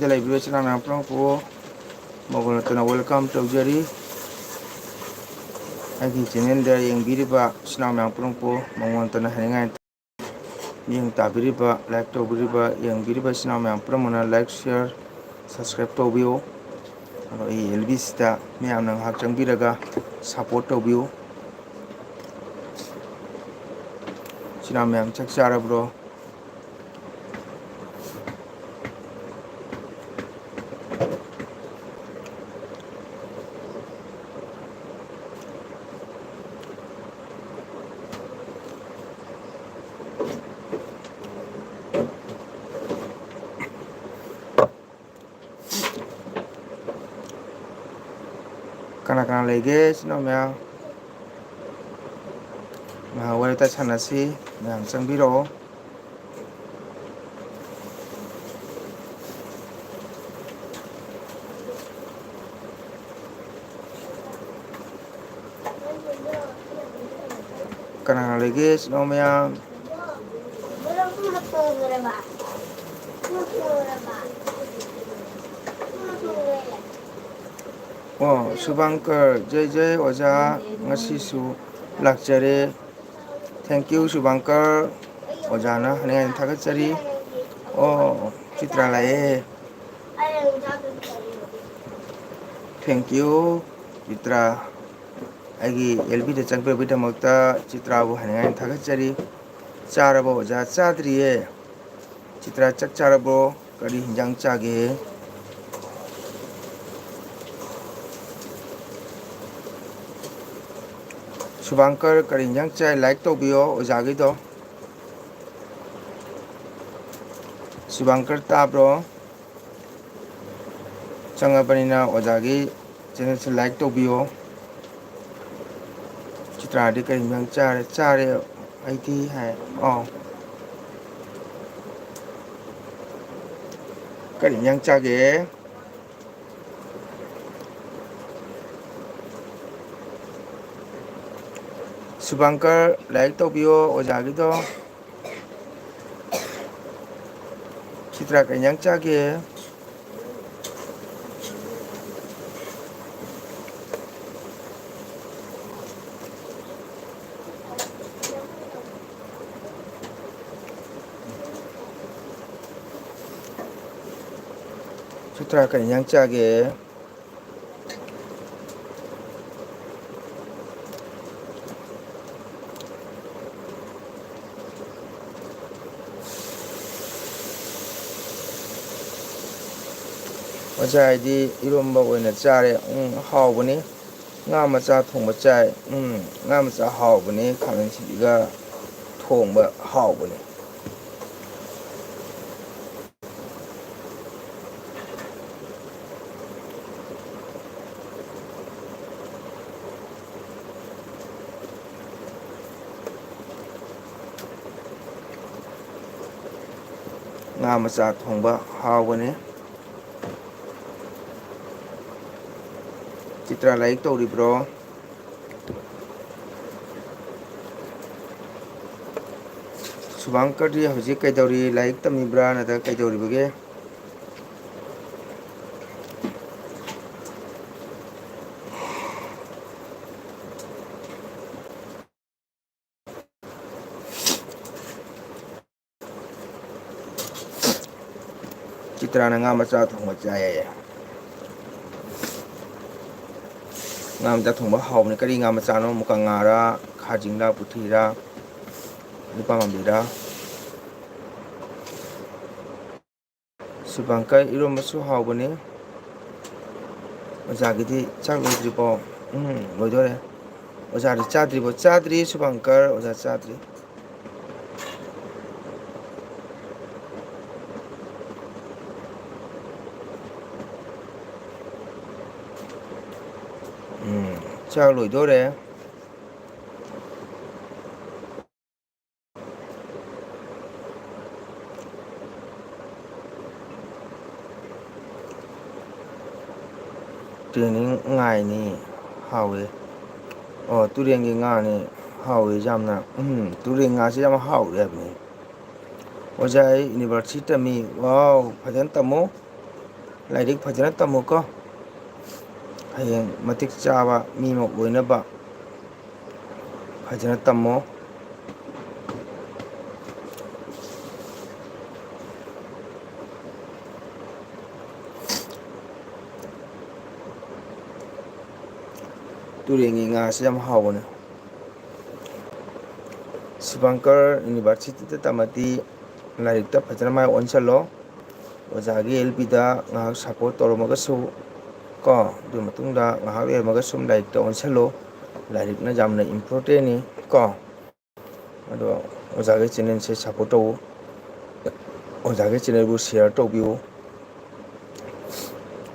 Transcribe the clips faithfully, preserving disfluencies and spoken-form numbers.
ꯂꯩꯕꯤꯔꯤꯕ ꯏꯆꯤꯟ ꯏꯅꯥꯎ ꯃꯌꯥꯝ ꯄꯨꯝꯅꯃꯛꯄꯨ ꯃꯧꯒ ꯅꯠꯇꯅ welcome ꯇꯧꯖꯔꯤ꯫ ꯑꯩꯒꯤ channelꯗ ꯌꯦꯡꯕꯤꯔꯤꯕ ꯏꯆꯤꯟ ꯏꯅꯥꯎ ꯃꯌꯥꯝ ꯄꯨꯝꯅꯃꯛꯄꯨ ꯃꯉꯣꯟꯗꯅ ꯍꯥꯏꯅꯤꯡꯉꯥꯏ, ꯃꯤꯠꯌꯦꯡ ꯇꯥꯕꯤꯔꯤꯕ, like ꯇꯧꯕꯤꯔꯤꯕ, ꯌꯦꯡꯕꯤꯔꯤꯕ ꯏꯆꯤꯟ ꯏꯅꯥꯎ ꯃꯌꯥꯝ ꯄꯨꯝꯅꯃꯛꯅ like, share, subscribe ꯇꯧꯕꯤꯌꯨ꯫ ꯑꯗꯣ ꯑꯩ ꯑꯦꯜ ꯕꯤꯁꯤꯗ ꯃꯌꯥꯝꯅ ꯉꯥꯏꯍꯥꯛ ꯆꯪꯕꯤꯔꯒ support ꯇꯧꯕꯤꯌꯨ꯫ ꯏꯆꯤꯟ ꯏꯅꯥꯎ ꯃꯌꯥꯝ ꯆꯥꯛ ꯆꯥꯔꯕ꯭ꯔꯣ? ꯀꯅꯥ ꯀꯅꯥ ꯂꯩꯒꯦ ꯏꯆꯤꯟ ꯏꯅꯥꯎ ꯃꯌꯥꯝ? ꯉꯥꯏꯍꯥꯛ ꯋꯥꯔꯤ ꯋꯥꯇꯥꯏ ꯁꯥꯟꯅꯁꯤ, ꯃꯌꯥꯝ ꯆꯪꯕꯤꯔꯛꯑꯣ꯫ ꯀꯅꯥ ꯀꯅꯥ ꯂꯩꯒꯦ ꯏꯆꯤꯟ ꯏꯅꯥꯎ ꯃꯌꯥꯝ? ꯑꯣ, ꯁꯨꯚꯪꯀꯔ, ꯖꯩ ꯖꯩ ꯑꯣꯖꯥ, ꯉꯁꯤꯁꯨ ꯂꯥꯛꯆꯔꯦ꯫ Thank you, ꯁꯨꯚꯪꯀꯔ, ꯑꯣꯖꯥꯅ ꯍꯥꯏꯅꯤꯡꯉꯥꯏ ꯊꯥꯒꯠꯆꯔꯤ꯫ ꯑꯣ, ꯆꯤꯇ꯭ꯔꯥ ꯂꯥꯛꯑꯦ꯫ Thank you, Chitra. ꯑꯩꯒꯤ ꯑꯦꯜ ꯕꯤꯗ ꯆꯪꯕꯤꯔꯛꯄꯒꯤꯗꯃꯛꯇ ꯆꯤꯇ꯭ꯔꯥꯕꯨ ꯍꯥꯏꯅꯤꯡꯉꯥꯏ ꯊꯥꯒꯠꯆꯔꯤ꯫ ꯆꯥꯔꯕꯣ ꯑꯣꯖꯥ? ꯆꯥꯗ꯭ꯔꯤꯌꯦ꯫ ꯆꯤꯇ꯭ꯔꯥ, ꯆꯥꯛ ꯆꯥꯔꯕꯣ? ꯀꯔꯤ ꯍꯤꯟꯖꯥꯡ ꯆꯥꯒꯦ? ꯁꯨꯚꯪꯀꯔ, ꯀꯔꯤ ꯍꯤꯟꯖꯥꯡ ꯆꯥꯏ? Like ꯇꯧꯕꯤꯌꯣ ꯑꯣꯖꯥꯒꯤꯗꯣ꯫ ꯁꯨꯚꯪꯀꯔ, ꯇꯥꯕ꯭ꯔꯣ? ꯆꯪꯉꯕꯅꯤꯅ ꯑꯣꯖꯥꯒꯤ channelꯁꯦ like ꯇꯧꯕꯤꯌꯣ꯫ ꯆꯤꯇ꯭ꯔꯥꯗꯤ ꯀꯔꯤ ꯍꯤꯟꯖꯥꯡ ꯆꯥꯔꯦ? ꯆꯥꯔꯦ ꯑꯩꯗꯤ ꯍꯥꯏ꯫ ꯑꯣ꯫ ꯀꯔꯤ ꯍꯤꯟꯖꯥꯡ ꯆꯥꯒꯦ? ꯁꯨꯚꯪꯀꯔ, like ꯇꯧꯕꯤꯌꯣ ꯑꯣꯖꯥꯒꯤꯗꯣ꯫ ꯆꯤꯇ꯭ꯔꯥ, ꯀꯩ ꯏꯟꯖꯥꯡ ꯆꯥꯒꯦ? ꯆꯤꯇ꯭ꯔꯥ, ꯀꯔꯤ ꯏꯟꯖꯥꯡ ꯆꯥꯒꯦ? ꯑꯣꯖꯥ, ꯑꯩꯗꯤ ꯏꯔꯣꯝꯕ ꯑꯣꯏꯅ ꯆꯥꯔꯦ꯫ ꯎꯝ, ꯍꯥꯎꯕꯅꯤ꯫ ꯉꯥ ꯃꯆꯥ ꯊꯣꯡꯕ ꯆꯥꯏ꯫ ꯎꯝ, ꯉꯥ ꯃꯆꯥ ꯍꯥꯎꯕꯅꯤ꯫ ꯈꯥꯃꯦꯟ ꯑꯁꯤꯟꯕꯤꯒ ꯊꯣꯡꯕ ꯍꯥꯎꯕꯅꯤ꯫ ꯉꯥ ꯃꯆꯥ ꯊꯣꯡꯕ ꯍꯥꯎꯕꯅꯤ꯫ ꯆꯤꯇ꯭ꯔꯥ ꯂꯥꯏꯔꯤꯛ ꯇꯧꯔꯤꯕ꯭ꯔꯣ? ꯁꯨꯚꯥꯡꯀꯔꯗꯤ ꯍꯧꯖꯤꯛ ꯀꯩꯗꯧꯔꯤ? ꯂꯥꯏꯔꯤꯛ ꯇꯝꯃꯤꯕ꯭ꯔꯥ ꯅꯠꯇ꯭ꯔꯒ ꯀꯩꯗꯧꯔꯤꯕꯒꯦ? ꯆꯤꯇ꯭ꯔꯥꯅ ꯉꯥ ꯃꯆꯥ ꯊꯣꯡꯕ ꯆꯥꯏꯌꯦ꯫ ꯉꯥ ꯃꯆꯥ ꯊꯣꯡꯕ ꯍꯥꯎꯕꯅꯤ꯫ ꯀꯔꯤ ꯉꯥ ꯃꯆꯥꯅꯣ? ꯃꯨꯀ ꯉꯥꯔꯥ, ꯈꯥꯖꯤꯡꯂꯥ, ꯄꯨꯊꯤꯔꯥ, ꯅꯨꯄꯥ ꯃꯥꯟꯕꯤꯔꯥ? ꯁꯨꯚꯥꯡꯀꯔ, ꯏꯔꯣꯝꯕꯁꯨ ꯍꯥꯎꯕꯅꯤ꯫ ꯑꯣꯖꯥꯒꯤꯗꯤ ꯆꯥꯛ ꯂꯣꯏꯗ꯭ꯔꯤꯕꯣ? ꯎꯝ, ꯂꯣꯏꯗꯣꯔꯦ꯫ ꯑꯣꯖꯥꯗꯤ ꯆꯥꯗ꯭ꯔꯤꯕꯣ? ꯆꯥꯗ꯭ꯔꯤ ꯁꯨꯚꯥꯡꯀꯔ, ꯑꯣꯖꯥ ꯆꯥꯗ꯭ꯔꯤ꯫ ꯎꯝ, ꯆꯥꯛ ꯂꯣꯏꯗꯣꯔꯦ꯫ ꯇ꯭ꯔꯦꯅꯤꯡ ꯉꯥꯏꯅꯤ꯫ ꯍꯥꯎꯋꯦ꯫ ꯑꯣ, ꯇꯨꯔꯦꯟꯒꯤ ꯉꯥꯅꯤ꯫ ꯍꯥꯎꯋꯦ ꯌꯥꯝꯅ꯫ ꯎꯝ, ꯇꯨꯔꯦꯟ ꯉꯥꯁꯦ ꯌꯥꯝ ꯍꯥꯎꯋꯦ ꯍꯥꯏꯕꯅꯤ꯫ ꯑꯣꯖꯥ, ꯑꯩ ꯌꯨꯅꯤꯚꯔꯁꯤꯇꯤ ꯇꯝꯃꯤ꯫ ꯋꯥꯎ, ꯐꯖꯅ ꯇꯝꯃꯨ꯫ ꯂꯥꯏꯔꯤꯛ ꯐꯖꯅ ꯇꯝꯃꯨꯀꯣ꯫ ꯍꯌꯦꯡ ꯃꯇꯤꯛ ꯆꯥꯕ ꯃꯤ ꯑꯃ ꯑꯣꯏꯅꯕ ꯐꯖꯅ ꯇꯝꯃꯣ꯫ ꯇꯨꯔꯦꯟꯒꯤ ꯉꯥꯁꯦ ꯌꯥꯝ ꯍꯥꯎꯕꯅꯦ꯫ ꯁꯨꯚꯪꯀꯔ ꯌꯨꯅꯤꯚꯔꯁꯤꯇꯤꯗ ꯇꯝꯃꯗꯤ ꯂꯥꯏꯔꯤꯛꯇ ꯐꯖꯅ ꯃꯥꯏ ꯑꯣꯟꯁꯤꯜꯂꯣ꯫ ꯑꯣꯖꯥꯒꯤ ꯑꯦꯜ ꯄꯤꯗ ꯉꯥꯏꯍꯥꯛ ꯁꯞꯄꯣꯔꯠ ꯇꯧꯔꯝꯃꯒꯁꯨ ꯀꯣ, ꯑꯗꯨ ꯃꯇꯨꯡꯗ ꯉꯥꯏꯍꯥꯛ ꯂꯩꯔꯝꯃꯒ ꯁꯨꯝ ꯂꯥꯏꯔꯤꯛꯇ ꯑꯣꯟꯁꯤꯜꯂꯣ꯫ ꯂꯥꯏꯔꯤꯛꯅ ꯌꯥꯝꯅ ꯏꯝꯄꯣꯔꯇꯦꯟꯅꯤ ꯀꯣ꯫ ꯑꯗꯣ ꯑꯣꯖꯥꯒꯤ ꯆꯦꯅꯦꯜꯁꯦ ꯁꯞꯄꯣꯔꯠ ꯇꯧ꯫ ꯑꯣꯖꯥꯒꯤ ꯆꯦꯅꯦꯜꯕꯨ ꯁꯤꯌꯥꯔ ꯇꯧꯕꯤꯌꯨ꯫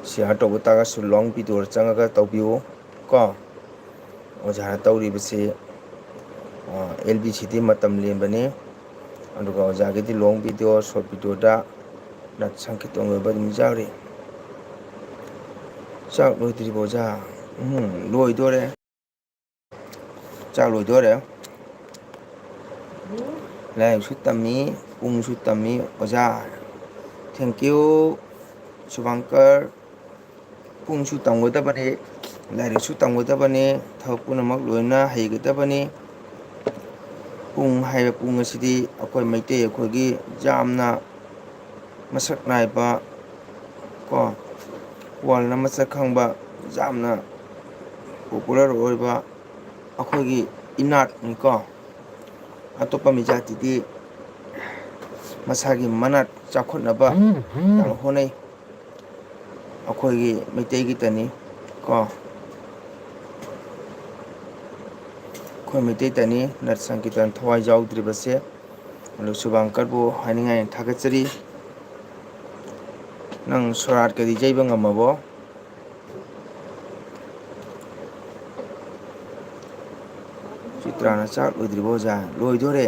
ꯁꯤꯌꯥꯔ ꯇꯧꯕ ꯇꯥꯔꯒꯁꯨ ꯂꯣꯡ ꯚꯤꯗꯤꯑꯣꯗ ꯆꯪꯉꯒ ꯇꯧꯕꯤꯌꯨ ꯀꯣ꯫ ꯑꯣꯖꯥꯅ ꯇꯧꯔꯤꯕꯁꯤ ꯑꯦꯜ ꯕꯤ ꯁꯤꯗꯤ ꯃꯇꯝ ꯂꯦꯟꯕꯅꯤ꯫ ꯑꯗꯨꯒ ꯑꯣꯖꯥꯒꯤꯗꯤ ꯂꯣꯡ ꯚꯤꯗꯤꯑꯣ, ꯁꯣꯔꯠ ꯚꯤꯗꯤꯑꯣꯗ ꯅꯠ ꯁꯪꯀꯤꯠ ꯑꯣꯏꯕ ꯑꯗꯨꯝ ꯌꯥꯎꯔꯤ꯫ ꯆꯥꯛ ꯂꯣꯏꯗ꯭ꯔꯤꯕꯣ ꯑꯣꯖꯥ? ꯎꯝ, ꯂꯣꯏꯗꯣꯔꯦ꯫ ꯆꯥꯛ ꯂꯣꯏꯗꯣꯔꯦ꯫ ꯂꯥꯏꯔꯤꯛꯁꯨ ꯇꯝꯃꯤ, ꯄꯨꯡꯁꯨ ꯇꯝꯃꯤ ꯑꯣꯖꯥ꯫ Thank you, ꯁꯨꯚꯪꯀꯔ꯫ ꯄꯨꯡꯁꯨ ꯇꯝꯒꯗꯕꯅꯤ, ꯂꯥꯏꯔꯤꯛꯁꯨ ꯇꯝꯒꯗꯕꯅꯤ, ꯊꯕꯛ ꯄꯨꯝꯅꯃꯛ ꯂꯣꯏꯅ ꯍꯩꯒꯗꯕꯅꯤ꯫ ꯄꯨꯡ ꯍꯥꯏꯕ ꯄꯨꯡ ꯑꯁꯤꯗꯤ ꯑꯩꯈꯣꯏ ꯃꯩꯇꯩ ꯑꯩꯈꯣꯏꯒꯤ ꯌꯥꯝꯅ ꯃꯁꯛ ꯅꯥꯏꯕ ꯀꯣ, ꯋꯥꯔꯜꯅ ꯃꯁꯛ ꯈꯪꯕ, ꯌꯥꯝꯅ ꯄꯣꯄꯨꯂꯔ ꯑꯣꯏꯕ ꯑꯩꯈꯣꯏꯒꯤ ꯏꯅꯥꯠꯅꯤꯀꯣ꯫ ꯑꯇꯣꯞꯄ ꯃꯤ ꯖꯥꯇꯤꯗꯤ ꯃꯁꯥꯒꯤ ꯃꯅꯥꯠ ꯆꯥꯎꯈꯠꯅꯕ ꯌꯥꯝ ꯍꯣꯠꯅꯩ꯫ ꯑꯩꯈꯣꯏꯒꯤ ꯃꯩꯇꯩꯒꯤꯇꯅꯤ ꯀꯣ, ꯑꯩꯈꯣꯏ ꯃꯩꯇꯩꯇꯅꯤ ꯅꯠ ꯁꯪꯀꯤꯔꯇꯟ ꯊꯋꯥꯏ ꯌꯥꯎꯗ꯭ꯔꯤꯕꯁꯦ꯫ ꯑꯗꯨ ꯁꯨꯚꯪꯀꯔꯕꯨ ꯍꯥꯏꯅꯤꯡꯉꯥꯏ ꯊꯥꯒꯠꯆꯔꯤ꯫ ꯅꯪ ꯁꯣꯔꯥꯠꯀꯗꯤ ꯌꯩꯕ ꯉꯝꯃꯕꯣ? ꯆꯤꯇ꯭ꯔꯥꯅ ꯆꯥꯛ ꯂꯣꯏꯗ꯭ꯔꯤꯕꯣ ꯑꯣꯖꯥ? ꯂꯣꯏꯗꯣꯔꯦ꯫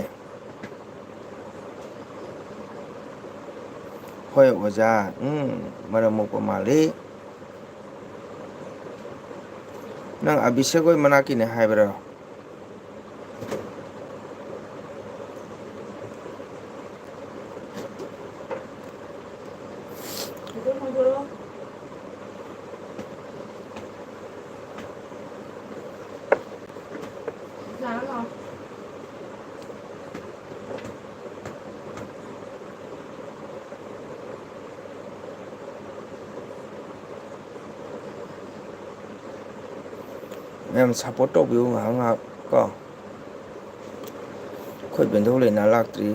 ꯍꯣꯏ ꯑꯣꯖꯥ, ꯎꯝ, ꯃꯔꯝ ꯃꯣꯛꯄ ꯃꯥꯜꯂꯤ꯫ ꯅꯪ ꯑꯕꯤꯁꯦꯛ ꯍꯣꯏ ꯃꯅꯥꯛꯀꯤꯅꯦ ꯍꯥꯏꯕ꯭ꯔꯥ? ꯃꯌꯥꯝ support ꯇꯧꯕꯤꯌꯨ ꯉꯥꯏꯍꯥꯛ ꯉꯥꯏꯍꯥꯛ ꯀꯣ꯫ ꯑꯩꯈꯣꯏ ꯕꯦꯟꯗꯧ ꯂꯩꯅꯥ ꯂꯥꯛꯇ꯭ꯔꯤ꯫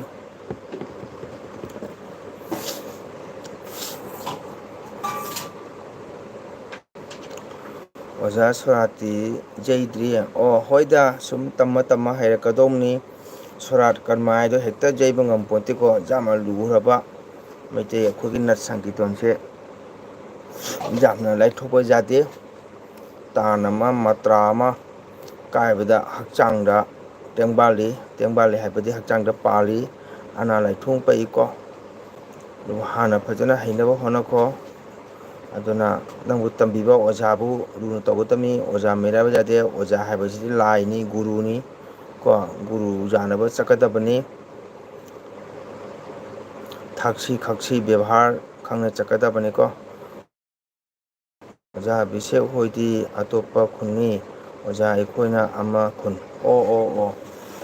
ꯑꯣꯖꯥ ꯁꯣꯔꯥꯠꯇꯤ ꯌꯩꯗ꯭ꯔꯤ꯫ ꯑꯣ, ꯍꯣꯏꯗ, ꯁꯨꯝ ꯇꯝꯃ ꯇꯝꯃ ꯍꯩꯔꯛꯀꯗꯧꯅꯤ꯫ ꯁꯣꯔꯥꯠ ꯀꯔꯃ ꯍꯥꯏꯗꯣ ꯍꯦꯛꯇ ꯌꯩꯕ ꯉꯝꯄꯣꯟꯇꯦꯀꯣ, ꯌꯥꯝꯅ ꯂꯨꯈ꯭ꯔꯕ꯫ ꯃꯩꯇꯩ ꯑꯩꯈꯣꯏꯒꯤ ꯅꯠ ꯁꯪꯀꯤꯔꯇꯟꯁꯦ ꯌꯥꯝꯅ ꯂꯥꯏꯊꯣꯛꯄ ꯌꯥꯗꯦ꯫ ꯇꯥꯟ ꯑꯃ, ꯃꯇ꯭ꯔꯥ ꯑꯃ ꯀꯥꯏꯕꯗ ꯍꯛꯆꯥꯡꯗ ꯇꯦꯡꯕꯥꯜꯂꯤ, ꯇꯦꯡꯕꯥꯜꯂꯤ ꯍꯥꯏꯕꯗꯤ ꯍꯛꯆꯥꯡꯗ ꯄꯥꯜꯂꯤ, ꯑꯅꯥ ꯂꯥꯏꯊꯣꯡ ꯄꯛꯏꯀꯣ꯫ ꯑꯗꯨꯕꯨ ꯍꯥꯟꯅ ꯐꯖꯅ ꯍꯩꯅꯕ ꯍꯣꯠꯅꯈꯣ꯫ ꯑꯗꯨꯅ ꯅꯪꯕꯨ ꯇꯝꯕꯤꯕ ꯑꯣꯖꯥꯕꯨ ꯂꯨꯅ ꯇꯧꯒꯗꯕꯅꯤ꯫ ꯑꯣꯖꯥ ꯃꯤꯔꯥꯏꯕ ꯌꯥꯗꯦ꯫ ꯑꯣꯖꯥ ꯍꯥꯏꯕꯁꯤꯗꯤ ꯂꯥꯏꯅꯤ, ꯒꯨꯔꯨꯅꯤ ꯀꯣ꯫ ꯒꯨꯔꯨ ꯌꯥꯅꯕ ꯆꯠꯀꯗꯕꯅꯤ꯫ ꯊꯛꯁꯤ ꯈꯛꯁꯤ ꯕꯦꯕꯥꯔ ꯈꯪꯅ ꯆꯠꯀꯗꯕꯅꯤꯀꯣ꯫ ꯑꯣꯖꯥ ꯑꯕꯤꯁꯦꯛ ꯍꯣꯏꯗꯤ ꯑꯇꯣꯞꯄ ꯈꯨꯟꯅꯤ꯫ ꯑꯣꯖꯥ ꯑꯩꯈꯣꯏꯅ ꯑꯃ ꯈꯨꯟ꯫ ꯑꯣ, ꯑꯣ, ꯑꯣ꯫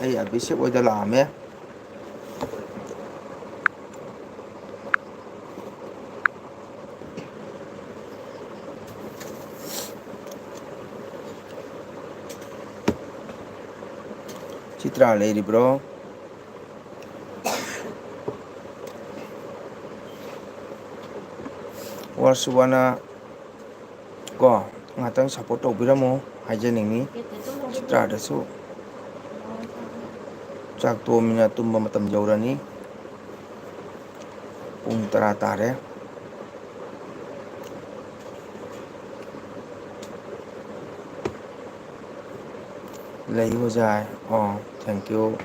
ꯑꯩ ꯑꯕꯤꯁꯦꯛ ꯍꯣꯏꯗ ꯂꯥꯛꯑꯝꯃꯦ꯫ ꯆꯤꯇ꯭ꯔꯥ ꯂꯩꯔꯤꯕ꯭ꯔꯣ? ꯋꯥꯔꯁꯨ ꯋꯥꯅ ꯀꯣ, ꯉꯥꯛꯇꯪ support ꯇꯧꯕꯤꯔꯝꯃꯣ ꯍꯥꯏꯖꯅꯤꯡꯉꯤ꯫ ꯆꯤꯇ꯭ꯔꯥꯗꯁꯨ ꯆꯥꯛ ꯇꯣꯛꯑꯃꯤꯅ ꯇꯨꯝꯕ ꯃꯇꯝ ꯌꯧꯔꯅꯤ꯫ ꯄꯨꯡ ꯇꯔꯥ ꯇꯥꯔꯦ꯫ ꯂꯩ ꯑꯣꯖꯥ꯫ ꯑꯣ, thank you꯫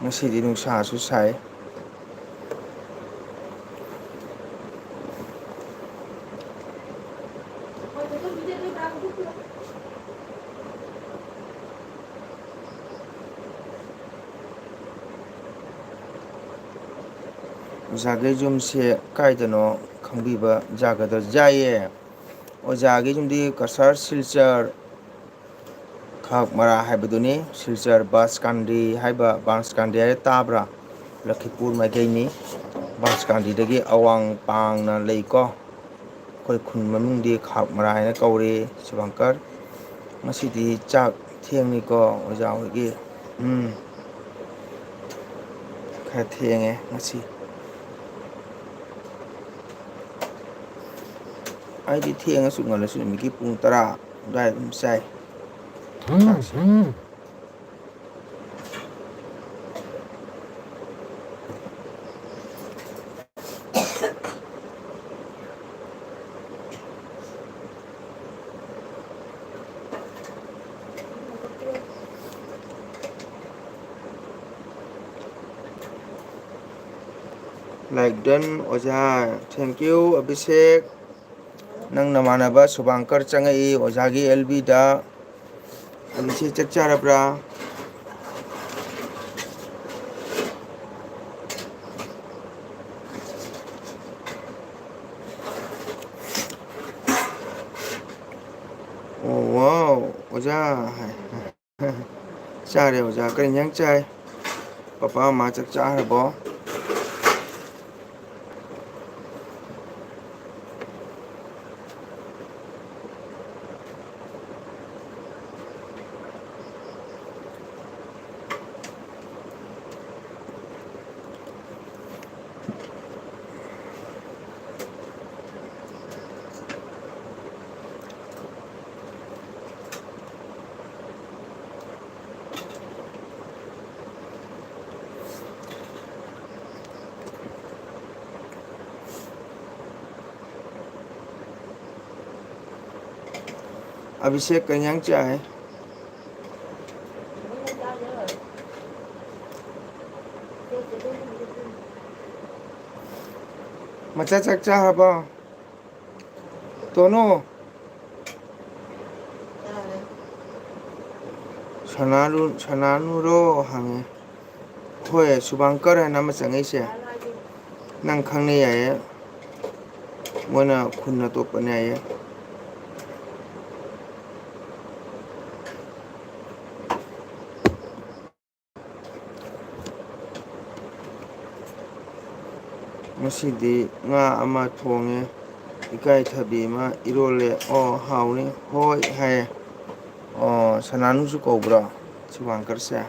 ꯉꯁꯤꯗꯤ ꯅꯨꯡꯁꯥꯁꯨ ꯁꯥꯏ꯫ ꯑꯣꯖꯥꯒꯤ ꯌꯨꯝꯁꯦ ꯀꯥꯏꯗꯅꯣ ꯈꯪꯕꯤꯕ ꯌꯥꯒꯗ꯭ꯔꯥ? ꯌꯥꯏꯌꯦ꯫ ꯑꯣꯖꯥꯒꯤ ꯌꯨꯝꯗꯤ ꯀꯁꯥꯔ ꯁꯤꯜꯆꯔ ꯈꯥꯛ ꯃꯔꯥ ꯍꯥꯏꯕꯗꯨꯅꯤ꯫ ꯁꯤꯜꯆꯔ ꯕꯥꯁꯀꯥꯟꯗꯤ ꯍꯥꯏꯕ, ꯕꯥꯁꯀꯥꯟꯗꯤ ꯍꯥꯏꯔ ꯇꯥꯕ꯭ꯔꯥ? ꯂꯈꯤꯄꯨꯔ ꯃꯥꯏꯀꯩꯅꯤ꯫ ꯕꯥꯁꯀꯥꯟꯗꯤꯗꯒꯤ ꯑꯋꯥꯡ ꯄꯥꯡꯅ ꯂꯩꯀꯣ꯫ ꯑꯩꯈꯣꯏ ꯈꯨꯟ ꯃꯃꯤꯡꯗꯤ ꯈꯥꯛ ꯃꯔꯥ ꯍꯥꯏꯅ ꯀꯧꯔꯤ꯫ ꯁꯨꯚꯪꯀꯔ, ꯉꯁꯤꯗꯤ ꯆꯥꯛ ꯊꯦꯡꯅꯤꯀꯣ ꯑꯣꯖꯥ ꯍꯣꯏꯒꯤ? ꯎꯝ, ꯈꯔ ꯊꯦꯡꯉꯦ ꯉꯁꯤ꯫ ꯑꯩꯗꯤ ꯊꯦꯡꯉꯁꯨ ꯉꯜꯂꯁꯨ ꯅꯨꯃꯤꯠꯀꯤ ꯄꯨꯡ ꯇꯔꯥ ꯑꯗꯨꯋꯥꯏ ꯑꯗꯨꯝ ꯆꯥꯏ ꯆꯥꯛꯁꯦ꯫ Like done, ꯑꯣꯖꯥ꯫ Thank you, Abhishek. ꯅꯪ ꯅꯃꯥꯟꯅꯕ ꯁꯨꯚꯥꯡꯀꯔ ꯆꯪꯉꯛꯏ ꯑꯣꯖꯥꯒꯤ ꯑꯦꯜ ꯕꯤꯗ꯫ ꯑꯕꯤꯁꯦꯛ, ꯆꯥꯛ ꯆꯥꯔꯕ꯭ꯔꯥ? ꯑꯣ, ꯋꯥꯎ, ꯑꯣꯖꯥ ꯍꯥꯏ꯫ ꯆꯥꯔꯦ ꯑꯣꯖꯥ꯫ ꯀꯔꯤ ꯏꯟꯖꯥꯡ ꯆꯥꯏ? ꯄꯄꯥ ꯃꯃꯥ ꯆꯥꯛ ꯆꯥꯈ꯭ꯔꯕꯣ? ꯑꯕꯤꯁꯦꯛ, ꯀꯩ ꯏꯟꯖꯥꯡ ꯆꯥꯏ? ꯃꯆꯥ ꯆꯥꯛ ꯆꯥꯈ꯭ꯔꯕꯣ? ꯇꯣꯅꯨ꯫ ꯁꯅꯥꯅꯨ-, ꯁꯅꯥꯅꯨꯔꯣ ꯍꯪꯉꯦ꯫ ꯍꯣꯏ, ꯁꯨꯚꯥꯡꯀꯔ ꯍꯥꯏꯅ ꯑꯃ ꯆꯪꯉꯛꯏꯁꯦ꯫ ꯅꯪ ꯈꯪꯅꯩ ꯌꯥꯏꯌꯦ꯫ ꯃꯣꯏꯅ ꯈꯨꯟ ꯑꯇꯣꯞꯄꯅꯦ ꯍꯥꯏꯌꯦ꯫ ꯉꯁꯤꯗꯤ ꯉꯥ ꯑꯃ ꯊꯣꯡꯉꯦ, ꯏꯀꯥꯏꯊꯕꯤ ꯑꯃ ꯏꯔꯣꯜꯂꯦ꯫ ꯑꯣ, ꯍꯥꯎꯅꯤ꯫ ꯍꯣꯏ ꯍꯥꯏꯌꯦ꯫ ꯑꯣ, ꯁꯅꯥꯅꯨꯁꯨ ꯀꯧꯕ꯭ꯔꯣ ꯁꯨꯕꯥꯡꯀꯔꯁꯦ?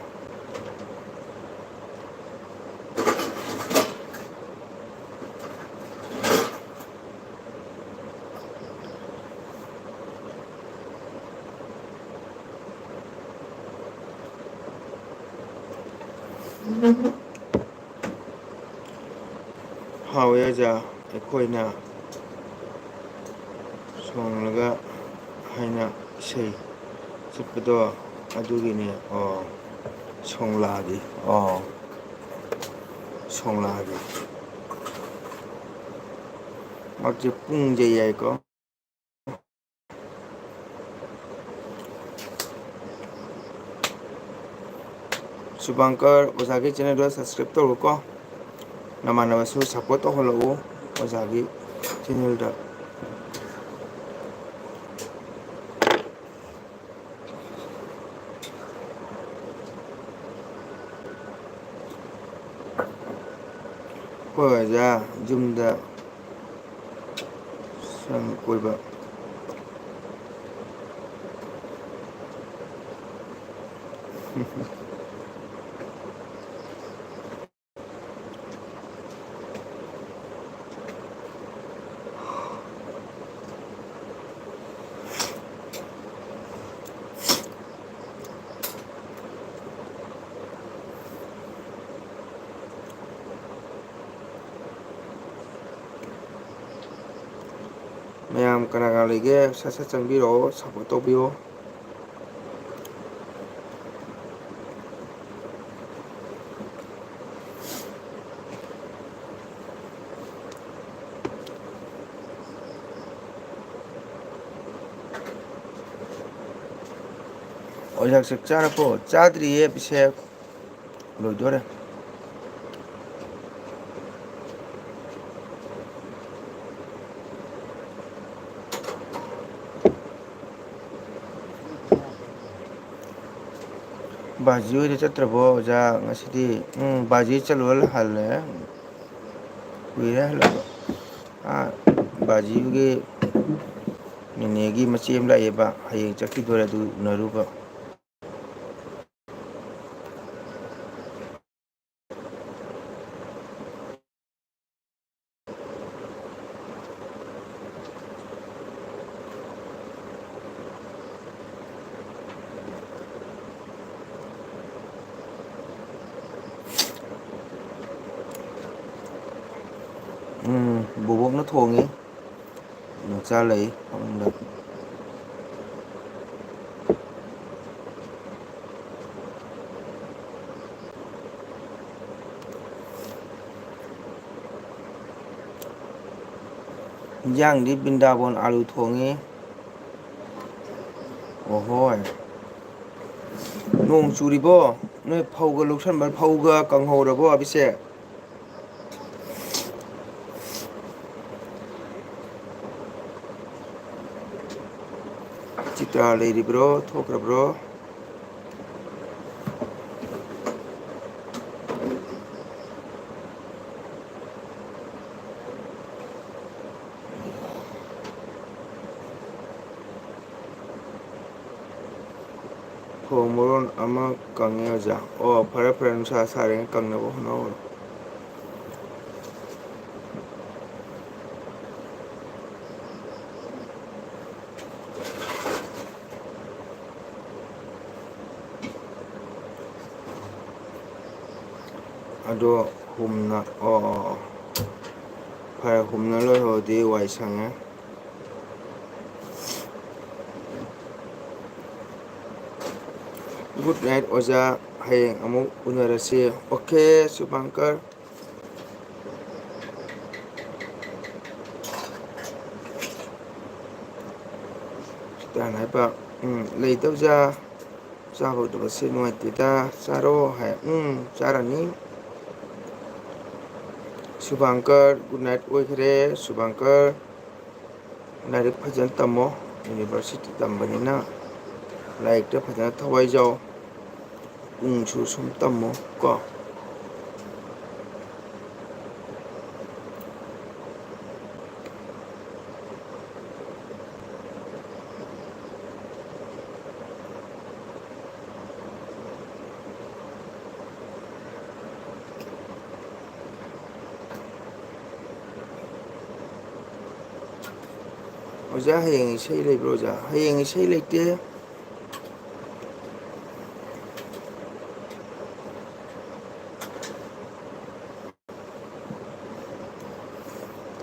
ꯍꯥꯎꯋꯦ ꯑꯣꯖꯥ, ꯑꯩꯈꯣꯏꯅ ꯁꯣꯡꯂꯒ ꯍꯥꯏꯅ ꯏꯁꯩ ꯆꯠꯄꯗꯣ ꯑꯗꯨꯒꯤꯅꯦ꯫ ꯑꯣ, ꯁꯣꯡꯂꯥꯒꯤ꯫ ꯑꯣ, ꯁꯣꯡꯂꯥꯒꯤ꯫ ꯃꯥꯁꯦ ꯄꯨꯡꯁꯦ ꯌꯥꯏꯀꯣ꯫ ꯁꯨꯕꯥꯡꯀꯔ ꯑꯣꯖꯥꯒꯤ ꯆꯦꯅꯦꯜꯗꯣ subscribe ꯇꯧꯔꯣꯀꯣ꯫ ꯅꯃꯥꯟꯅꯕꯁꯨ support ꯇꯧꯍꯜꯂꯛꯎ ꯑꯣꯖꯥꯒꯤ ꯆꯦꯅꯦꯜꯗ꯫ ꯑꯩꯈꯣꯏ ꯑꯣꯖꯥ ꯌꯨꯝꯗ ꯁꯟ ꯀꯣꯏꯕ꯫ ꯃꯌꯥꯝ ꯀꯅꯥ ꯀꯅꯥ ꯂꯩꯒꯦ? ꯁꯠ ꯁꯠ ꯆꯪꯕꯤꯔꯛꯑꯣ, support ꯇꯧꯕꯤꯌꯣ꯫ ꯑꯣꯖꯥ ꯆꯥꯛ ꯆꯥꯔꯕꯣ? ꯆꯥꯗ꯭ꯔꯤꯌꯦ ꯑꯕꯤꯁꯦꯛ꯫ ꯂꯣꯏꯗꯣꯔꯦ꯫ ꯕꯥꯖꯤ ꯍꯣꯏꯗ ꯆꯠꯇ꯭ꯔꯕꯣ ꯑꯣꯖꯥ ꯉꯁꯤꯗꯤ? ꯎꯝ, ꯕꯥꯖꯤ ꯆꯠꯂꯨꯔ ꯍꯜꯂꯦ꯫ ꯀꯨꯏꯔꯦ ꯍꯜꯂꯛꯄ꯫ ꯑꯥ, ꯕꯥꯖꯤꯒꯤ ꯅꯦꯅꯦꯒꯤ ꯃꯆꯦ ꯑꯃ ꯂꯥꯛꯑꯦꯕ, ꯍꯌꯦꯡ ꯆꯠꯈꯤꯗꯣꯔꯦ, ꯑꯗꯨ ꯎꯅꯔꯨꯕ꯫ ꯎꯝ, ꯕꯣꯕꯣꯛꯅ ꯊꯣꯡꯉꯤ꯫ ꯅꯣꯡꯆꯥ ꯂꯩ ꯐꯃꯨꯡꯗ꯫ ꯏꯟꯖꯥꯡꯗꯤ ꯕ꯭ꯔꯤꯟꯗꯥꯕꯣꯟ ꯑꯥꯂꯨ ꯊꯣꯡꯉꯤ꯫ ꯑꯣꯍꯣꯏ꯫ ꯅꯣꯡ ꯆꯨꯔꯤꯕꯣ? ꯅꯣꯏ ꯐꯧꯒ ꯂꯧꯁꯟꯕ, ꯐꯧꯒ ꯀꯪꯍꯧꯔꯕꯣ, ꯑꯕꯤꯁꯦꯛ? ꯆꯤꯇ꯭ꯔꯥ ꯂꯩꯔꯤꯕ꯭ꯔꯣ? ꯊꯣꯛꯈ꯭ꯔꯕ꯭ꯔꯣ? ꯐꯧ ꯃꯔꯣꯟ ꯑꯃ ꯀꯪꯉꯦ ꯑꯣꯖꯥ꯫ ꯑꯣ, ꯐꯔꯦ ꯐꯔꯦ, ꯅꯨꯡꯁꯥ ꯁꯥꯔꯤꯉꯩ ꯀꯪꯅꯕ ꯍꯣꯠꯅꯍꯧꯔꯣ꯫ ꯑꯗꯣ ꯍꯨꯝꯅ, ꯑꯣ, ꯑꯣ, ꯑꯣ꯫ ꯐꯔꯦ, ꯍꯨꯝꯅ ꯂꯣꯏꯍꯧꯔꯗꯤ ꯋꯥꯏ ꯁꯪꯉꯦ꯫ Good night ꯑꯣꯖꯥ, ꯍꯌꯦꯡ ꯑꯃꯨꯛ ꯎꯅꯔꯁꯤ꯫ Okay ꯁꯨꯚꯪꯀꯔ꯫ ꯈꯤꯇꯪ ꯍꯥꯏꯕ, ꯎꯝ, ꯂꯩꯇꯧꯖꯥ꯫ ꯆꯥ ꯍꯧꯗꯕꯁꯦ ꯅꯨꯡꯉꯥꯏꯇꯦꯗ꯫ ꯆꯥꯔꯣ ꯍꯥꯏ꯫ ꯎꯝ, ꯆꯥꯔꯅꯤ꯫ ꯁꯨꯚꯪꯀꯔ, good night ꯑꯣꯏꯈ꯭ꯔꯦ꯫ ꯁꯨꯚꯪꯀꯔ, ꯂꯥꯏꯔꯤꯛ ꯐꯖꯅ ꯇꯝꯃꯣ꯫ University ꯇꯝꯕꯅꯤꯅ ꯂꯥꯏꯔꯤꯛꯇ ꯐꯖꯅ ꯊꯋꯥꯏ ꯌꯥꯎ꯫ ꯄꯨꯡꯁꯨ ꯁꯨꯝ ꯇꯝꯃꯣ ꯀꯣ꯫ ꯑꯣꯖꯥ, ꯍꯌꯦꯡ ꯏꯁꯩ ꯂꯩꯕ꯭ꯔꯣ, ꯑꯣꯖꯥ? ꯍꯌꯦꯡ ꯏꯁꯩ ꯂꯩꯇꯦ꯫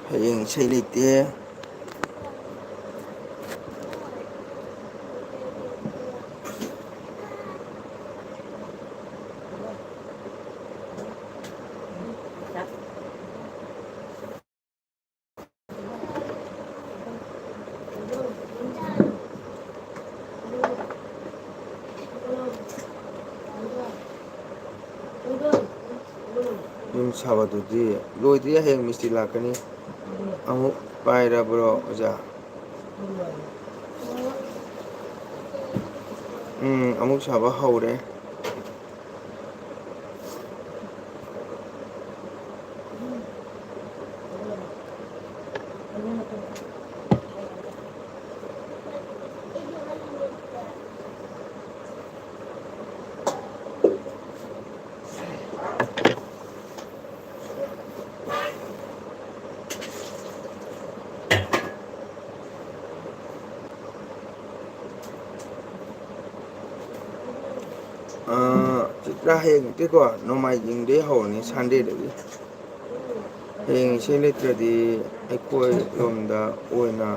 ꯍꯌꯦꯡ ꯏꯁꯩ ꯂꯩꯇꯦ꯫ ꯌꯨꯝ ꯁꯥꯕꯗꯨꯗꯤ ꯂꯣꯏꯗ꯭ꯔꯤ, ꯍꯌꯦꯡ ꯃꯤꯁꯇ꯭ꯔꯤ ꯂꯥꯛꯀꯅꯤ꯫ ꯑꯃꯨꯛ ꯄꯥꯏꯔꯕ꯭ꯔꯣ, ꯑꯣꯖꯥ? ꯎꯝ, ꯑꯃꯨꯛ ꯁꯥꯕ ꯍꯧꯔꯦ꯫ ꯑꯥ, ꯆꯤꯇ꯭ꯔꯥ, ꯍꯌꯦꯡ ꯅꯠꯇꯦꯀꯣ, ꯅꯣꯡꯃꯥꯏꯖꯤꯡꯗꯩ ꯍꯧꯔꯅꯤ, ꯁꯟꯗꯦꯗꯒꯤ꯫ ꯍꯌꯦꯡ ꯏꯁꯩ ꯂꯩꯇ꯭ꯔꯗꯤ ꯑꯩꯈꯣꯏ ꯂꯣꯝꯗ ꯑꯣꯏꯅ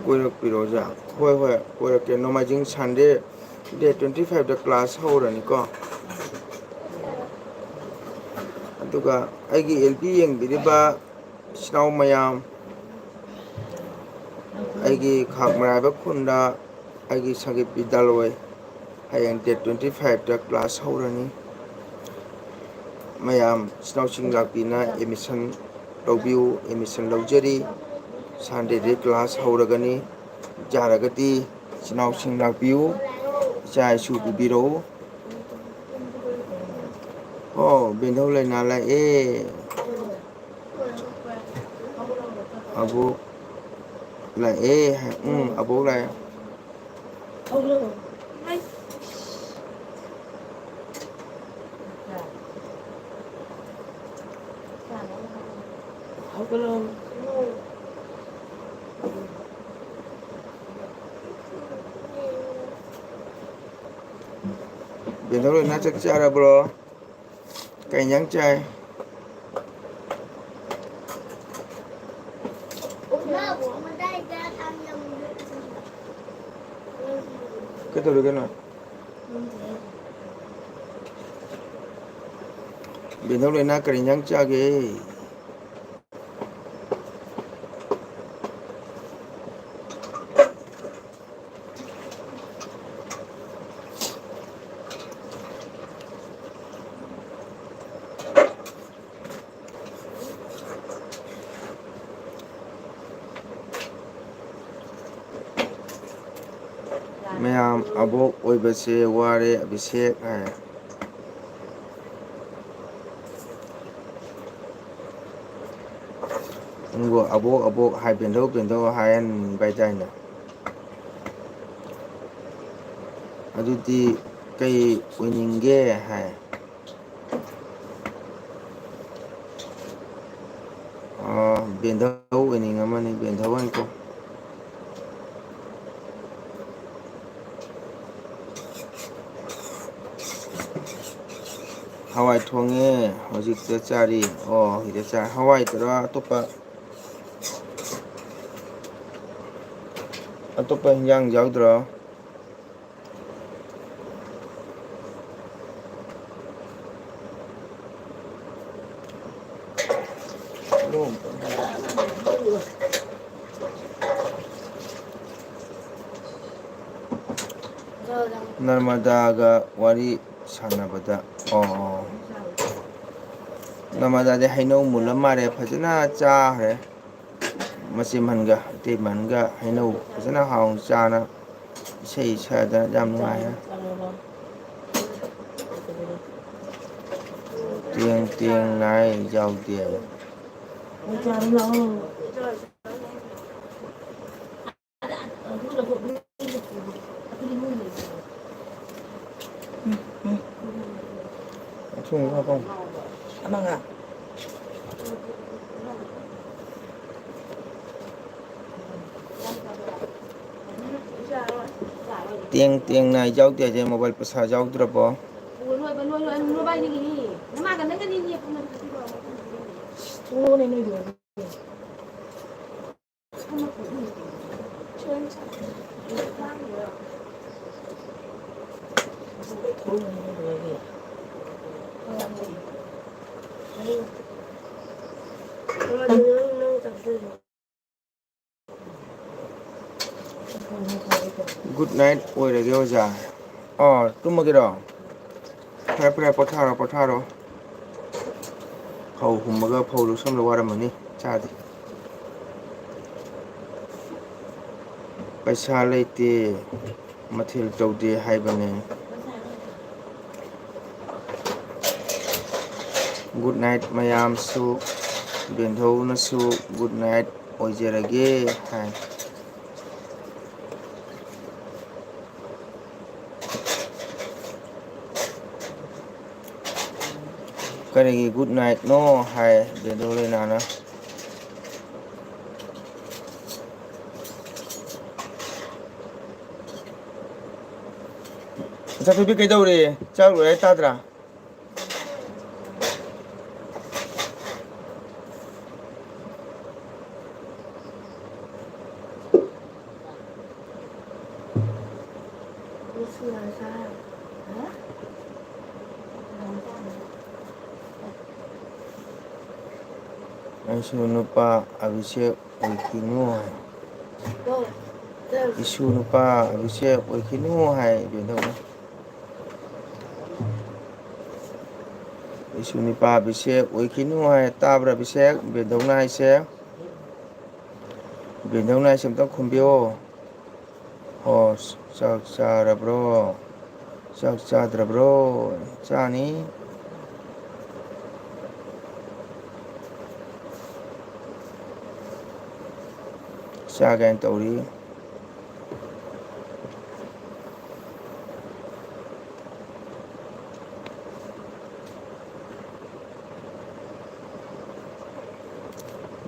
ꯀꯣꯏꯔꯛꯄꯤꯔꯣ, ꯑꯣꯖꯥ꯫ ꯍꯣꯏ, ꯍꯣꯏ, ꯀꯣꯏꯔꯛꯀꯦ꯫ ꯅꯣꯡꯃꯥꯏꯖꯤꯡ, ꯁꯟꯗꯦ, ꯗꯦꯠ ꯇ꯭ꯋꯦꯟꯇꯤ ꯐꯥꯏꯚꯇ ꯀ꯭ꯂꯥꯁ ꯍꯧꯔꯅꯤꯀꯣ꯫ ꯑꯗꯨꯒ ꯑꯩꯒꯤ ꯑꯦꯜ ꯄꯤ ꯌꯦꯡꯕꯤꯔꯤꯕ ꯏꯆꯤꯟ ꯏꯅꯥꯎ ꯃꯌꯥꯝ, ꯑꯩꯒꯤ ꯈꯥꯛ ꯃꯔꯥꯏꯕꯛ ꯈꯨꯟꯗ ꯑꯩꯒꯤ ꯁꯪꯒꯤꯠ ꯕꯤꯗ꯭ꯌꯥꯂꯣꯏ, ꯍꯌꯦꯡ ꯗꯦꯠ ꯇ꯭ꯋꯦꯟꯇꯤ ꯐꯥꯏꯚꯇ ꯀ꯭ꯂꯥꯁ ꯍꯧꯔꯅꯤ꯫ ꯃꯌꯥꯝ ꯏꯆꯤꯟ ꯏꯅꯥꯎꯁꯤꯡ ꯂꯥꯛꯄꯤꯅ ꯑꯦꯗꯃꯤꯁꯟ ꯂꯧꯕꯤꯌꯨ, ꯑꯦꯗꯃꯤꯁꯟ ꯂꯧꯖꯔꯤ꯫ ꯁꯟꯗꯦꯗꯒꯤ ꯀ꯭ꯂꯥꯁ ꯍꯧꯔꯒꯅꯤ꯫ ꯌꯥꯔꯒꯗꯤ ꯏꯆꯤꯟ ꯏꯅꯥꯎꯁꯤꯡ ꯂꯥꯛꯄꯤꯌꯨ, ꯏꯆꯥ ꯏꯁꯨ ꯄꯨꯕꯤꯔꯛꯎ꯫ ꯑꯣ, ꯕꯦꯟꯊꯧ ꯂꯩꯅꯥ ꯂꯥꯛꯑꯦ꯫ ꯑꯕꯣꯛ ꯂꯥꯛꯑꯦ ꯍꯥꯏ꯫ ꯎꯝ, ꯑꯕꯣꯛ ꯂꯥꯛꯑꯦ꯫ ꯍꯧꯒꯠꯂꯣ꯫ ꯕꯦꯟꯗꯧ ꯂꯣꯏꯅ ꯆꯥꯛ ꯆꯥꯔꯕ꯭ꯔꯣ? ꯀꯩ ꯏꯟꯖꯥꯡ ꯆꯥꯏ? ꯀꯩꯗꯧꯔꯒꯦ ꯅꯣꯏ? ꯕꯦꯟꯗꯧ ꯂꯣꯏꯅ ꯀꯔꯤ ꯏꯟꯖꯥꯡ ꯆꯥꯒꯦ? ꯃꯌꯥꯝ ꯑꯕꯣꯛ ꯑꯣꯏꯕꯁꯦ ꯋꯥꯔꯦ ꯑꯕꯤꯁꯦꯛ ꯍꯥꯏ꯫ ꯅꯪꯕꯨ ꯑꯕꯣꯛ ꯑꯕꯣꯛ ꯍꯥꯏ ꯕꯦꯟꯗꯧ ꯕꯦꯟꯗꯧ ꯍꯥꯏꯍꯟꯕ ꯍꯥꯏꯗꯥꯏꯅꯦ? ꯑꯗꯨꯗꯤ ꯀꯩ ꯑꯣꯏꯅꯤꯡꯒꯦ ꯍꯥꯏ? ꯑꯣ, ꯕꯦꯟꯗꯧ ꯑꯣꯏꯅꯤꯡꯉꯝꯃꯅꯤ, ꯕꯦꯟꯗꯧ ꯑꯣꯏꯅ ꯀꯧ꯫ ꯍꯋꯥꯏ ꯊꯣꯡꯉꯦ, ꯍꯧꯖꯤꯛꯇ ꯆꯥꯔꯤ꯫ ꯑꯣ, ꯍꯧꯖꯤꯛꯇ ꯆꯥ-, ꯍꯋꯥꯏꯗꯨꯔꯣ ꯑꯇꯣꯞꯄ, ꯑꯇꯣꯞꯄ ꯍꯤꯟꯖꯥꯡ ꯌꯥꯎꯗ꯭ꯔꯣ? ꯅꯔꯃꯗꯥꯒ ꯋꯥꯔꯤ ꯁꯥꯟꯅꯕꯗ, ꯑꯣ, ꯅꯔꯃꯗꯥꯗꯤ ꯍꯩꯅꯧ ꯃꯨꯜꯂ ꯃꯥꯜꯂꯦ, ꯐꯖꯅ ꯆꯥꯈ꯭ꯔꯦ꯫ ꯃꯆꯤꯟꯕꯟꯒ, ꯏꯇꯩꯃꯟꯒ ꯍꯩꯅꯧ ꯐꯖꯅ ꯍꯥꯎꯅ ꯆꯥꯅ ꯏꯁꯩ ꯁꯛꯑꯗꯅ ꯌꯥꯝ ꯅꯨꯡꯉꯥꯏꯔꯦ꯫ ꯇꯦꯡ ꯇꯦꯡ ꯅꯥꯏ ꯌꯥꯎꯗꯦ꯫ ꯑꯊꯨꯝꯕ ꯍꯥꯞꯄꯣ꯫ ꯑꯃꯒ꯫ ꯇꯦꯡ ꯇꯦꯡꯅ ꯌꯥꯎꯗꯦ ꯍꯥꯏꯁꯦ, ꯃꯣꯕꯥꯏꯜ ꯄꯩꯁꯥ ꯌꯥꯎꯗ꯭ꯔꯕꯣ? ꯂꯣꯏ, ꯂꯣꯏ, ꯂꯣꯏ, ꯂꯣꯏ, ꯂꯣꯏ, ꯂꯣꯏ, ꯅꯣꯏꯒꯤꯅꯤ꯫ ꯅꯃꯥꯒ ꯅꯪꯒꯅꯤ ꯅꯦꯛꯄ ꯅꯪ꯫ ꯊꯣꯛꯂꯛꯑꯣꯅꯦ ꯅꯣꯏꯗꯨ꯫ Good night ꯑꯣꯏꯔꯒꯦ ꯑꯣꯖꯥ꯫ ꯑꯣ, ꯇꯨꯝꯃꯒꯦꯔꯣ? ꯐꯔꯦ, ꯐꯔꯦ, ꯄꯣꯊꯥꯔꯣ, ꯄꯣꯊꯥꯔꯣ꯫ ꯐꯧ ꯍꯨꯝꯃꯒ ꯐꯧ ꯂꯧꯁꯟꯕ ꯋꯥꯔꯝꯃꯅꯤ, ꯆꯥꯗꯦ꯫ ꯄꯩꯁꯥ ꯂꯩꯇꯦ, ꯃꯊꯦꯜ ꯇꯧꯗꯦ ꯍꯥꯏꯕꯅꯦ꯫ Good night ꯃꯌꯥꯝꯁꯨ, ꯕꯦꯟꯙꯧꯅꯁꯨ good night ꯑꯣꯏꯖꯔꯒꯦ ꯍꯥꯏ꯫ ꯀꯔꯤꯒꯤ good night ꯅꯣ ꯍꯥꯏ ꯕꯦꯟꯙꯧ ꯂꯩꯅꯥꯅ꯫ ꯏꯆꯥꯊꯣꯏꯕꯤ ꯀꯩꯗꯧꯔꯦ? ꯆꯥꯛ ꯂꯣꯏꯔꯦ ꯇꯥꯗ꯭ꯔꯥ? ꯑꯩꯁꯨ ꯅꯨꯄꯥ ꯑꯚꯤꯁꯦꯛ ꯑꯣꯏꯈꯤꯅꯨ ꯍꯥꯏ꯫ ꯏꯁꯨ ꯅꯨꯄꯥ ꯑꯚꯤꯁꯦꯛ ꯑꯣꯏꯈꯤꯅꯨ ꯍꯥꯏ ꯕꯦꯟꯗꯧꯅ꯫ ꯏꯁꯨ ꯅꯨꯄꯥ ꯑꯚꯤꯁꯦꯛ ꯑꯣꯏꯈꯤꯅꯨ ꯍꯥꯏ꯫ ꯇꯥꯕ꯭ꯔꯥ ꯑꯚꯤꯁꯦꯛ? ꯕꯦꯟꯗꯧꯅ ꯍꯥꯏꯁꯦ꯫ ꯕꯦꯟꯗꯧꯅ ꯍꯥꯏꯁꯦ ꯑꯝꯇꯪ ꯈꯨꯝꯕꯤꯌꯣ꯫ ꯑꯣ, ꯆꯥꯛ ꯆꯥꯔꯕ꯭ꯔꯣ? ꯆꯥꯛ ꯆꯥꯗ꯭ꯔꯕ꯭ꯔꯣ? ꯆꯥꯅꯤ꯫ ꯆꯥꯒꯦꯅ ꯇꯧꯔꯤ꯫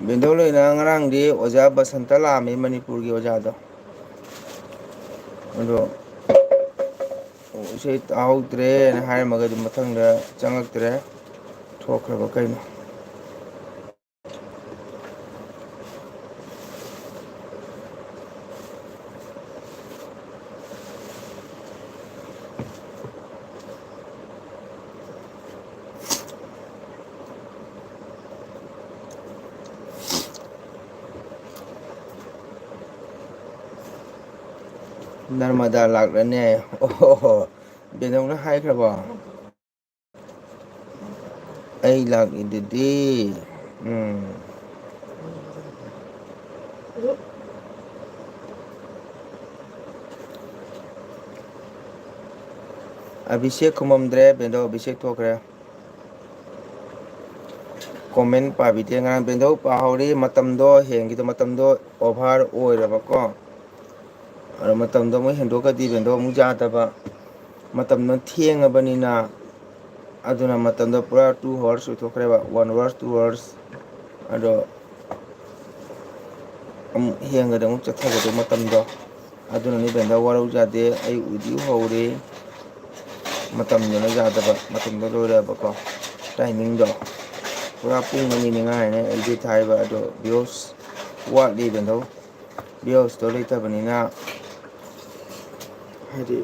ꯕꯦꯟꯗꯧ ꯂꯩꯅ ꯉꯔꯥꯡꯗꯤ ꯑꯣꯖꯥ ꯕꯁꯟꯇ ꯂꯥꯛꯑꯝꯃꯤ, ꯃꯅꯤꯄꯨꯔꯒꯤ ꯑꯣꯖꯥꯗꯣ꯫ ꯑꯗꯣ ꯏꯁꯩ ꯇꯥꯍꯧꯗ꯭ꯔꯦꯅ ꯍꯥꯏꯔꯝꯃꯒ ꯑꯗꯨꯝ ꯃꯊꯪꯗ ꯆꯪꯉꯛꯇ꯭ꯔꯦ꯫ ꯊꯣꯛꯈ꯭ꯔꯕ ꯀꯩꯅꯣ? ꯅꯔꯃꯗꯥ ꯂꯥꯛꯂꯅꯦ꯫ ꯑꯣꯍꯣ, ꯕꯦꯅꯧꯅ ꯍꯥꯏꯈ꯭ꯔꯕꯣ? ꯑꯩ ꯂꯥꯛꯏꯗꯨꯗꯤ꯫ ꯎꯝ꯫ ꯑꯕꯤꯁꯦꯛ ꯈꯨꯃꯝꯗ꯭ꯔꯦ, ꯕꯦꯟꯗꯧ ꯑꯕꯤꯁꯦꯛ ꯊꯣꯛꯈ꯭ꯔꯦ꯫ Comment ꯄꯥꯕꯤꯗꯦ꯫ ꯉꯔꯥꯡ ꯕꯦꯟꯗꯧ ꯄꯥꯍꯧꯔꯤ, ꯃꯇꯝꯗꯣ ꯍꯦꯟꯈꯤꯗ, ꯃꯇꯝꯗꯣ over ꯑꯣꯏꯔꯕꯀꯣ꯫ ꯑꯗꯣ ꯃꯇꯝꯗꯣ ꯑꯃꯨꯛ ꯍꯦꯟꯗꯣꯛꯈ꯭ꯔꯗꯤ ꯕꯦꯟꯗꯧ ꯑꯃꯨꯛ ꯌꯥꯗꯕ꯫ ꯃꯇꯝꯗꯣ ꯊꯦꯡꯉꯕꯅꯤꯅ, ꯑꯗꯨꯅ ꯃꯇꯝꯗꯣ ꯄꯨꯔꯥ two hours ꯑꯣꯏꯊꯣꯛꯈ꯭ꯔꯦꯕ, one hours, two hours꯫ ꯑꯗꯣ ꯑꯃꯨꯛ ꯍꯦꯟꯒꯗꯤ ꯑꯃꯨꯛ ꯆꯠꯊꯒꯗꯧ ꯃꯇꯝꯗꯣ꯫ ꯑꯗꯨꯅꯅꯤ ꯕꯦꯟꯗꯧ ꯋꯥꯔꯧ ꯌꯥꯗꯦ, ꯑꯩ ꯎꯗꯤ ꯎꯍꯧꯔꯦ꯫ ꯃꯇꯝꯗꯨꯅ ꯌꯥꯗꯕ, ꯃꯇꯝꯗꯣ ꯂꯣꯏꯔꯦꯕꯀꯣ, timingꯗꯣ꯫ ꯄꯨꯔꯥ ꯄꯨꯡ ꯑꯅꯤ ꯃꯉꯥꯏꯅꯦ ꯑꯩꯗꯤ ꯊꯥꯏꯕ, ꯑꯗꯣ views ꯋꯥꯠꯂꯤ ꯕꯦꯟꯗꯧ꯫ Viewsꯇꯣ ꯂꯩꯇꯕꯅꯤꯅ, ꯍꯥꯏꯗꯤ,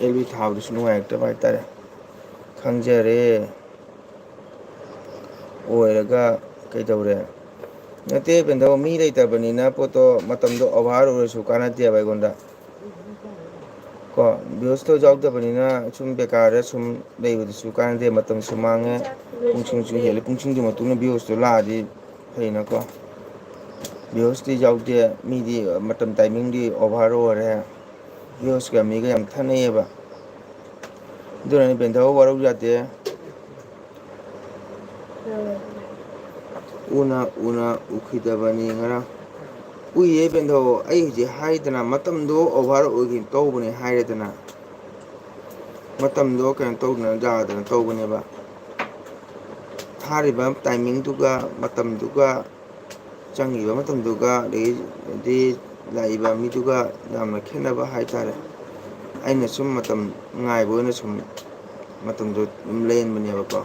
L B ꯊꯥꯕꯗꯁꯨ ꯅꯨꯡꯉꯥꯏꯔꯛꯇꯕ ꯍꯥꯏꯇꯥꯔꯦ꯫ ꯈꯪꯖꯔꯦ꯫ ꯑꯣꯏꯔꯒ ꯀꯩꯗꯧꯔꯦ? ꯅꯠꯇꯦ ꯕꯦꯟꯗꯧ, ꯃꯤ ꯂꯩꯇꯕꯅꯤꯅ ꯄꯣꯠꯇꯣ, ꯃꯇꯝꯗꯣ over ꯑꯣꯏꯔꯁꯨ ꯀꯥꯟꯅꯗꯦꯕ ꯑꯩꯉꯣꯟꯗ꯫ ꯀꯣ, viewsꯇꯣ ꯌꯥꯎꯗꯕꯅꯤꯅ ꯁꯨꯝ ꯕꯦꯀꯥꯔꯗ ꯁꯨꯝ ꯂꯩꯕꯗꯨꯁꯨ ꯀꯥꯟꯅꯗꯦ, ꯃꯇꯝꯁꯨ ꯃꯥꯡꯉꯦ, ꯄꯨꯡꯁꯤꯡꯁꯨ ꯍꯦꯜꯂꯦ꯫ ꯄꯨꯡꯁꯤꯡꯗꯨ ꯃꯇꯨꯡꯗ viewsꯇꯣ ꯂꯥꯛꯑꯗꯤ ꯐꯩꯅꯀꯣ꯫ Viewsꯇꯤ ꯌꯥꯎꯗꯦ, ꯃꯤꯗꯤ ꯃꯇꯝ timingꯗꯤ over ꯑꯣꯏꯔꯦ꯫ Viewsꯀ ꯃꯤꯒ ꯌꯥꯝ ꯈꯦꯠꯅꯩꯌꯦꯕ꯫ ꯑꯗꯨꯅꯅꯤ ꯕꯦꯟꯗꯧ ꯋꯥꯔꯧ ꯌꯥꯗꯦ꯫ ꯎꯅ ꯎꯅ ꯎꯈꯤꯗꯕꯅꯤ ꯉꯔꯥꯡ꯫ ꯎꯏꯌꯦ ꯕꯦꯟꯗꯧ, ꯑꯩ ꯍꯧꯖꯤꯛ ꯍꯥꯏꯗꯅ ꯃꯇꯝꯗꯣ over ꯑꯣꯏꯈꯤꯕ ꯇꯧꯕꯅꯦ ꯍꯥꯏꯔꯦꯗꯅ꯫ ꯃꯇꯝꯗꯣ ꯀꯩꯅꯣ ꯇꯧꯗꯅ ꯌꯥꯗꯅ ꯇꯧꯕꯅꯦꯕ꯫ ꯊꯥꯔꯤꯕ timingꯗꯨꯒ ꯃꯇꯝꯗꯨꯒ ꯆꯪꯉꯤꯕ ꯃꯇꯝꯗꯨꯒ ꯑꯗꯒꯤꯗꯤ ꯂꯥꯛꯏꯕ ꯃꯤꯗꯨꯒ ꯌꯥꯝꯅ ꯈꯦꯠꯅꯕ ꯍꯥꯏꯇꯥꯔꯦ꯫ ꯑꯩꯅ ꯁꯨꯝ ꯃꯇꯝ ꯉꯥꯏꯕ ꯑꯣꯏꯅ ꯁꯨꯝ ꯃꯇꯝꯗꯣ ꯑꯗꯨꯝ ꯂꯦꯟꯕꯅꯦꯕꯀꯣ꯫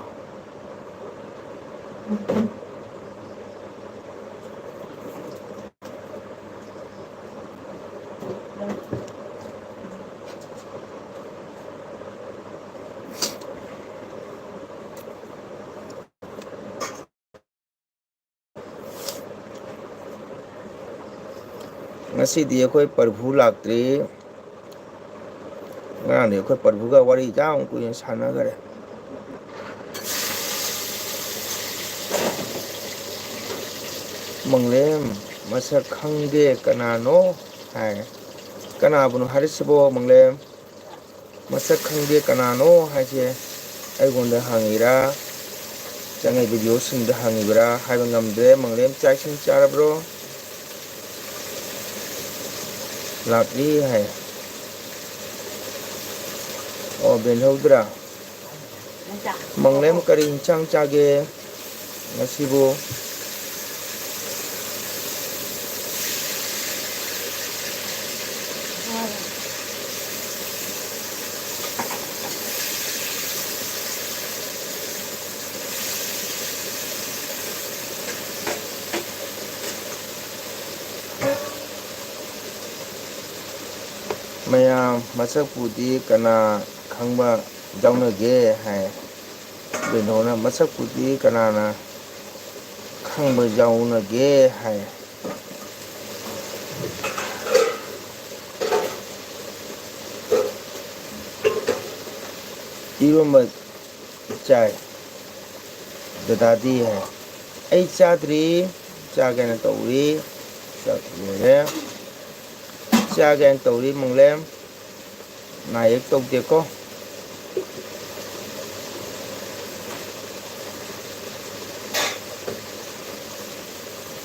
ꯉꯁꯤꯗꯤ ꯑꯩꯈꯣꯏ ꯄ꯭ꯔꯚꯨ ꯂꯥꯛꯇ꯭ꯔꯤ꯫ ꯉꯔꯥꯡꯗꯤ ꯑꯩꯈꯣꯏ ꯄ꯭ꯔꯚꯨꯒ ꯋꯥꯔꯤ ꯌꯥꯝ ꯀꯨꯏꯅ ꯁꯥꯟꯅꯈꯔꯦ꯫ ꯃꯪꯂꯦꯝ ꯃꯁꯛ ꯈꯪꯗꯦ ꯀꯅꯥꯅꯣ ꯍꯥꯏ꯫ ꯀꯅꯥꯕꯨꯅꯣ ꯍꯥꯏꯔꯤꯁꯤꯕꯣ ꯃꯪꯂꯦꯝ? ꯃꯁꯛ ꯈꯪꯗꯦ ꯀꯅꯥꯅꯣ ꯍꯥꯏꯁꯦ ꯑꯩꯉꯣꯟꯗ ꯍꯪꯉꯤꯔꯥ, ꯆꯪꯉꯛꯏꯕ ꯚꯤꯌꯨꯁꯤꯡꯗ ꯍꯪꯉꯤꯕ꯭ꯔꯥ ꯍꯥꯏꯕ ꯉꯝꯗ꯭ꯔꯦ꯫ ꯃꯪꯂꯦꯝ ꯆꯥꯛ ꯏꯁꯤꯡ ꯆꯥꯔꯕ꯭ꯔꯣ? ꯂꯥꯛꯂꯤ ꯍꯥꯏ꯫ ꯑꯣ, ꯕꯦꯟꯍꯧꯗ꯭ꯔꯥ? ꯃꯪꯂꯦꯝ ꯀꯔꯤ ꯏꯟꯁꯥꯡ ꯆꯥꯒꯦ ꯉꯁꯤꯕꯨ? ꯃꯌꯥꯝ ꯃꯁꯛꯄꯨꯗꯤ ꯀꯅꯥ ꯈꯪꯕ ꯌꯥꯎꯅꯒꯦ ꯍꯥꯏ꯫ ꯕꯦꯟꯍꯧꯅ ꯃꯁꯛꯄꯨꯗꯤ ꯀꯅꯥꯅ ꯈꯪꯕ ꯌꯥꯎꯅꯒꯦ ꯍꯥꯏ꯫ ꯏꯔꯣꯝꯕ ꯆꯥꯏ ꯗꯗꯥꯗꯤ ꯍꯥꯏ꯫ ꯑꯩ ꯆꯥꯗ꯭ꯔꯤ, ꯆꯥꯒꯦꯅ ꯇꯧꯔꯤ꯫ ꯆꯥꯛ ꯂꯣꯏꯔꯦ꯫ ꯆꯥꯒꯦꯅ ꯇꯧꯔꯤ ꯃꯪꯂꯦꯝ꯫ ꯅꯥꯌꯦꯛ ꯇꯧꯗꯦꯀꯣ꯫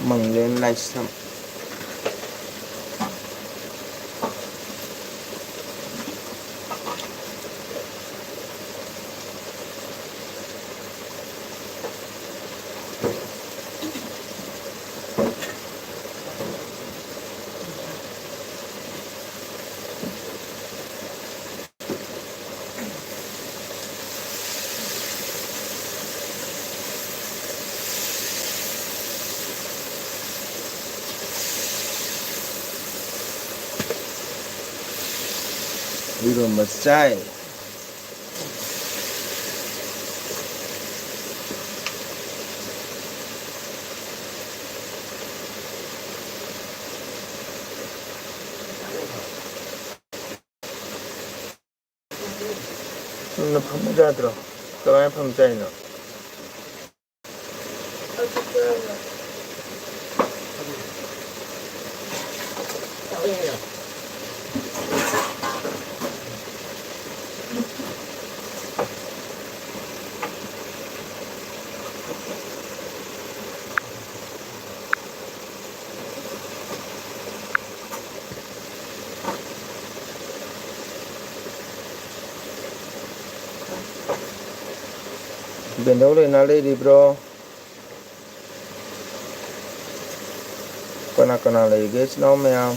ꯃꯪꯂꯦꯝ ꯂꯥꯏꯁ꯭ꯔꯝ꯫ ꯏꯔꯣꯝꯕ ꯆꯥꯏ꯫ ꯆꯨꯝꯅ ꯐꯝꯕ ꯌꯥꯗ꯭ꯔꯣ? ꯀꯃꯥꯏꯅ ꯐꯝ ꯆꯥꯏꯅꯣ? ꯕꯦꯟꯗꯧ ꯂꯩꯅꯥ ꯂꯩꯔꯤꯕ꯭ꯔꯣ? ꯀꯅꯥ ꯀꯅꯥ ꯂꯩꯒꯦ, ꯏꯆꯤꯟ ꯏꯅꯥꯎ ꯃꯌꯥꯝ?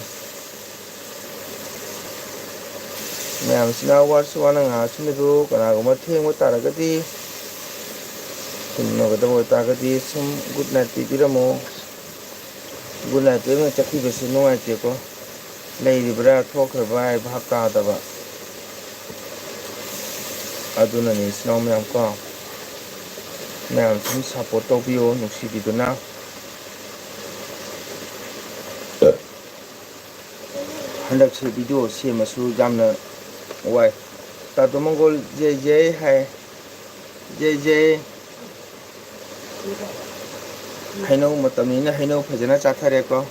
ꯃꯌꯥꯝꯁꯤꯅ ꯋꯥꯔꯁꯨ ꯋꯥꯅ ꯉꯥꯏꯍꯥꯛ ꯁꯨꯝꯕꯗꯨ, ꯀꯅꯥꯒꯨꯝꯕ ꯊꯦꯡꯕ ꯇꯥꯔꯒꯗꯤ, ꯇꯨꯝꯅꯒꯗꯕ ꯑꯣꯏꯇꯥꯔꯒꯗꯤ ꯁꯨꯝ good night ꯄꯤꯕꯤꯔꯝꯃꯣ꯫ Good night ꯄꯤꯔꯝꯃ ꯆꯠꯈꯤꯕꯁꯨ ꯅꯨꯡꯉꯥꯏꯇꯦꯀꯣ꯫ ꯂꯩꯔꯤꯕ꯭ꯔꯥ ꯊꯣꯛꯈ꯭ꯔꯕ꯭ꯔꯥ ꯍꯥꯏ ꯚꯥꯞ ꯇꯥꯗꯕ꯫ ꯑꯗꯨꯅꯅꯤ ꯏꯆꯤꯟ ꯏꯅꯥꯎ ꯃꯌꯥꯝ ꯀꯣ, ꯃꯌꯥꯝ ꯁꯨꯝ support ꯇꯧꯕꯤꯌꯣ ꯅꯨꯡꯁꯤꯕꯤꯗꯨꯅ꯫ ꯍꯟꯗꯛꯁꯦ video ꯁꯦꯝꯃꯁꯨ ꯌꯥꯝꯅ ꯋꯥꯏ꯫ ꯇꯥꯇꯣ ꯃꯪꯒꯣꯜ ꯖꯦ ꯖꯦ ꯍꯥꯏ꯫ ꯖꯦ ꯖꯦ꯫ ꯍꯩꯅꯧ ꯃꯇꯝꯅꯤꯅ ꯍꯩꯅꯧ ꯐꯖꯅ ꯆꯥꯊꯔꯦꯀꯣ꯫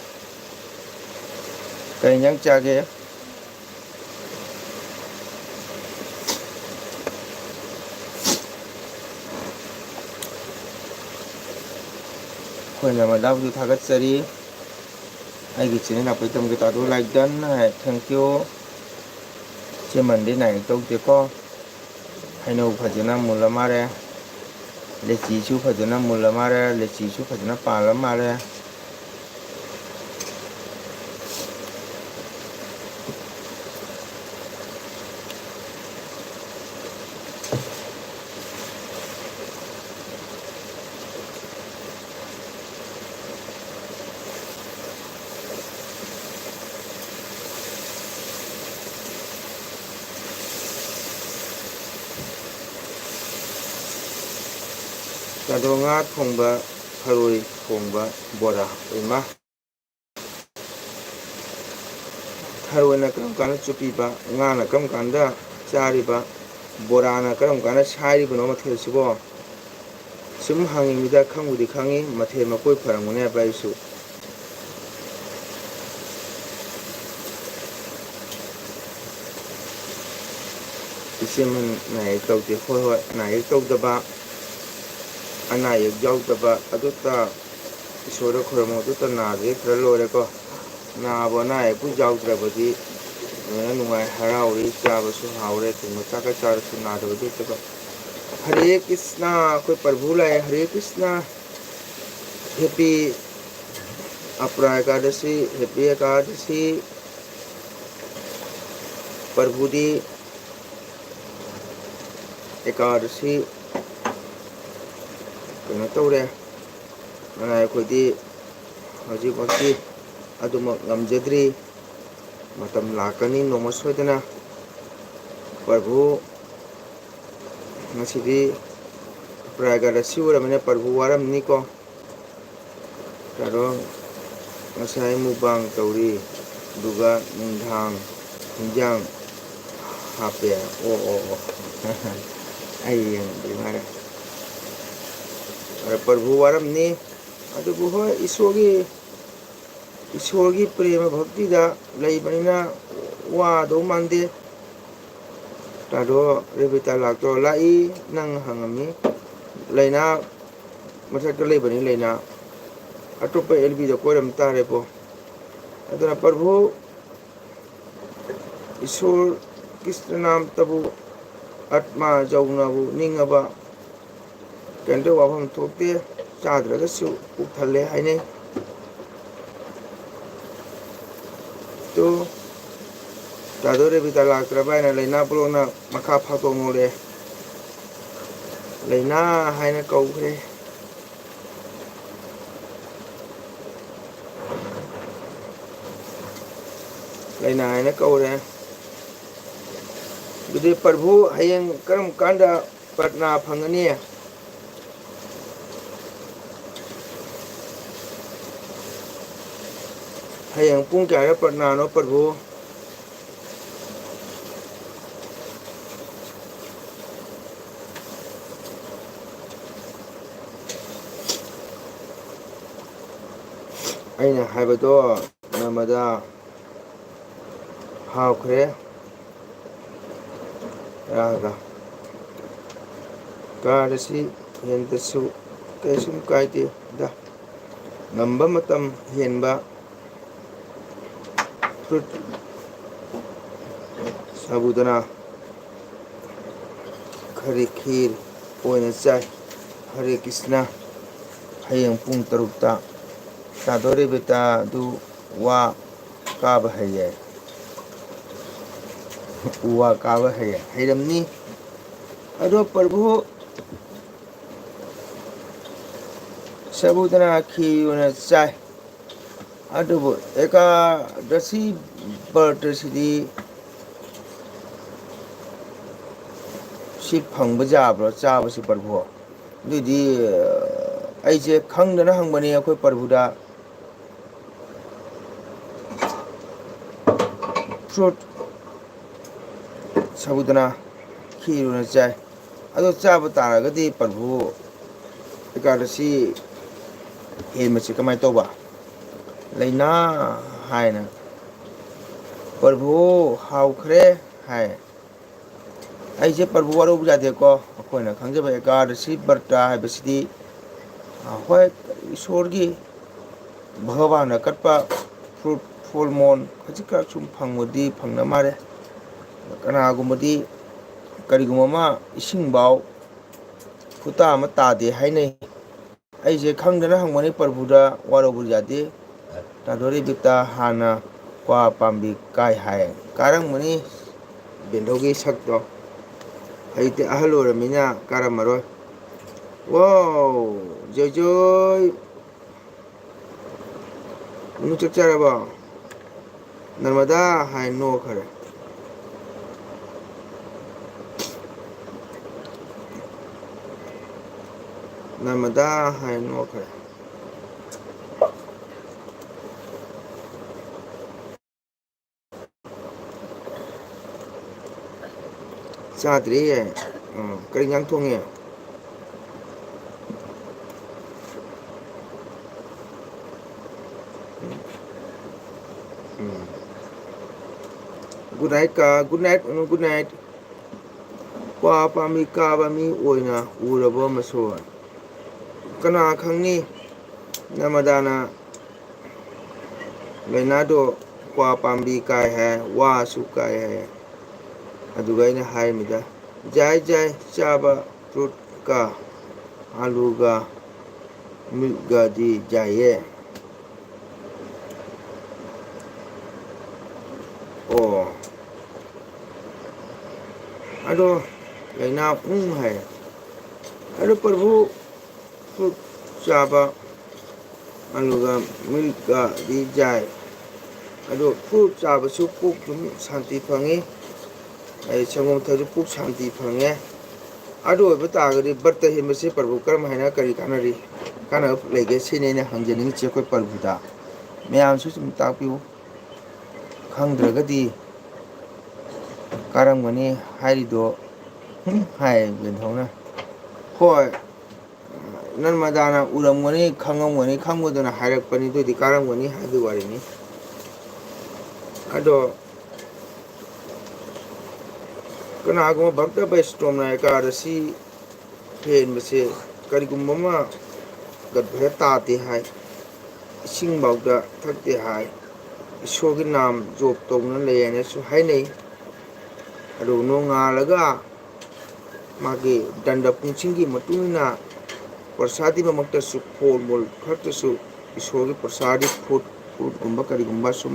ꯀꯩ ꯏꯟꯖꯥꯡ ꯆꯥꯒꯦ? ꯑꯩꯈꯣꯏꯅ ꯃꯗꯥꯕꯨꯁꯨ ꯊꯥꯒꯠꯆꯔꯤ꯫ ꯑꯩꯒꯤ channel ꯂꯥꯛꯄꯩ ꯇꯝꯒꯦ ꯇꯥꯗꯣ like done high, thank you꯫ ꯁꯤ Monday night ꯇꯧꯗꯦꯀꯣ꯫ ꯍꯩꯅꯧ ꯐꯖꯅ ꯃꯨꯜꯂ ꯃꯥꯜꯂꯦ꯫ ꯂꯤꯆꯤꯁꯨ ꯐꯖꯅ ꯃꯨꯜꯂ ꯃꯥꯜꯂꯦ꯫ ꯂꯤꯆꯤꯁꯨ ꯐꯖꯅ ꯄꯥꯜꯂ ꯃꯥꯜꯂꯦ꯫ ꯑꯗꯣ ꯉꯥ ꯊꯣꯡꯕ, ꯊꯔꯣꯏ ꯊꯣꯡꯕ, ꯕꯣꯔꯥ꯫ ꯏꯃꯥ! ꯊꯔꯣꯏꯅ ꯀꯔꯝ ꯀꯥꯟꯗ ꯆꯨꯞꯄꯤꯕ, ꯉꯥꯅ ꯀꯔꯝ ꯀꯥꯟꯗ ꯆꯥꯔꯤꯕ, ꯕꯣꯔꯥꯅ ꯀꯔꯝ ꯀꯥꯟꯗ ꯁꯥꯏꯔꯤꯕꯅꯣ ꯃꯊꯦꯜꯁꯤꯕꯣ? ꯁꯨꯝ ꯍꯪꯉꯤꯃꯤꯗ, ꯈꯪꯕꯨꯗꯤ ꯈꯪꯉꯤ, ꯃꯊꯦꯜ ꯃꯀꯣꯏ ꯐꯔꯝꯒꯅꯤ ꯍꯥꯏꯕ ꯑꯩꯁꯨ꯫ ꯏꯆꯦꯃꯟ ꯅꯥ ꯑꯌꯦꯛ ꯇꯧꯗꯦ꯫ ꯍꯣꯏ, ꯍꯣꯏ, ꯅꯥ ꯑꯌꯦꯛ ꯇꯧꯗꯕ, ꯑꯅꯥ ꯑꯌꯦꯛ ꯌꯥꯎꯗꯕ, ꯑꯗꯨꯇ ꯏꯁꯣꯔꯗ ꯈꯨꯔꯨꯝꯃꯨ, ꯑꯗꯨꯇ ꯅꯥꯗ ꯌꯦꯛꯇ꯭ꯔ ꯂꯣꯏꯔꯦꯀꯣ꯫ ꯅꯥꯕ ꯑꯅꯥ ꯑꯌꯦꯛꯄꯨ ꯌꯥꯎꯗ꯭ꯔꯕꯗꯤ ꯂꯣꯏꯅ ꯅꯨꯡꯉꯥꯏ, ꯍꯔꯥꯎꯔꯤ, ꯆꯥꯕꯁꯨ ꯍꯥꯎꯔꯦ, ꯊꯣꯡꯕ ꯆꯥꯛꯀ ꯆꯥꯔꯁꯨ ꯅꯥꯗꯕꯗꯤ ꯂꯩꯇꯕ꯫ ꯍꯔꯦ ꯀ꯭ꯔꯤꯁꯅ, ꯑꯩꯈꯣꯏ ꯄ꯭ꯔꯚꯨ ꯂꯥꯛꯑꯦ꯫ ꯍꯔꯦ ꯀ꯭ꯔꯤꯁꯅ, ꯍꯦꯄꯤ ꯑꯄ꯭ꯔꯥ ꯑꯦꯀꯥꯗꯁꯤ, ꯍꯦꯄꯤ ꯑꯦꯀꯥꯗꯁꯤ꯫ ꯄ꯭ꯔꯚꯨꯗꯤ ꯑꯦꯀꯥꯗꯁꯤ ꯀꯩꯅꯣ ꯇꯧꯔꯦ꯫ ꯑꯗꯨꯅ ꯑꯩꯈꯣꯏꯗꯤ ꯍꯧꯖꯤꯛꯃꯛꯇꯤ ꯑꯗꯨꯃꯛ ꯉꯝꯖꯗ꯭ꯔꯤ꯫ ꯃꯇꯝ ꯂꯥꯛꯀꯅꯤ ꯅꯣꯡꯃ ꯁꯣꯏꯗꯅ꯫ ꯄ꯭ꯔꯚꯨ, ꯉꯁꯤꯗꯤ ꯄ꯭ꯔꯥꯏꯒ ꯔꯁꯤ ꯑꯣꯏꯔꯕꯅꯤꯅ ꯄ꯭ꯔꯚꯨ ꯋꯥꯔꯝꯅꯤꯀꯣ꯫ ꯀꯩꯅꯣ, ꯉꯁꯥꯏ ꯃꯨꯛꯕꯥꯡ ꯇꯧꯔꯤ, ꯑꯗꯨꯒ ꯅꯨꯡꯗꯥꯡ ꯍꯤꯟꯖꯥꯡ ꯍꯥꯞꯄꯦ꯫ ꯑꯣ, ꯑꯣ, ꯑꯣ꯫ ꯑꯩ ꯌꯦꯡꯗ꯭ꯔꯤ ꯃꯥꯜꯂꯦ꯫ ꯑꯗ ꯄ꯭ꯔꯚꯨ ꯋꯥꯔꯝꯅꯤ꯫ ꯑꯗꯨꯕꯨ ꯍꯣꯏ, ꯏꯁꯣꯔꯒꯤ, ꯏꯁꯣꯔꯒꯤ ꯄ꯭ꯔꯦꯃ ꯚꯛꯇꯤꯗ ꯂꯩꯕꯅꯤꯅ ꯋꯥꯗꯧ ꯃꯥꯟꯗꯦ꯫ ꯇꯥꯗꯣ ꯔꯦꯕꯤꯇꯥ ꯂꯥꯛꯇ꯭ꯔꯣ? ꯂꯥꯛꯏ, ꯅꯪ ꯍꯪꯉꯝꯃꯤ꯫ ꯂꯩꯅꯥ ꯃꯊꯛꯇ ꯂꯩꯕꯅꯤ, ꯂꯩꯅꯥ꯫ ꯑꯇꯣꯞꯄ ꯑꯦꯜ ꯕꯤꯗ ꯀꯣꯏꯔꯝ ꯇꯥꯔꯦꯀꯣ꯫ ꯑꯗꯨꯅ ꯄ꯭ꯔꯚꯨ ꯏꯁꯣꯔ ꯀ꯭ꯔꯤꯁꯅ ꯅꯥꯝꯇꯕꯨ, ꯑꯥꯠꯃꯥ ꯖꯧꯅꯕꯨ ꯅꯤꯡꯉꯕ ꯀꯩꯝꯇ ꯋꯥꯐꯝ ꯊꯣꯛꯇꯦ꯫ ꯆꯥꯗ꯭ꯔꯒꯁꯨ ꯄꯨꯛ ꯊꯜꯂꯦ ꯍꯥꯏꯅꯩ꯫ ꯇꯨ, ꯇꯥꯗꯣ ꯔꯦꯕꯤꯇꯥ ꯂꯥꯛꯇ꯭ꯔꯕ ꯍꯥꯏꯅ ꯂꯩꯅꯥ ꯕ꯭ꯂꯣꯛꯅ ꯃꯈꯥ ꯐꯥꯛꯇꯣꯛ ꯅꯣꯛꯂꯛꯑꯦ꯫ ꯂꯩꯅꯥ ꯍꯥꯏꯅ ꯀꯧꯈ꯭ꯔꯦ꯫ ꯂꯩꯅꯥ ꯍꯥꯏꯅ ꯀꯧꯔꯦ꯫ ꯑꯗꯨꯗꯤ ꯄ꯭ꯔꯚꯨ ꯍꯌꯦꯡ ꯀꯔꯝ ꯀꯥꯟꯗ ꯄ꯭ꯔꯠꯅꯥ ꯐꯪꯒꯅꯤ? ꯍꯌꯦꯡ ꯄꯨꯡ ꯀꯌꯥꯗ ꯄ꯭ꯔꯊꯅꯥꯅꯣ ꯄ꯭ꯔꯚꯨ? ꯑꯩꯅ ꯍꯥꯏꯕꯗꯣ ꯅꯔꯃꯗꯥ ꯍꯥꯎꯈ꯭ꯔꯦ꯫ ꯔꯥꯒ ꯀꯥꯔꯗ ꯑꯁꯤ ꯍꯦꯟꯕꯁꯨ ꯀꯩꯁꯨꯝ ꯀꯥꯏꯗꯦꯗ꯫ ꯉꯝꯕ ꯃꯇꯝ ꯍꯦꯟꯕ ꯐ꯭ꯔꯨꯠ ꯁꯥꯕꯨꯗꯅ ꯈꯔꯤ ꯈꯤꯔ ꯑꯣꯏꯅ ꯆꯥꯏ꯫ ꯍꯔꯦ ꯀ꯭ꯔꯤꯁꯅ꯫ ꯍꯌꯦꯡ ꯄꯨꯡ ꯇꯔꯨꯛꯇ ꯇꯥꯗꯣꯔꯤꯕ ꯇꯥ ꯑꯗꯨ ꯋꯥ ꯀꯥꯕ ꯍꯩꯌꯦ꯫ ꯎ ꯋꯥ ꯀꯥꯕ ꯍꯩꯌꯦ꯫ ꯍꯩꯔꯝꯅꯤ꯫ ꯑꯗꯣ ꯄ꯭ꯔꯚꯨ ꯁꯕꯨꯗꯅ ꯈꯤꯔ ꯑꯣꯏꯅ ꯆꯥꯏ꯫ ꯑꯗꯨꯕꯨ ꯑꯦꯀꯥꯗꯁꯤ ꯕ꯭ꯔꯇꯁꯤꯗꯤ ꯁꯤ ꯐꯪꯕ ꯌꯥꯕ꯭ꯔꯣ, ꯆꯥꯕꯁꯤ ꯄ꯭ꯔꯚꯨ? ꯑꯗꯨꯗꯤ, ꯑ, ꯑꯩꯁꯦ ꯈꯪꯗꯅ ꯍꯪꯕꯅꯤ ꯑꯩꯈꯣꯏ ꯄ꯭ꯔꯚꯨꯗ꯫ ꯐ꯭ꯔꯨꯠ ꯁꯕꯨꯗꯅ ꯈꯤꯔ ꯑꯣꯏꯅ ꯆꯥꯏ꯫ ꯑꯗꯣ ꯆꯥꯕ ꯇꯥꯔꯒꯗꯤ ꯄ꯭ꯔꯚꯨ ꯑꯦꯀꯥꯗꯁꯤ ꯍꯦꯟꯕꯁꯤ ꯀꯃꯥꯏꯅ ꯇꯧꯕ? ꯂꯥꯏꯅꯥ ꯍꯥꯏꯅ ꯄ꯭ꯔꯚꯨ ꯍꯥꯎꯈ꯭ꯔꯦ ꯍꯥꯏ꯫ ꯑꯩꯁꯦ ꯄ꯭ꯔꯚꯨ ꯋꯥꯔꯧꯕ ꯌꯥꯗꯦꯀꯣ꯫ ꯑꯩꯈꯣꯏꯅ ꯈꯪꯖꯕ ꯑꯦꯀꯥꯗꯁꯤ ꯕ꯭ꯔꯇ ꯍꯥꯏꯕꯁꯤꯗꯤ, ꯑ, ꯍꯣꯏ, ꯏꯁꯣꯔꯒꯤ ꯚꯒꯕꯥꯟꯅ ꯀꯠꯄ ꯐ꯭ꯔꯨꯠ, ꯐꯣꯜ ꯃꯣꯟ ꯈꯖꯤꯛꯈꯛ ꯁꯨꯝ ꯐꯪꯕꯗꯤ ꯐꯪꯅ ꯃꯥꯜꯂꯦ꯫ ꯀꯅꯥꯒꯨꯝꯕꯗꯤ, ꯀꯔꯤꯒꯨꯝꯕ ꯑꯃ ꯏꯁꯤꯡꯐꯥꯎ ꯐꯨꯇꯥ ꯑꯃ ꯇꯥꯗꯦ ꯍꯥꯏꯅꯩ꯫ ꯑꯩꯁꯦ ꯈꯪꯗꯅ ꯍꯪꯕꯅꯤ ꯄ꯭ꯔꯚꯨꯗ, ꯋꯥꯔꯧꯕ ꯌꯥꯗꯦ꯫ ꯇꯥꯗꯣꯔꯤ ꯕꯤꯇꯥ ꯍꯥꯟꯅ ꯀ꯭ꯋꯥ ꯄꯥꯝꯕꯤ ꯀꯥꯏ ꯍꯥꯏ꯫ ꯀꯥꯔꯝꯒꯅꯤ ꯕꯦꯟꯗꯧꯒꯤ ꯁꯛꯇꯣ꯫ ꯍꯧꯖꯤꯛꯇꯤ ꯑꯍꯜ ꯑꯣꯏꯔꯃꯤꯅ ꯀꯥꯔꯝꯃꯔꯣꯏ꯫ ꯋꯥꯎ! ꯖꯣꯏ ꯖꯣꯏ! ꯅꯨ ꯆꯥꯛ ꯆꯥꯔꯕꯣ? ꯅꯔꯃꯗꯥ ꯍꯥꯏ ꯅꯣꯛꯈꯔꯦ꯫ ꯅꯔꯃꯗꯥ ꯍꯥꯏ ꯅꯣꯛꯈꯔꯦ꯫ ꯆꯥꯗ꯭ꯔꯤ꯫ ꯑꯥ, ꯀꯔꯤ ꯏꯟꯖꯥꯡ ꯊꯣꯡꯉꯦ? ꯎꯝ꯫ Good night ꯀꯥ, good night, ꯎꯝ, good night꯫ ꯀ꯭ꯋꯥ ꯄꯥꯝꯕꯤ ꯀꯥꯕ ꯃꯤ ꯑꯣꯏꯅ ꯎꯔꯕꯣ ꯃꯁꯣꯏ? ꯀꯅꯥ ꯈꯪꯅꯤ? ꯅꯃꯗꯥꯅ ꯂꯥꯏꯅꯥꯗꯣ ꯀ꯭ꯋꯥ ꯄꯥꯝꯕꯤ ꯀꯥꯏ ꯍꯥꯏ, ꯋꯥꯁꯨ ꯀꯥꯏ ꯍꯥꯏ꯫ ꯑꯗꯨꯒ ꯑꯩꯅ ꯍꯥꯏꯔꯝꯃꯤꯗ, ꯌꯥꯏ, ꯌꯥꯏ, ꯆꯥꯕ fruit ꯀ ꯑꯂꯨꯒ milk ꯀꯗꯤ ꯌꯥꯏꯌꯦ꯫ ꯑꯣ꯫ ꯑꯗꯣ ꯂꯥꯏꯅꯥ ꯎꯪ ꯍꯥꯏ꯫ ꯑꯗꯣ ꯄ꯭ꯔꯚꯨ, fruit ꯆꯥꯕ ꯑꯗꯨꯒ milk ꯀꯗꯤ ꯌꯥꯏ꯫ ꯑꯗꯣ fruit ꯆꯥꯕꯁꯨ ꯄꯨꯛ ꯑꯗꯨꯝ ꯁꯥꯟꯇꯤ ꯐꯪꯉꯤ꯫ ꯑꯩ ꯁꯪꯒꯣꯝ ꯊꯛꯑꯁꯨ ꯄꯨꯛ ꯁꯥꯟꯇꯤ ꯐꯪꯉꯦ꯫ ꯑꯗꯨ ꯑꯣꯏꯕ ꯇꯥꯔꯒꯗꯤ ꯕ꯭ꯔꯇ ꯍꯦꯟꯕꯁꯤ ꯄ꯭ꯔꯚꯨ ꯀꯔꯝ ꯍꯥꯏꯅ ꯀꯔꯤ ꯀꯥꯟꯅꯔꯤ, ꯀꯥꯟꯅꯕ ꯂꯩꯒꯦ? ꯁꯤꯅꯤ ꯑꯩꯅ ꯍꯪꯖꯅꯤꯡꯉꯤꯁꯤ ꯑꯩꯈꯣꯏ ꯄ꯭ꯔꯚꯨꯗ꯫ ꯃꯌꯥꯝꯁꯨ ꯁꯨꯝ ꯇꯥꯛꯄꯤꯌꯨ꯫ ꯈꯪꯗ꯭ꯔꯒꯗꯤ ꯀꯥꯔꯝꯒꯅꯤ ꯍꯥꯏꯔꯤꯗꯣ, ꯍꯨꯝ, ꯍꯥꯏ ꯕꯦꯟꯊꯧꯅ꯫ ꯍꯣꯏ, ꯅꯔꯃꯗꯥꯅ ꯎꯔꯝꯒꯅꯤ, ꯈꯪꯉꯝꯒꯅꯤ, ꯈꯪꯕꯗꯨꯅ ꯍꯥꯏꯔꯛꯄꯅꯤ, ꯑꯗꯨꯗꯤ ꯀꯥꯔꯝꯒꯅꯤ ꯍꯥꯏꯕꯒꯤ ꯋꯥꯔꯤꯅꯤ꯫ ꯑꯗꯣ ꯀꯅꯥꯒꯨꯝꯕ ꯚꯛꯇ ꯕꯩꯁ꯭ꯅꯣꯞꯅ ꯑꯦꯀꯥꯗꯁꯤ ꯍꯦꯟꯕꯁꯦ ꯀꯔꯤꯒꯨꯝꯕ ꯑꯃ ꯒꯠꯚꯔ ꯇꯥꯗꯦ ꯍꯥꯏ, ꯏꯁꯤꯡꯐꯥꯎꯗ ꯊꯛꯇꯦ ꯍꯥꯏ, ꯏꯁꯣꯔꯒꯤ ꯅꯥꯝ ꯖꯣꯞ ꯇꯧꯗꯨꯅ ꯂꯩ ꯍꯥꯏꯅꯁꯨ ꯍꯥꯏꯅꯩ꯫ ꯑꯗꯨ ꯅꯣꯡꯉꯥꯜꯂꯒ ꯃꯥꯒꯤ ꯗꯟꯗ ꯄꯨꯡꯁꯤꯡꯒꯤ ꯃꯇꯨꯡ ꯏꯟꯅ ꯄ꯭ꯔꯁꯥꯗꯤ ꯃꯃꯛꯇꯁꯨ ꯐꯣꯔ ꯃꯣꯜ ꯈꯛꯇꯁꯨ ꯏꯁꯣꯔꯒꯤ ꯄ꯭ꯔꯁꯥꯗꯤ ꯐ꯭ꯔꯨꯠ, ꯐ꯭ꯔꯨꯠꯀꯨꯝꯕ ꯀꯔꯤꯒꯨꯝꯕ ꯁꯨꯝ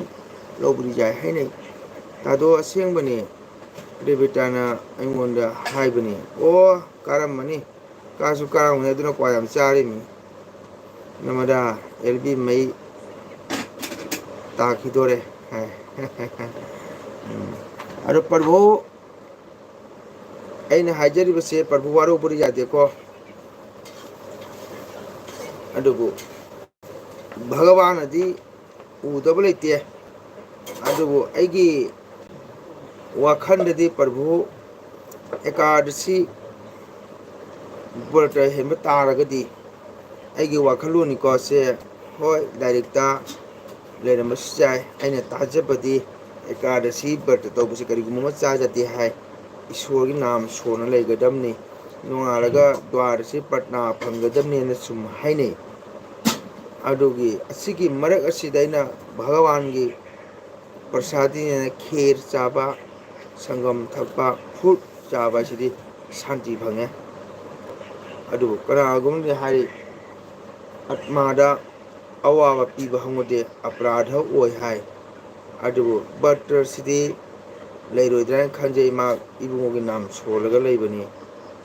ꯂꯧꯕꯗꯤ ꯌꯥꯏ ꯍꯥꯏꯅꯩ꯫ ꯇꯥꯗꯣ ꯑꯁꯦꯡꯕꯅꯦ, ꯔꯦꯕꯤꯇꯥꯅ ꯑꯩꯉꯣꯟꯗ ꯍꯥꯏꯕꯅꯤ꯫ ꯑꯣ, ꯀꯥꯔꯝꯃꯅꯤ, ꯀꯥꯁꯨ ꯀꯥꯔꯝꯒꯅꯤ, ꯑꯗꯨꯅ ꯀ꯭ꯋꯥ ꯌꯥꯝ ꯆꯥꯔꯤꯃꯤ꯫ ꯅꯃꯗꯥ ꯑꯦꯜ ꯕꯤ ꯃꯩ ꯇꯥꯈꯤꯗꯣꯔꯦ ꯍꯥꯏ꯫ ꯎꯝ꯫ ꯑꯗꯣ ꯄ꯭ꯔꯚꯨ, ꯑꯩꯅ ꯍꯥꯏꯖꯔꯤꯕꯁꯦ ꯄ꯭ꯔꯚꯨ ꯋꯥꯔꯧꯕꯗꯤ ꯌꯥꯗꯦꯀꯣ꯫ ꯑꯗꯨꯕꯨ ꯚꯒꯕꯥꯟꯅꯗꯤ ꯎꯗꯕ ꯂꯩꯇꯦ꯫ ꯑꯗꯨꯕꯨ ꯑꯩꯒꯤ ꯋꯥꯈꯜꯗꯗꯤ ꯄ꯭ꯔꯚꯨ ꯑꯦꯀꯥꯗꯁꯤ ꯕ꯭ꯔꯇ ꯍꯦꯟꯕ ꯇꯥꯔꯒꯗꯤ, ꯑꯩꯒꯤ ꯋꯥꯈꯜꯂꯣꯟꯅꯤꯀꯣ ꯁꯦ, ꯍꯣꯏ, ꯂꯥꯏꯔꯤꯛꯇ ꯂꯩꯔꯝꯕꯁꯨ ꯌꯥꯏ꯫ ꯑꯩꯅ ꯇꯥꯖꯕꯗꯤ ꯑꯦꯀꯥꯗꯁꯤ ꯕ꯭ꯔꯇ ꯇꯧꯕꯁꯦ ꯀꯔꯤꯒꯨꯝꯕ ꯑꯃ ꯆꯥꯖꯗꯦ ꯍꯥꯏ, ꯏꯁꯣꯔꯒꯤ ꯅꯥꯝ ꯁꯣꯟꯅ ꯂꯩꯒꯗꯕꯅꯤ, ꯅꯣꯡꯉꯥꯜꯂꯒ ꯗ꯭ꯋꯥꯔꯁꯤ ꯄ꯭ꯔꯠꯅꯥ ꯐꯪꯒꯗꯕꯅꯦꯅ ꯁꯨꯝ ꯍꯥꯏꯅꯩ꯫ ꯑꯗꯨꯒꯤ ꯑꯁꯤꯒꯤ ꯃꯔꯛ ꯑꯁꯤꯗ ꯑꯩꯅ ꯚꯒꯋꯥꯟꯒꯤ ꯄ꯭ꯔꯁꯥꯗꯤꯅꯦꯅ ꯈꯦꯔ ꯆꯥꯕ, ꯁꯪꯒꯝ ꯊꯛꯄ, ꯐ꯭ꯔꯨꯠ ꯆꯥꯕ ꯍꯥꯏꯁꯤꯗꯤ ꯁꯥꯟꯇꯤ ꯐꯪꯉꯦ꯫ ꯑꯗꯨꯕꯨ ꯀꯅꯥꯒꯨꯝꯕꯅ ꯍꯥꯏꯔꯤ, ꯑꯠꯃꯥꯗ ꯑꯋꯥꯕ ꯄꯤꯕ ꯍꯧꯅꯗꯦ, ꯑꯄꯔꯥꯙ ꯑꯣꯏ ꯍꯥꯏ꯫ ꯑꯗꯨꯕꯨ ꯕ꯭ꯔꯇꯁꯤꯗꯤ ꯂꯩꯔꯣꯏꯗ꯭ꯔꯥ ꯍꯥꯏꯅ ꯈꯟꯖꯩ꯫ ꯃꯥ ꯏꯕꯨꯡꯉꯣꯒꯤ ꯅꯥꯝ ꯁꯣꯜꯂꯒ ꯂꯩꯕꯅꯤ꯫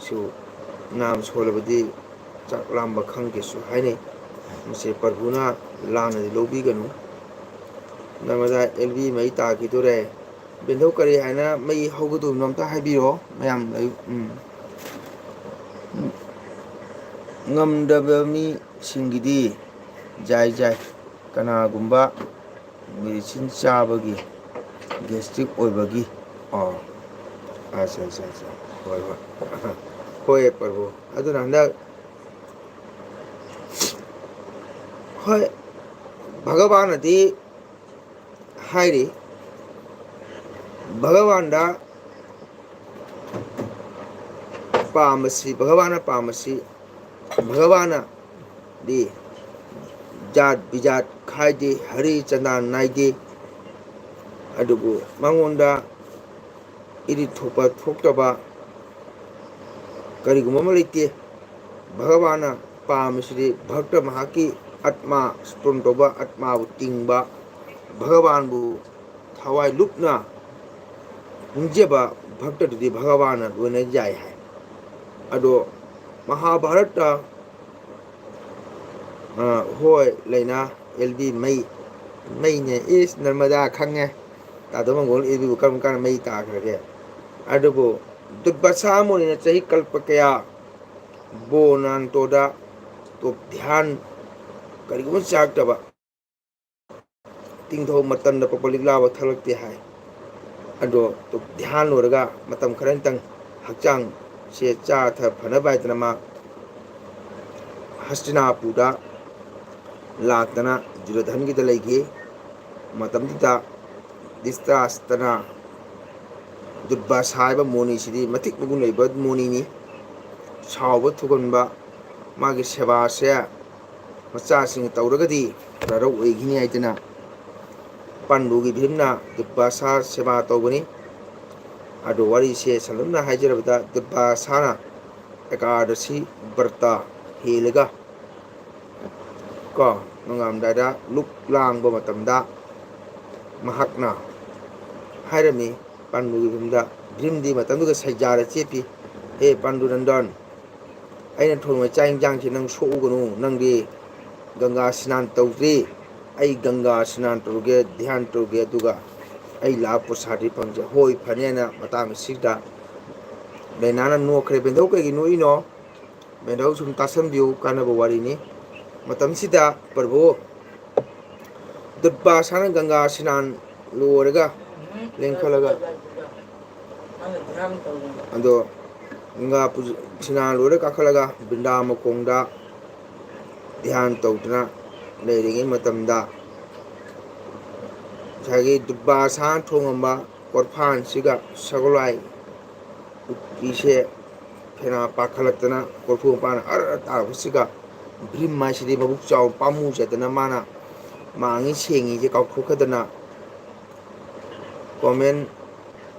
ꯁꯨ ꯅꯥꯝ ꯁꯣꯜꯂꯕꯗꯤ ꯆꯥꯛ ꯂꯥꯝꯕ ꯈꯪꯗꯦꯁꯨ ꯍꯥꯏꯅꯩ꯫ ꯃꯁꯤ ꯄ꯭ꯔꯚꯨꯅ ꯂꯥꯟꯅꯗꯤ ꯂꯧꯕꯤꯒꯅꯨ꯫ ꯅꯔꯃꯗꯥ ꯑꯦꯜ ꯕꯤ ꯃꯩ ꯇꯥꯈꯤꯗꯣꯔꯦ꯫ ꯕꯦꯟꯊꯧ, ꯀꯔꯤ ꯍꯥꯏꯅ ꯃꯩ ꯍꯧꯒꯗꯧꯔꯤꯅꯣ ꯑꯝꯇ ꯍꯥꯏꯕꯤꯔꯣ ꯃꯌꯥꯝ꯫ ꯎꯝ꯫ ꯉꯝꯗꯕ ꯃꯤꯁꯤꯡꯒꯤꯗꯤ ꯖꯥꯏ ꯖꯥꯏ꯫ ꯀꯅꯥꯒꯨꯝꯕ ꯃꯦꯗꯤꯁꯤꯟ ꯆꯥꯕꯒꯤ ꯒꯦꯁꯇ꯭ꯔꯤꯛ ꯑꯣꯏꯕꯒꯤ, ꯑꯣ, ꯑꯠꯆꯥ, ꯑꯠꯆꯥ, ꯑꯠꯆꯥ, ꯍꯣꯏ, ꯍꯣꯏ, ꯍꯣꯏ, ꯄ꯭ꯔꯚꯨ꯫ ꯑꯗꯨꯅ ꯍꯟꯗꯛ, ꯍꯣꯏ, ꯚꯒꯕꯥꯟꯅꯗꯤ ꯍꯥꯏꯔꯤ, ꯚꯒꯕꯥꯟꯗ ꯄꯥꯝꯕꯁꯤ, ꯚꯒꯕꯥꯟꯅ ꯄꯥꯝꯕꯁꯤ, ꯚꯒꯕꯥꯟꯅꯗꯤ ꯖꯥꯠ ꯕꯤꯖꯥꯠ ꯈꯥꯏꯗꯦ, ꯍꯔꯤ ꯆꯟꯗꯥꯟ ꯅꯥꯏꯗꯦ꯫ ꯑꯗꯨꯕꯨ ꯃꯉꯣꯟꯗ ꯏꯔꯤꯠ ꯊꯣꯛꯄ ꯊꯣꯛꯇꯕ ꯀꯔꯤꯒꯨꯝꯕ ꯑꯃ ꯂꯩꯇꯦ꯫ ꯚꯒꯕꯥꯟꯅ ꯄꯥꯝꯃꯤꯁꯤꯗꯤ ꯚꯛꯇ ꯃꯍꯥꯛꯀꯤ ꯑꯠꯃꯥ ꯁ꯭ꯇꯣꯟ ꯇꯧꯕ, ꯑꯠꯃꯥꯕꯨ ꯇꯤꯡꯕ, ꯚꯒꯕꯥꯟꯕꯨ ꯊꯋꯥꯏ ꯂꯨꯞꯅ ꯅꯤꯡꯖꯕ ꯚꯛꯇꯗꯨꯗꯤ ꯚꯒꯕꯥꯟꯅ ꯂꯣꯏꯅ ꯌꯥꯏ ꯍꯥꯏ꯫ ꯑꯗꯣ ꯃꯍꯥꯚꯥꯔꯠꯇ, ꯑ, ꯍꯣꯏ, ꯂꯩꯅ ꯑꯦꯜ ꯕꯤ ꯃꯩ, ꯃꯩꯅꯦ, ꯏꯁ, ꯅꯔꯃꯗꯥ ꯈꯪꯉꯦ꯫ ꯇꯥꯗꯣ ꯃꯪꯒꯣꯜ ꯑꯦꯜ ꯕꯤꯕꯨ ꯀꯔꯝ ꯀꯥꯟꯗ ꯃꯩ ꯇꯥꯈ꯭ꯔꯒꯦ? ꯑꯗꯨꯕꯨ ꯗꯨꯔꯕꯁꯥ ꯃꯨꯅꯤꯅ ꯆꯍꯤ ꯀꯜꯄ ꯀꯌꯥ ꯕꯣꯅꯥꯟꯇꯣꯗ ꯇꯣꯞ ꯙ꯭ꯌꯥꯟ ꯀꯔꯤꯒꯨꯝꯕ ꯆꯥꯔꯛꯇꯕ ꯇꯤꯡꯊꯧ ꯃꯇꯝꯗ ꯄꯄ ꯂꯤꯛꯂꯥꯕ ꯊꯛꯂꯛꯇꯦ ꯍꯥꯏ꯫ ꯑꯗꯣ ꯇꯣꯞ ꯙ꯭ꯌꯥꯟ ꯂꯣꯏꯔꯒ ꯃꯇꯝ ꯈꯔꯅꯤꯇꯪ ꯍꯛꯆꯥꯡꯁꯦ ꯆꯥ ꯊꯛ ꯐꯅꯕ ꯍꯥꯏꯗꯅ ꯃꯥ ꯍꯁꯇꯤꯅꯥꯄꯨꯔꯗ ꯂꯥꯛꯇꯅ ꯗꯨꯔꯣꯙꯟꯒꯤꯗ ꯂꯩꯈꯤ꯫ ꯃꯇꯝꯗꯨꯗ ꯙ꯭ꯔꯤꯇꯔꯥꯁꯇ꯭ꯔꯅ ꯗꯨꯔꯕꯥꯁꯥ ꯍꯥꯏꯕ ꯃꯣꯅꯤꯁꯤꯗꯤ ꯃꯇꯤꯛ ꯃꯒꯨꯟ ꯂꯩꯕ ꯃꯣꯅꯤꯅꯤ꯫ ꯁꯥꯎꯕ ꯊꯨꯒꯟꯕ, ꯃꯥꯒꯤ ꯁꯦꯕꯥꯁꯦ ꯃꯆꯥꯁꯤꯡ ꯇꯧꯔꯒꯗꯤ ꯔꯥꯔꯧ ꯑꯣꯏꯈꯤꯅꯤ ꯍꯥꯏꯗꯅ ꯄꯥꯟꯗꯨꯒꯤ ꯚꯤꯝꯅ ꯗꯨꯔꯕꯥꯁꯥ ꯁꯦꯕꯥ ꯇꯧꯕꯅꯤ꯫ ꯑꯗꯣ ꯋꯥꯔꯤꯁꯦ ꯁꯝꯂꯞꯅ ꯍꯥꯏꯖꯔꯕꯗ, ꯗꯨꯔꯕꯥꯁꯥꯅ ꯑꯦꯀꯥꯗꯁꯤ ꯕ꯭ꯔꯇ ꯍꯦꯜꯂꯒ ꯀꯣ, ꯅꯣꯡꯉꯥꯜꯂꯝꯗꯥꯏꯗ ꯂꯨꯛ ꯂꯥꯡꯕ ꯃꯇꯝꯗ ꯃꯍꯥꯛꯅ ꯍꯥꯏꯔꯝꯃꯤ ꯄꯥꯟꯗꯨꯒꯤ ꯚꯤꯝꯗ꯫ ꯚꯤꯝꯗꯤ ꯃꯇꯝꯗꯨꯗ ꯁꯩꯖꯥꯔ ꯆꯦꯞꯄꯤ, "ꯍꯦ ꯄꯥꯟꯗꯨ ꯅꯟꯗꯟ, ꯑꯩꯅ ꯊꯣꯡꯕ ꯆꯥꯛ ꯏꯟꯖꯥꯡꯁꯤ ꯅꯪ ꯁꯣꯛꯎꯒꯅꯨ, ꯅꯪꯗꯤ ꯒꯪꯒꯥ ꯁ꯭ꯅꯥꯟ ꯇꯧꯗ꯭ꯔꯤ, ꯑꯩ ꯒꯪꯒꯥ ꯁ꯭ꯅꯥꯟ ꯇꯧꯔꯨꯒꯦ, ꯙ꯭ꯌꯥꯟ ꯇꯧꯔꯨꯒꯦ, ꯑꯗꯨꯒ ꯑꯩ ꯂꯥꯛ ꯄ꯭ꯔꯁꯥꯗꯤ ꯐꯪꯖ-" "ꯍꯣꯏ, ꯐꯅꯤ" ꯍꯥꯏꯅ ꯃꯇꯥꯡ ꯑꯁꯤꯗ ꯂꯩꯅꯥꯅ ꯅꯣꯛꯈ꯭ꯔꯦ꯫ ꯕꯦꯟꯗꯧ ꯀꯩꯒꯤ ꯅꯣꯛꯏꯅꯣ? ꯕꯦꯟꯗꯧ ꯁꯨꯝ ꯇꯥꯁꯟꯕꯤꯌꯨ, ꯀꯥꯟꯅꯕ ꯋꯥꯔꯤꯅꯤ꯫ ꯃꯇꯝꯁꯤꯗ ꯄ꯭ꯔꯚꯨ ꯗꯨꯔꯕꯥꯁꯥꯅ ꯒꯪꯒꯥ ꯁ꯭ꯅꯥꯟ ꯂꯣꯏꯔꯒ ꯂꯦꯡꯈꯠꯂꯒ, ꯑꯗꯣ ꯒꯪꯒꯥ ꯄꯨꯖ-, ꯁ꯭ꯅꯥꯟ ꯂꯣꯏꯔ ꯀꯥꯈꯠꯂꯒ ꯕ꯭ꯔꯤꯟꯗꯥ ꯃꯈꯣꯡꯗ ꯙ꯭ꯌꯥꯟ ꯇꯧꯗꯨꯅ ꯂꯩꯔꯤꯉꯩ ꯃꯇꯝꯗ ꯉꯁꯥꯏꯒꯤ ꯗꯨꯔꯕꯥꯁꯥꯅ ꯊꯣꯡꯉꯝꯕ ꯀꯣꯔꯐꯥꯟꯁꯤꯒ ꯁꯒꯣꯜꯋꯥꯏ ꯎꯇꯤꯁꯦ ꯐꯦꯅꯥ ꯄꯥꯈꯠꯂꯛꯇꯅ ꯀꯣꯔꯐꯨ ꯃꯄꯥꯟꯅ ꯑꯔ ꯑꯔ ꯇꯥꯔꯛꯄꯁꯤꯒ ꯚ꯭ꯔꯤꯝ ꯍꯥꯏꯁꯤꯗꯤ ꯃꯕꯨꯛ ꯆꯥꯎ ꯄꯥꯝꯃꯨꯖꯗꯅ ꯃꯥꯅ ꯃꯥꯡꯉꯤ ꯁꯦꯡꯉꯤꯁꯦ ꯀꯥꯎꯊꯣꯛꯈꯗꯅ comment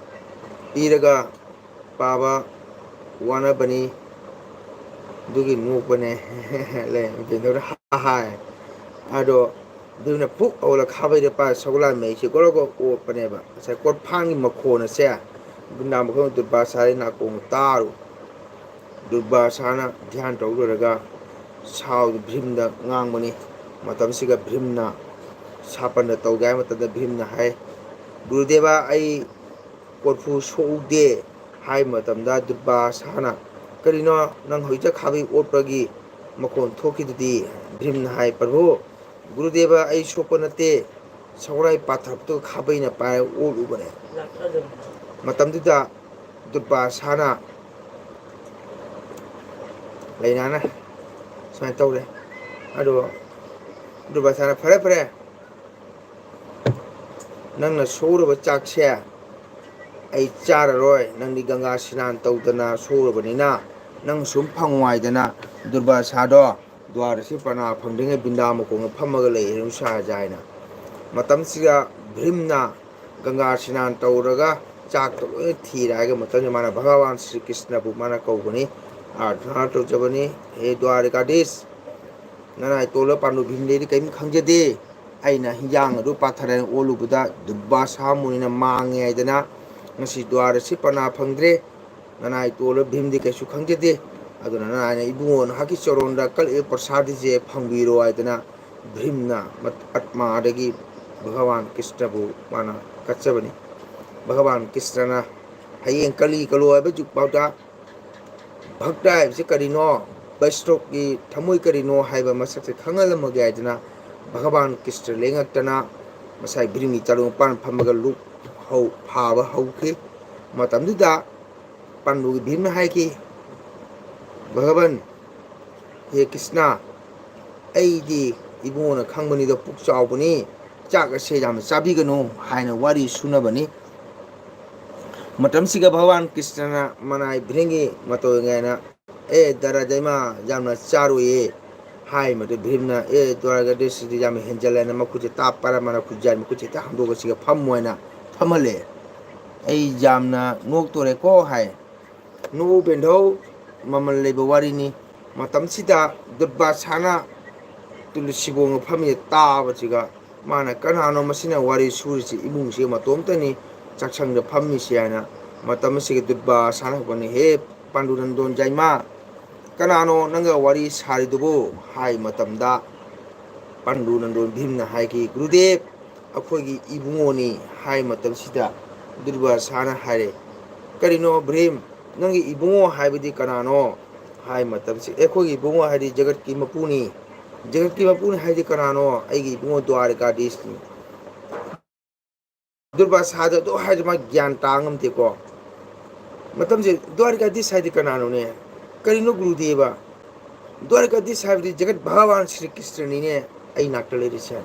ꯄꯤꯔꯒ ꯄꯥꯕ ꯋꯥꯅꯕꯅꯤ꯫ ꯑꯗꯨꯒꯤ ꯅꯣꯛꯄꯅꯦ꯫ ꯂꯩ, ꯕꯦꯟꯗꯧꯅ ꯍꯥꯏ꯫ ꯑꯗꯣ ꯑꯗꯨꯅ ꯐꯨꯛ ꯍꯧꯒꯠꯂ ꯈꯥꯕꯩꯗ ꯄꯥꯏꯔ ꯁꯒꯣꯜ ꯃꯩꯁꯦ ꯒꯣꯔꯣ ꯒꯣꯔꯣ ꯑꯣꯠꯄꯅꯦꯕ꯫ ꯉꯁꯥꯏ ꯀꯣꯔꯐꯥꯟꯒꯤ ꯃꯈꯣꯟ ꯑꯁꯦ ꯕ꯭ꯔꯤꯟꯗꯥ ꯃꯈꯣꯡ ꯗꯨꯔꯕꯥꯁꯥꯒꯤ ꯅꯥꯀꯣꯡꯗ ꯇꯥꯔꯨ꯫ ꯗꯨꯔꯕꯥꯁꯥꯅ ꯙ꯭ꯌꯥꯟ ꯇꯧ ꯂꯣꯏꯔꯒ ꯁꯥꯎꯗ ꯚ꯭ꯔꯤꯝꯗ ꯉꯥꯡꯕꯅꯤ꯫ ꯃꯇꯝꯁꯤꯒ ꯚ꯭ꯔꯤꯝꯅ ꯁꯥꯄꯟꯗ ꯇꯧꯒꯦ ꯍꯥꯏꯕ ꯃꯇꯝꯗ ꯚ꯭ꯔꯤꯝꯅ ꯍꯥꯏ, "ꯒꯨꯔꯨꯗꯦꯕ, ꯑꯩ ꯀꯣꯔꯐꯨ ꯁꯣꯛꯎꯗꯦ" ꯍꯥꯏꯕ ꯃꯇꯝꯗ ꯗꯨꯔꯕꯥꯁꯥꯅ, "ꯀꯔꯤꯅꯣ ꯅꯪ ꯍꯧꯖꯤꯛꯇ ꯈꯥꯕꯩ ꯑꯣꯠꯄꯒꯤ ꯃꯈꯣꯟ ꯊꯣꯛꯈꯤꯗꯨꯗꯤ?" ꯚ꯭ꯔꯤꯝꯅ ꯍꯥꯏ, "ꯄ꯭ꯔꯚꯨ, ꯒꯨꯔꯨꯗꯦꯕ, ꯑꯩ ꯁꯣꯛꯄ ꯅꯠꯇꯦ, ꯁꯒꯣꯜꯋꯥꯏ ꯄꯥꯊꯔꯛꯄꯗꯨ ꯈꯥꯕꯩꯅ ꯄꯥꯏꯔ ꯑꯣꯠꯂꯨꯕꯅꯦ"꯫ ꯃꯇꯝꯗꯨꯗ ꯗꯨꯔꯕꯥꯁꯥꯅ, ꯂꯩꯅꯥꯅ ꯁꯨꯃꯥꯏꯅ ꯇꯧꯔꯦ꯫ ꯑꯗꯣ ꯗꯨꯔꯕꯥꯁꯥꯅ, "ꯐꯔꯦ, ꯐꯔꯦ, ꯅꯪꯅ ꯁꯣꯛꯎꯔꯕ ꯆꯥꯛꯁꯦ ꯑꯩ ꯆꯥꯔꯔꯣꯏ꯫ ꯅꯪꯗꯤ ꯒꯪꯒꯥ ꯁ꯭ꯅꯥꯟ ꯇꯧꯗꯅ ꯁꯣꯛꯎꯔꯕꯅꯤꯅ ꯅꯪ ꯁꯨꯝ ꯐꯪꯉꯣ" ꯍꯥꯏꯗꯅ ꯗꯨꯔꯕꯥꯁꯥꯗꯣ ꯗ꯭ꯋꯥꯔꯁꯤ ꯄꯅꯥ ꯐꯪꯗ꯭ꯔꯤꯉꯩ ꯕꯤꯟꯗꯥ ꯃꯈꯣꯡꯗ ꯐꯝꯃꯒ ꯂꯩ, ꯅꯨꯡꯁꯥ ꯍꯥꯏꯅ꯫ ꯃꯇꯝꯁꯤꯗ ꯚ꯭ꯔꯤꯝꯅ ꯒꯪꯒꯥ ꯁ꯭ꯅꯥꯟ ꯇꯧꯔꯒ ꯆꯥꯛꯇꯣ ꯂꯣꯏꯅ ꯊꯤꯔꯦ ꯍꯥꯏꯔꯒ ꯃꯇꯝꯁꯤꯗ ꯃꯥꯅ ꯚꯒꯋꯥꯟ ꯁ꯭ꯔꯤ ꯀ꯭ꯔꯤꯁꯅꯕꯨ ꯃꯥꯅ ꯀꯧꯕꯅꯤ, ꯑꯥꯔꯊꯅꯥ ꯇꯧꯖꯕꯅꯤ, "ꯍꯦ ꯗ꯭ꯋꯥꯔꯤꯀꯥꯗꯤꯁ, ꯅꯅꯥꯏꯇꯣꯜꯂ ꯄꯥꯟꯗꯨ ꯚꯤꯝꯗꯩꯗꯤ ꯀꯔꯤꯝ ꯈꯪꯖꯗꯦ꯫ ꯑꯩꯅ ꯍꯤꯟꯖꯥꯡ ꯑꯗꯨ ꯄꯥꯊꯔꯅ ꯑꯣꯜꯂꯨꯕꯗ ꯗꯨꯔꯕꯥꯁꯥ ꯃꯨꯅꯤꯅ ꯃꯥꯡꯉꯦ ꯍꯥꯏꯗꯅ ꯉꯁꯤ ꯗ꯭ꯋꯥꯔꯁꯤ ꯄꯅꯥ ꯐꯪꯗ꯭ꯔꯦ꯫ ꯅꯅꯥꯏꯇꯣꯜꯂ ꯚꯤꯝꯗꯤ ꯀꯩꯁꯨ ꯈꯪꯖꯗꯦ꯫ ꯑꯗꯨꯅ ꯅꯅꯥꯏꯅ ꯏꯕꯨꯡꯉꯣ ꯅꯍꯥꯛꯀꯤ ꯆꯔꯣꯟꯗ ꯀꯠꯂꯛꯏꯕ ꯄ꯭ꯔꯁꯥꯗꯤꯁꯦ ꯐꯪꯕꯤꯔꯣ" ꯍꯥꯏꯗꯅ ꯚ꯭ꯔꯤꯝꯅ ꯃꯠ-, ꯑꯠꯃꯥꯗꯒꯤ ꯚꯒꯋꯥꯟ ꯀ꯭ꯔꯤꯁꯅꯕꯨ ꯃꯥꯅ ꯀꯠꯆꯕꯅꯤ꯫ ꯚꯒꯋꯥꯟ ꯀ꯭ꯔꯤꯁꯅꯅ ꯍꯌꯦꯡ ꯀꯂꯤ ꯀꯂꯣ ꯍꯥꯏꯕ ꯖꯨꯛ ꯐꯥꯎꯗ ꯚꯛꯇ ꯍꯥꯏꯕꯁꯤ ꯀꯔꯤꯅꯣ, ꯕꯩꯁ꯭ꯅꯣꯞꯀꯤ ꯊꯃꯣꯏ ꯀꯔꯤꯅꯣ ꯍꯥꯏꯕ ꯃꯁꯛꯁꯦ ꯈꯪꯍꯜꯂꯝꯃꯒꯦ ꯍꯥꯏꯗꯅ ꯚꯒꯋꯥꯟ ꯀ꯭ꯔꯤꯁꯅ ꯂꯦꯡꯉꯛꯇꯅ ꯉꯁꯥꯏ ꯚ꯭ꯔꯤꯝꯒꯤ ꯆꯔꯣꯡ ꯃꯄꯥꯟ ꯐꯝꯃꯒ ꯂꯨꯞ ꯍꯧ-, ꯐꯥꯕ ꯍꯧꯈꯤ꯫ ꯃꯇꯝꯗꯨꯗ ꯄꯥꯟꯗꯨꯒꯤ ꯚꯤꯝꯅ ꯍꯥꯏꯈꯤ, "ꯚꯒꯋꯟ, ꯍꯦ ꯀ꯭ꯔꯤꯁꯅ, ꯑꯩꯗꯤ ꯏꯕꯨꯡꯉꯣꯅ ꯈꯪꯕꯅꯤꯗꯣ ꯄꯨꯛ ꯆꯥꯎꯕꯅꯤ, ꯆꯥꯛ ꯑꯁꯦ ꯌꯥꯝꯅ ꯆꯥꯕꯤꯒꯅꯨ" ꯍꯥꯏꯅ ꯋꯥꯔꯤ ꯁꯨꯅꯕꯅꯤ꯫ ꯃꯇꯝꯁꯤꯒ ꯚꯒꯋꯥꯟ ꯀ꯭ꯔꯤꯁꯅꯅ ꯃꯅꯥꯏ ꯚ꯭ꯔꯤꯝꯒꯤ ꯃꯇꯧ ꯌꯦꯡꯉꯦꯅ, "ꯑꯦ ꯗꯔꯥ ꯗꯩꯃꯥ, ꯌꯥꯝꯅ ꯆꯥꯔꯣꯏꯌꯦ" ꯍꯥꯏ꯫ ꯃꯗꯨ ꯚꯤꯝꯅ, "ꯑꯦ ꯗ꯭ꯋꯥꯔꯒꯗꯤꯁꯤꯗꯤ ꯌꯥꯝꯅ ꯍꯦꯟꯖꯜꯂꯦꯅ" ꯃꯈꯨꯠꯁꯦ ꯇꯥꯞ ꯄꯥꯏꯔ ꯃꯥꯅ ꯈꯨꯖꯥꯏ ꯃꯈꯨꯠꯁꯦ ꯍꯦꯛꯇ ꯍꯥꯝꯗꯣꯛꯑꯒ ꯁꯤꯒ ꯐꯝꯃꯣ ꯍꯥꯏꯅ ꯐꯝꯍꯜꯂꯦ꯫ "ꯑꯩ ꯌꯥꯝꯅ ꯅꯣꯛꯇꯣꯔꯦꯀꯣ" ꯍꯥꯏ꯫ ꯅꯣꯛꯎ ꯕꯦꯟꯙꯧ, ꯃꯃꯜ ꯂꯩꯕ ꯋꯥꯔꯤꯅꯤ꯫ ꯃꯇꯝꯁꯤꯗ ꯗꯨꯔꯕꯥꯁꯥꯅ ꯇꯨꯂꯁꯤꯕꯣꯡꯒ ꯐꯝꯃꯤꯁꯦ ꯇꯥꯕꯁꯤꯒ ꯃꯥꯅ, "ꯀꯅꯥꯅꯣ ꯃꯁꯤꯅ ꯋꯥꯔꯤ ꯁꯨꯔꯤꯁꯤ? ꯏꯃꯨꯡꯁꯤꯒ ꯃꯇꯣꯝꯇꯅꯤ ꯆꯥꯛꯁꯪꯗ ꯐꯝꯃꯤꯁꯤ" ꯍꯥꯏꯅ ꯃꯇꯝ ꯑꯁꯤꯒꯤ ꯗꯨꯔꯕꯥꯁꯥꯅ ꯍꯧꯒꯠꯅꯤ, "ꯍꯦ ꯄꯥꯟꯗꯨ ꯅꯟꯗꯣꯟ ꯖꯥꯏꯃꯥ, ꯀꯅꯥꯅꯣ ꯅꯪꯒ ꯋꯥꯔꯤ ꯁꯥꯔꯤꯗꯨꯕꯨ?" ꯍꯥꯏ ꯃꯇꯝꯗ ꯄꯥꯟꯗꯨ ꯅꯟꯗꯣꯟ ꯚꯤꯝꯅ ꯍꯥꯏꯈꯤ, "ꯒꯨꯔꯨꯗꯦꯕ, ꯑꯩꯈꯣꯏꯒꯤ ꯏꯕꯨꯡꯉꯣꯅꯤ" ꯍꯥꯏ ꯃꯇꯝꯁꯤꯗ ꯗꯨꯔꯕꯥꯁꯥꯅ ꯍꯥꯏꯔꯦ, "ꯀꯔꯤꯅꯣ ꯚ꯭ꯔꯤꯝ, ꯅꯪꯒꯤ ꯏꯕꯨꯡꯉꯣ ꯍꯥꯏꯕꯗꯤ ꯀꯅꯥꯅꯣ?" ꯍꯥꯏ ꯃꯇꯝꯁꯤ, "ꯑꯩꯈꯣꯏꯒꯤ ꯏꯕꯨꯡꯉꯣ ꯍꯥꯏꯗꯤ ꯖꯒꯠꯀꯤ ꯃꯄꯨꯅꯤ"꯫ "ꯖꯒꯠꯀꯤ ꯃꯄꯨꯅꯤ ꯍꯥꯏꯗꯤ ꯀꯅꯥꯅꯣ?" "ꯑꯩꯒꯤ ꯏꯕꯨꯡꯉꯣ ꯗ꯭ꯋꯥꯔꯤꯀꯥꯗꯤꯁꯅꯤ"꯫ ꯗꯨꯔꯕꯥꯁꯥꯗ ꯑꯗꯨ ꯍꯥꯏꯔꯁꯨ ꯃꯥ ꯒ꯭ꯌꯥꯟ ꯇꯥ ꯉꯝꯗꯦꯀꯣ꯫ ꯃꯇꯝꯁꯦ ꯗ꯭ꯋꯥꯔꯤꯀꯥꯙꯤꯁ ꯍꯥꯏꯗꯤ ꯀꯅꯥꯅꯣꯅꯦ? ꯀꯔꯤꯅꯣ ꯒꯨꯔꯨꯗꯦꯕ? ꯗ꯭ꯋꯥꯔꯤꯀꯥꯙꯤꯁ ꯍꯥꯏꯕꯗꯤ ꯖꯒꯠ ꯚꯒꯋꯥꯟ ꯁ꯭ꯔꯤ ꯀ꯭ꯔꯤꯁꯅꯅꯤꯅꯦ ꯑꯩ ꯅꯥꯛꯇ ꯂꯩꯔꯤꯁꯦ꯫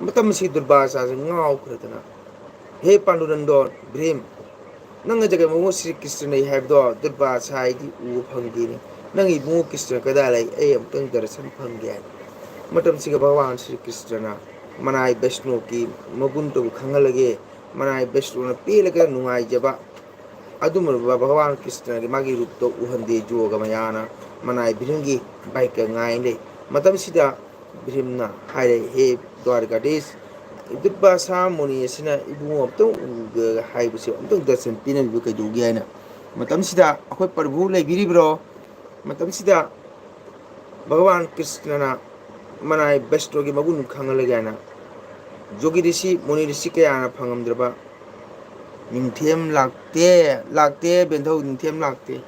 ꯃꯇꯝ ꯑꯁꯤ ꯗꯨꯔꯕꯥꯁꯥꯁꯦ ꯉꯥꯎꯈ꯭ꯔꯗꯅ, "ꯍꯦ ꯄꯥꯟꯗꯨꯔꯟꯗꯣꯟ ꯚ꯭ꯔꯤꯝ, ꯅꯪꯅ ꯖꯒꯠ ꯃꯕꯨꯡ ꯁ꯭ꯔꯤ ꯀ꯭ꯔꯤꯁꯅ ꯂꯩ ꯍꯥꯏꯕꯗꯣ ꯗꯨꯔꯕꯥꯁꯥ ꯑꯩꯗꯤ ꯎꯕ ꯐꯪꯗꯦꯅꯦ꯫ ꯅꯪꯒꯤ ꯏꯕꯨꯡꯉꯣ ꯀ꯭ꯔꯤꯁꯅ ꯀꯗꯥꯏ ꯂꯩ? ꯑꯩ ꯑꯃꯨꯛꯇꯪ ꯗꯔꯁꯟ ꯐꯪꯒꯦ" ꯍꯥꯏꯅ꯫ ꯃꯇꯝꯁꯤꯒ ꯚꯒꯋꯥꯟ ꯁ꯭ꯔꯤ ꯀ꯭ꯔꯤꯁꯅꯅ ꯃꯅꯥꯏ ꯕꯩꯁꯅꯣꯒꯤ ꯃꯒꯨꯟꯗꯨꯕꯨ ꯈꯪꯍꯜꯂꯒꯦ, ꯃꯅꯥꯏ ꯕꯩꯁꯅꯣꯅ ꯄꯦꯜꯂꯒ ꯅꯨꯡꯉꯥꯏꯖꯕ ꯑꯗꯨꯝꯕ ꯚꯒꯋꯥꯟ ꯀ꯭ꯔꯤꯁꯅꯒꯤ ꯃꯥꯒꯤ ꯔꯨꯞꯇꯣ ꯎꯍꯟꯗꯦ꯫ ꯌꯣꯒ ꯃꯌꯥꯅ ꯃꯅꯥꯏ ꯚꯤꯝꯒꯤ ꯕꯥꯏꯛꯀ ꯉꯥꯏ ꯂꯩ꯫ ꯃꯇꯝꯁꯤꯗ ꯚꯤꯝꯅ ꯍꯥꯏꯔꯦ, "ꯍꯦ ꯗ꯭ꯋꯥꯔꯤꯀꯥꯙꯤꯁ, ꯗꯨꯔꯕꯥꯁꯥ ꯃꯨꯅꯤ ꯑꯁꯤꯅ ꯏꯕꯨꯡꯉꯣ ꯑꯝꯇꯪ ꯎꯒꯦ ꯍꯥꯏꯕꯁꯦ ꯑꯝꯇꯪ ꯗꯔꯁꯟ ꯄꯤꯅꯕꯤꯕ ꯀꯩꯗꯧꯒꯦ?" ꯍꯥꯏꯅ꯫ ꯃꯇꯝꯁꯤꯗ ꯑꯩꯈꯣꯏ ꯄ꯭ꯔꯚꯨ ꯂꯩꯕꯤꯔꯤꯕ꯭ꯔꯣ? ꯃꯇꯝꯁꯤꯗ ꯚꯒꯋꯥꯟ ꯀ꯭ꯔꯤꯁꯅꯅ ꯃꯅꯥꯏ ꯕꯩꯁꯅꯣꯒꯤ ꯃꯒꯨꯟ ꯈꯪꯍꯜꯂꯒꯦ ꯍꯥꯏꯅ ꯖꯣꯒꯤ ꯔꯤꯁꯤ, ꯃꯨꯅꯤ ꯔꯤꯁꯤ ꯀꯌꯥꯅ ꯐꯪꯉꯝꯗ꯭ꯔꯕ ꯅꯤꯡꯊꯦꯝ ꯂꯥꯛꯇꯦ, ꯂꯥꯛꯇꯦ ꯕꯦꯟꯙꯧ, ꯅꯤꯡꯊꯦꯝ ꯂꯥꯛꯇꯦ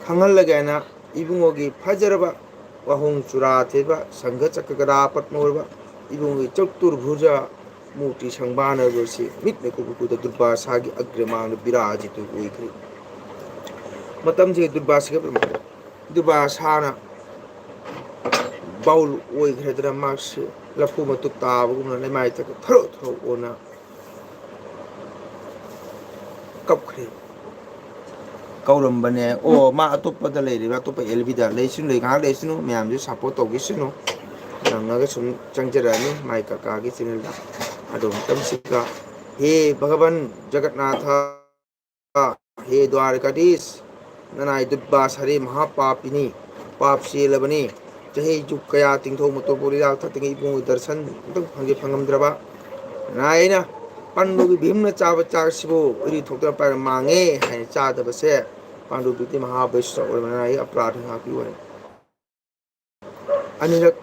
ꯈꯪꯍꯜꯂꯒꯦ ꯍꯥꯏꯅ ꯏꯕꯨꯡꯉꯣꯒꯤ ꯐꯖꯔꯕ ꯋꯥꯍꯣꯡ ꯆꯨꯔꯥ ꯊꯦꯠꯄ ꯁꯪꯘ ꯆꯀ꯭ꯔ ꯒꯗꯥ ꯄꯗ꯭ꯃ ꯑꯣꯏꯕ ꯏꯕꯨꯡꯉꯣꯒꯤ ꯆꯇꯨꯔꯚꯨꯖ ꯃꯨꯔꯇꯤ ꯁꯪꯕꯥꯅꯕꯁꯤ ꯃꯤꯠ ꯃꯀꯨ ꯃꯀꯨꯗ ꯗꯨꯔꯕꯥꯁꯥꯒꯤ ꯑꯒ꯭ꯔꯃꯥꯡꯗ ꯕꯤꯔꯥꯖꯤꯇ ꯑꯣꯏꯈ꯭ꯔꯦ꯫ ꯃꯇꯝꯁꯤꯒꯤ ꯗꯨꯔꯕꯥꯁꯥꯒꯤ, ꯗꯨꯔꯕꯥꯁꯥꯅ ꯕꯥꯎꯜ ꯑꯣꯏꯈ꯭ꯔꯗꯅ ꯃꯥꯁꯦ ꯂꯐꯨ ꯃꯇꯨꯞ ꯇꯥꯕꯒꯨꯝꯅ ꯂꯩꯃꯥꯏ ꯊꯛꯇ ꯊꯔꯣ ꯊꯔꯣ ꯑꯣꯟꯅ ꯀꯞꯈ꯭ꯔꯦ꯫ ꯀꯧꯔꯝꯕꯅꯦ꯫ ꯑꯣ, ꯃꯥ ꯑꯇꯣꯞꯄꯗ ꯂꯩꯔꯤꯕ, ꯑꯇꯣꯞꯄ ꯑꯦꯜ ꯕꯤꯗ ꯂꯩꯁꯤꯅꯨ, ꯂꯩ, ꯉꯥꯏꯍꯥꯛ ꯂꯩꯁꯤꯅꯨ, ꯃꯌꯥꯝꯁꯨ ꯁꯞꯄꯣꯔꯠ ꯇꯧꯈꯤꯁꯤꯅꯨ꯫ ꯅꯪꯉꯒ ꯁꯨꯝ ꯆꯪꯖꯔꯛꯑꯅꯤ ꯃꯥꯏ ꯀꯀꯥꯒꯤ ꯆꯦꯅꯦꯜꯗ꯫ ꯑꯗꯣ ꯃꯇꯝꯁꯤꯗ, ꯍꯦ ꯚꯒꯕꯟ ꯖꯒꯟꯅꯥꯊ, ꯍꯦ ꯗ꯭ꯋꯥꯔꯀꯥꯙꯤꯁ, ꯅꯅꯥꯏ ꯗꯨꯠꯕꯥꯁꯥꯔꯦ ꯃꯍꯥꯄꯥꯄꯤꯅꯤ, ꯄꯥꯞ ꯆꯦꯜꯂꯕꯅꯤ꯫ ꯆꯍꯤ ꯖꯨꯛ ꯀꯌꯥ ꯇꯤꯡꯊꯣꯛ ꯃꯇꯣꯛꯄ ꯂꯤꯂꯥ ꯊꯛꯇꯒꯤ ꯏꯕꯨꯡꯒꯤ ꯗꯔꯁꯟ ꯑꯃꯇꯪ ꯐꯪꯒꯦ ꯐꯪꯉꯝꯗ꯭ꯔꯕ꯫ ꯅꯅꯥꯏ ꯑꯩꯅ ꯄꯟꯕꯒꯤ ꯚꯤꯝꯅ ꯆꯥꯕ ꯆꯥꯛꯁꯤꯕꯨ ꯎꯔꯤ ꯊꯣꯛꯇꯅ ꯄꯥꯏꯔ ꯃꯥꯡꯉꯦ ꯍꯥꯏꯅ ꯆꯥꯗꯕꯁꯦ ꯄꯥꯟꯗꯨ ꯕꯤꯗꯤ ꯃꯍꯥꯕꯩꯁ꯭ꯋ ꯑꯣꯏꯔꯕꯅ ꯑꯩ ꯑꯄꯔꯥꯙ ꯉꯥꯛꯄꯤꯌꯨ ꯍꯥꯏꯅ ꯑꯅꯤꯔꯛ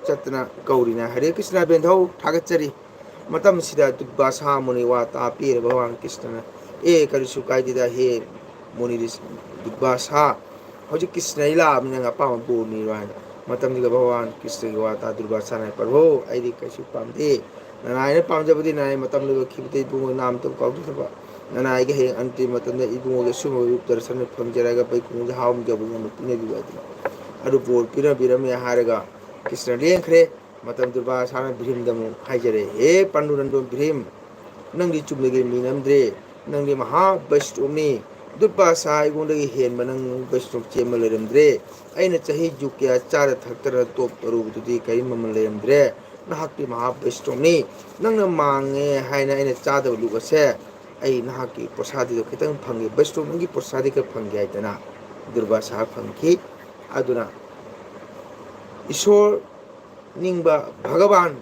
ꯆꯠꯇꯅ ꯀꯧꯔꯤꯅ ꯍꯔꯦ ꯀ꯭ꯔꯤꯁꯅ ꯕꯦꯟꯙꯧ ꯊꯥꯒꯠꯆꯔꯤ꯫ ꯃꯇꯝꯁꯤꯗ ꯗꯨꯠꯕꯥꯁꯥ ꯃꯨꯅꯤ ꯋꯥ ꯇꯥ ꯄꯤꯔ ꯚꯒꯋꯥꯟ ꯀ꯭ꯔꯤꯁꯅꯅ, "ꯑꯦ, ꯀꯔꯤꯁꯨ ꯀꯥꯏꯗꯦꯗ ꯍꯦ ꯃꯨꯅꯤ ꯔꯤꯁ-, ꯗꯨꯠꯕꯥꯁꯥ, ꯍꯧꯖꯤꯛ ꯀ꯭ꯔꯤꯁꯅ ꯑꯩ ꯂꯥꯛꯑꯕꯅꯤ, ꯅꯪ ꯑꯄꯥꯝꯕ ꯕꯣꯔ ꯅꯤꯔꯣ" ꯍꯥꯏꯅ꯫ ꯃꯇꯝꯗꯨꯗ ꯚꯒꯋꯥꯟ ꯀ꯭ꯔꯤꯁꯅꯒꯤ ꯋꯥ ꯇꯥ ꯗꯨꯠꯕꯥꯁꯥꯅ, "ꯄ꯭ꯔꯚꯨ, ꯑꯩꯗꯤ ꯀꯩꯁꯨ ꯄꯥꯝꯗꯦ꯫ ꯅꯅꯥꯏꯅ ꯄꯥꯝꯖꯕꯗꯤ ꯅꯅꯥꯏ ꯃꯇꯝ ꯂꯣꯏꯔꯛꯈꯤꯕꯗ ꯏꯕꯨꯡꯉꯣ ꯅꯥꯝꯇ ꯀꯥꯎꯖꯗꯕ ꯅꯅꯥꯏꯒꯤ ꯍꯌꯦꯡ ꯑꯟꯇꯤꯝ ꯃꯇꯝꯗ ꯏꯕꯨꯡꯉꯣꯒꯤ ꯑꯁꯨꯝꯕ ꯔꯨꯞ ꯗꯔꯁꯟ ꯐꯪꯖꯔꯒ ꯕꯩꯀꯨꯟꯊꯗ ꯍꯥꯎ ꯍꯥꯎꯅ ꯌꯧꯕ ꯉꯝꯕ ꯄꯤꯅꯕꯤꯌꯨ ꯍꯥꯏꯗꯅ ꯑꯗꯨ ꯕꯣꯔ ꯄꯤꯅꯕꯤꯔꯝꯃꯦ ꯍꯥꯏꯔꯒ ꯀ꯭ꯔꯤꯁꯅ ꯂꯦꯡꯈ꯭ꯔꯦ꯫ ꯃꯇꯝ ꯗꯨꯔꯕꯥꯁꯥꯅ ꯕ꯭ꯔꯤꯝꯗ ꯑꯃꯨꯛ ꯍꯥꯏꯖꯔꯦ, "ꯍꯦ ꯄꯥꯟꯗꯨꯔꯟꯗꯣꯟ ꯕ꯭ꯔꯤꯝ, ꯅꯪꯗꯤ ꯆꯨꯝꯅꯒꯤ ꯃꯤ ꯅꯝꯗ꯭ꯔꯦ, ꯅꯪꯗꯤ ꯃꯍꯥ ꯕꯩꯁꯅꯣꯞꯅꯤ꯫ ꯗꯨꯔꯕꯥꯁꯥ ꯑꯩꯉꯣꯟꯗꯒꯤ ꯍꯦꯟꯕ ꯅꯪ ꯕꯩꯁꯅꯣꯞ ꯆꯦꯟꯕ ꯂꯩꯔꯝꯗ꯭ꯔꯦ꯫ ꯑꯩꯅ ꯆꯍꯤ ꯖꯨꯛ ꯀꯌꯥ ꯆꯥꯗ ꯊꯛꯇꯅ ꯇꯣꯞ ꯇꯔꯨꯕꯗꯨꯗꯤ ꯀꯔꯤ ꯃꯃꯜ ꯂꯩꯔꯝꯗ꯭ꯔꯦ꯫ ꯅꯍꯥꯛꯇꯤ ꯃꯍꯥ ꯕꯩꯁꯅꯣꯞꯅꯤ꯫ ꯅꯪꯅ ꯃꯥꯡꯉꯦ ꯍꯥꯏꯅ ꯑꯩꯅ ꯆꯥꯗꯕ ꯂꯨꯛ ꯑꯁꯦ ꯑꯩ ꯅꯍꯥꯛꯀꯤ ꯄ꯭ꯔꯁꯥꯗꯤꯗꯣ ꯈꯤꯇꯪ ꯐꯪꯒꯦ, ꯕꯩꯁꯅꯣꯞꯒꯤ ꯄ꯭ꯔꯁꯥꯗꯤ ꯈꯔ ꯐꯪꯒꯦ" ꯍꯥꯏꯗꯅ ꯗꯨꯔꯕꯥꯁꯥ ꯐꯪꯈꯤ꯫ ꯑꯗꯨꯅ ꯏꯁꯣꯔ ꯅꯤꯡꯕ, ꯚꯒꯕꯥꯟ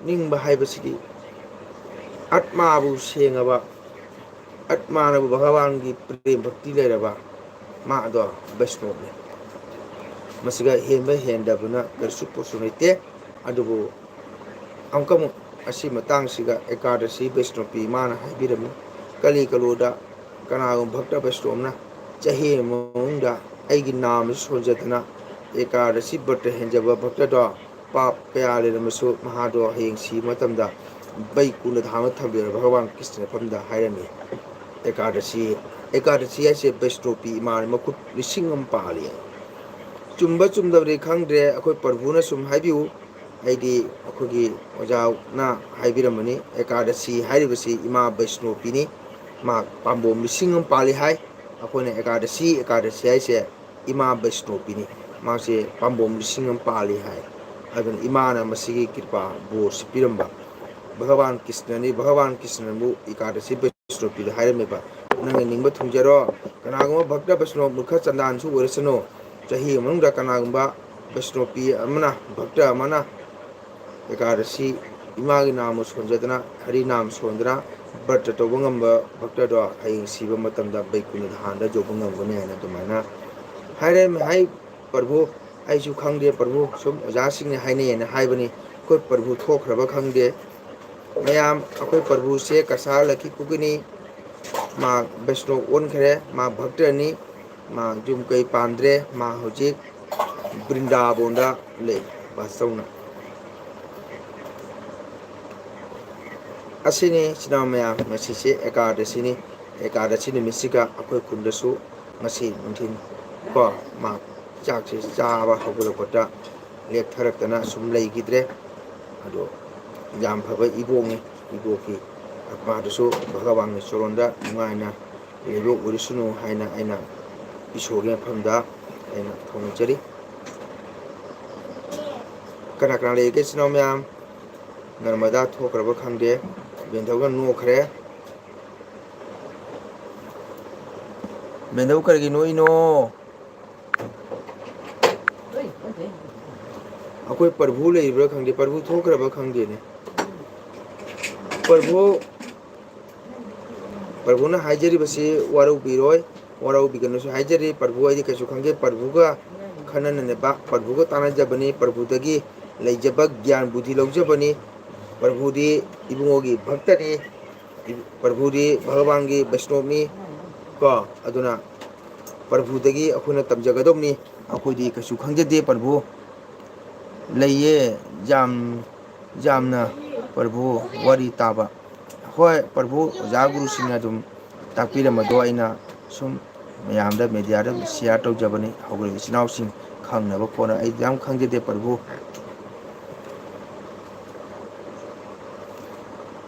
ꯅꯤꯡꯕ ꯍꯥꯏꯕꯁꯤꯗꯤ ꯑꯠꯃꯥꯕꯨ ꯁꯦꯡꯉꯕ, ꯑꯠꯃꯥꯅꯕꯨ ꯚꯒꯕꯥꯟꯒꯤ ꯄ꯭ꯔꯦꯝ ꯚꯛꯇꯤ ꯂꯩꯔꯕ ꯃꯥ ꯑꯗꯣ ꯕꯩꯁꯅꯣꯞꯅꯤ꯫ ꯃꯁꯤꯒ ꯍꯦꯟꯕ ꯍꯦꯟꯗꯕꯅ ꯀꯔꯤꯁꯨ ꯄꯣꯠꯁꯨ ꯂꯩꯇꯦ꯫ ꯑꯗꯨꯕꯨ ꯑꯃꯨꯛꯀ ꯑꯃꯨꯛ ꯑꯁꯤ ꯃꯇꯥꯡꯁꯤꯒ ꯑꯦꯀꯥꯗꯁꯤ ꯕꯩꯁꯅꯣꯄꯤ ꯃꯥꯅ ꯍꯥꯏꯕꯤꯔꯝꯃꯤ, ꯀꯂꯤ ꯀꯂꯣꯗ ꯀꯅꯥꯒꯨꯝꯕ ꯚꯛꯇ ꯕꯩꯁꯅꯣꯞꯅ ꯆꯍꯤ ꯑꯃꯒꯤ ꯃꯅꯨꯡꯗ ꯑꯩꯒꯤ ꯅꯥꯝꯁꯤ ꯁꯣꯟꯖꯗꯅ ꯑꯦꯀꯥꯗꯁꯤ ꯕ꯭ꯔꯇ ꯍꯦꯟꯖꯕ ꯚꯛꯇꯗꯣ ꯄꯥꯞ ꯀꯌꯥ ꯂꯩꯔꯝꯃꯁꯨ ꯃꯍꯥꯗꯣ ꯍꯌꯦꯡ ꯁꯤꯕ ꯃꯇꯝꯗ ꯕꯩꯀꯨꯟꯊ ꯙꯥꯝꯗ ꯊꯝꯕꯤꯔꯣ ꯚꯒꯋꯥꯟ ꯀ꯭ꯔꯤꯁꯅ ꯃꯐꯝꯗ ꯍꯥꯏꯔꯝꯃꯤ꯫ ꯑꯦꯀꯥꯗꯁꯤ, ꯑꯦꯀꯥꯗꯁꯤ ꯍꯥꯏꯁꯦ ꯕꯩꯁꯅꯣꯄꯤ ꯏꯃꯥꯅ ꯃꯈꯨꯠ ꯂꯤꯁꯤꯡ ꯑꯃ ꯄꯥꯜꯂꯤ꯫ ꯆꯨꯝꯕ ꯆꯨꯝꯗꯕꯗꯤ ꯈꯪꯗ꯭ꯔꯦ, ꯑꯩꯈꯣꯏ ꯄ꯭ꯔꯚꯨꯅ ꯁꯨꯝ ꯍꯥꯏꯕꯤꯌꯨ꯫ ꯑꯩꯗꯤ ꯑꯩꯈꯣꯏꯒꯤ ꯑꯣꯖꯥꯅ ꯍꯥꯏꯕꯤꯔꯝꯕꯅꯤ, ꯑꯦꯀꯥꯗꯁꯤ ꯍꯥꯏꯔꯤꯕꯁꯤ ꯏꯃꯥ ꯕꯩꯁꯅꯣꯄꯤꯅꯤ꯫ ꯃꯥ ꯄꯥꯝꯕꯣꯝ ꯂꯤꯁꯤꯡ ꯑꯃ ꯄꯥꯜꯂꯤ ꯍꯥꯏ꯫ ꯑꯩꯈꯣꯏꯅ ꯑꯦꯀꯥꯗꯁꯤ, ꯑꯦꯀꯥꯗꯁꯤ ꯍꯥꯏꯁꯦ ꯏꯃꯥ ꯕꯩꯁꯅꯣꯄꯤꯅꯤ꯫ ꯃꯥꯁꯦ ꯄꯥꯝꯕꯣꯝ ꯂꯤꯁꯤꯡ ꯑꯃ ꯄꯥꯜꯂꯤ ꯍꯥꯏ꯫ ꯑꯗꯨꯅ ꯏꯃꯥꯅ ꯃꯁꯤꯒꯤ ꯀ꯭ꯔꯤꯄꯥ ꯕꯣꯔꯁꯤ ꯄꯤꯔꯝꯕ ꯚꯒꯋꯥꯟ ꯀ꯭ꯔꯤꯁꯅꯅꯤ꯫ ꯚꯒꯋꯥꯟ ꯀ꯭ꯔꯤꯁꯅꯕꯨ ꯑꯦꯀꯥꯗꯁꯤ ꯕꯩꯁꯅꯣꯄꯤꯗ ꯍꯥꯏꯔꯝꯃꯦꯕ, "ꯅꯪꯅ ꯅꯤꯡꯕ ꯊꯨꯡꯖꯔꯣ, ꯀꯅꯥꯒꯨꯝꯕ ꯚꯛꯇ ꯕꯩꯁꯅꯣꯞ ꯃꯨꯔꯈ ꯆꯟꯗꯥꯟꯁꯨ ꯑꯣꯏꯔꯁꯅꯨ, ꯆꯍꯤ ꯑꯃꯒꯤ ꯃꯅꯨꯡꯗ ꯀꯅꯥꯒꯨꯝꯕ ꯕꯩꯁꯅꯣꯄꯤ ꯑꯃꯅ, ꯚꯛꯇ ꯑꯃꯅ ꯑꯦꯀꯥꯗꯁꯤ ꯏꯃꯥꯒꯤ ꯅꯥꯝꯕꯨ ꯁꯣꯟꯖꯗꯅ, ꯍꯔꯤ ꯅꯥꯝ ꯁꯣꯟꯗꯅ ꯕ꯭ꯔꯇ ꯇꯧꯕ ꯉꯝꯕ ꯚꯛꯇꯗꯣ ꯍꯌꯦꯡ ꯁꯤꯕ ꯃꯇꯝꯗ ꯕꯩꯀꯨꯟꯊ ꯙꯥꯝꯗ ꯌꯧꯕ ꯉꯝꯒꯅꯤ" ꯍꯥꯏꯅ ꯑꯗꯨꯃꯥꯏꯅ ꯍꯥꯏꯔꯝꯃꯤ꯫ ꯍꯥꯏ ꯄ꯭ꯔꯚꯨ, ꯑꯩꯁꯨ ꯈꯪꯗꯦ ꯄ꯭ꯔꯚꯨ, ꯁꯨꯝ ꯑꯣꯖꯥꯁꯤꯡꯅ ꯍꯥꯏꯅꯩꯌꯦꯅ ꯍꯥꯏꯕꯅꯤ꯫ ꯑꯩꯈꯣꯏ ꯄ꯭ꯔꯚꯨ ꯊꯣꯛꯈ꯭ꯔꯕ ꯈꯪꯗꯦ꯫ ꯃꯌꯥꯝ, ꯑꯩꯈꯣꯏ ꯄ꯭ꯔꯚꯨꯁꯦ ꯀꯁꯥꯔ ꯂꯛꯈꯤꯄꯨꯔꯒꯤꯅꯤ꯫ ꯃꯥ ꯕꯩꯁꯅꯣꯞ ꯑꯣꯟꯈ꯭ꯔꯦ, ꯃꯥ ꯚꯛꯇꯅꯤ, ꯃꯥ ꯌꯨꯝ ꯀꯩ ꯄꯥꯟꯗ꯭ꯔꯦ, ꯃꯥ ꯍꯧꯖꯤꯛ ꯕ꯭ꯔꯤꯟꯗꯥꯕꯣꯟꯗ ꯂꯩ ꯕꯥꯁ ꯇꯧꯅ꯫ ꯑꯁꯤꯅꯤ, ꯏꯆꯤꯟ ꯏꯅꯥꯎ ꯃꯌꯥꯝ, ꯉꯁꯤꯁꯦ ꯑꯦꯀꯥꯗꯁꯤꯅꯤ꯫ ꯑꯦꯀꯥꯗꯁꯤ ꯅꯨꯃꯤꯠꯁꯤꯒ ꯑꯩꯈꯣꯏ ꯈꯨꯟꯗꯁꯨ ꯉꯁꯤ ꯅꯨꯡꯊꯤꯜ ꯀꯣ, ꯃꯥ ꯆꯥꯛꯁꯤ ꯆꯥꯕ ꯍꯧꯒꯠꯂꯛꯄꯗ ꯂꯦꯛꯊꯔꯛꯇꯅ ꯁꯨꯝ ꯂꯩꯈꯤꯗ꯭ꯔꯦ꯫ ꯑꯗꯣ ꯌꯥꯝ ꯐꯕ ꯏꯕꯣꯛꯅꯤ꯫ ꯏꯕꯣꯛꯀꯤ ꯑꯥꯠꯃꯥꯗꯨꯁꯨ ꯚꯒꯋꯥꯟꯒꯤ ꯆꯔꯣꯟꯗ ꯅꯨꯡꯉꯥꯏꯅ ꯂꯩꯕ ꯑꯣꯏꯔꯁꯅꯨ ꯍꯥꯏꯅ ꯑꯩꯅ ꯏꯁꯣꯔꯒꯤ ꯃꯐꯝꯗ ꯑꯩꯅ ꯊꯧꯅꯤꯖꯔꯤ꯫ ꯀꯅꯥ ꯀꯅꯥ ꯂꯩꯒꯦ, ꯏꯆꯤꯟ ꯏꯅꯥꯎ ꯃꯌꯥꯝ? ꯅꯔꯃꯗꯥ ꯊꯣꯛꯈ꯭ꯔꯕ ꯈꯪꯗꯦ꯫ ꯕꯦꯟꯊꯧꯅ ꯅꯣꯛꯈ꯭ꯔꯦ꯫ ꯕꯦꯟꯊꯧ ꯀꯔꯤꯒꯤ ꯅꯣꯛꯏꯅꯣ? ꯑꯩꯈꯣꯏ ꯄ꯭ꯔꯚꯨ ꯂꯩꯔꯤꯕ꯭ꯔꯥ ꯈꯪꯗꯦ, ꯄ꯭ꯔꯚꯨ ꯊꯣꯛꯈ꯭ꯔꯕ ꯈꯪꯗꯦꯅꯦ꯫ ꯄ꯭ꯔꯚꯨ, ꯄ꯭ꯔꯚꯨꯅ ꯍꯥꯏꯖꯔꯤꯕꯁꯤ ꯋꯥꯔꯧꯕꯤꯔꯣꯏ, ꯋꯥꯔꯧꯕꯤꯒꯅꯨꯁꯨ ꯍꯥꯏꯖꯔꯤ꯫ ꯄ꯭ꯔꯚꯨ ꯑꯩꯗꯤ ꯀꯩꯁꯨ ꯈꯪꯗꯦ, ꯄ꯭ꯔꯚꯨꯒ ꯈꯟꯅꯅꯅꯦꯕ, ꯄ꯭ꯔꯚꯨꯒ ꯇꯥꯟꯅꯖꯕꯅꯤ, ꯄ꯭ꯔꯚꯨꯗꯒꯤ ꯂꯩꯖꯕ ꯒ꯭ꯌꯥꯟ ꯕꯨꯙꯤ ꯂꯧꯖꯕꯅꯤ꯫ ꯄ꯭ꯔꯚꯨꯗꯤ ꯏꯕꯨꯡꯉꯣꯒꯤ ꯚꯛꯇꯅꯤ, ꯄ꯭ꯔꯚꯨꯗꯤ ꯚꯒꯋꯥꯟꯒꯤ ꯕꯩꯁꯅꯣꯞꯅꯤ ꯀꯣ, ꯑꯗꯨꯅ ꯄ꯭ꯔꯚꯨꯗꯒꯤ ꯑꯩꯈꯣꯏꯅ ꯇꯝꯖꯒꯗꯧꯅꯤ꯫ ꯑꯩꯈꯣꯏꯗꯤ ꯀꯩꯁꯨ ꯈꯪꯖꯗꯦ ꯄ꯭ꯔꯚꯨ꯫ ꯂꯩꯌꯦ, ꯌꯥꯝ, ꯌꯥꯝꯅ ꯄ꯭ꯔꯚꯨ ꯋꯥꯔꯤ ꯇꯥꯕ꯫ ꯍꯣꯏ, ꯄ꯭ꯔꯚꯨ ꯑꯣꯖꯥ ꯒꯨꯔꯨꯁꯤꯡꯅ ꯑꯗꯨꯝ ꯇꯥꯛꯄꯤꯔꯝꯕꯗꯣ ꯑꯩꯅ ꯁꯨꯝ ꯃꯌꯥꯝꯗ ꯃꯦꯗꯤꯌꯥꯗ ꯁꯤꯌꯥꯔ ꯇꯧꯖꯕꯅꯤ꯫ ꯍꯧꯒꯠꯂꯤꯕ ꯏꯆꯤꯟ ꯏꯅꯥꯎꯁꯤꯡ ꯈꯪꯅꯕ ꯈꯣꯠꯅ ꯑꯩ ꯌꯥꯝ ꯈꯪꯖꯗꯦ ꯄ꯭ꯔꯚꯨ꯫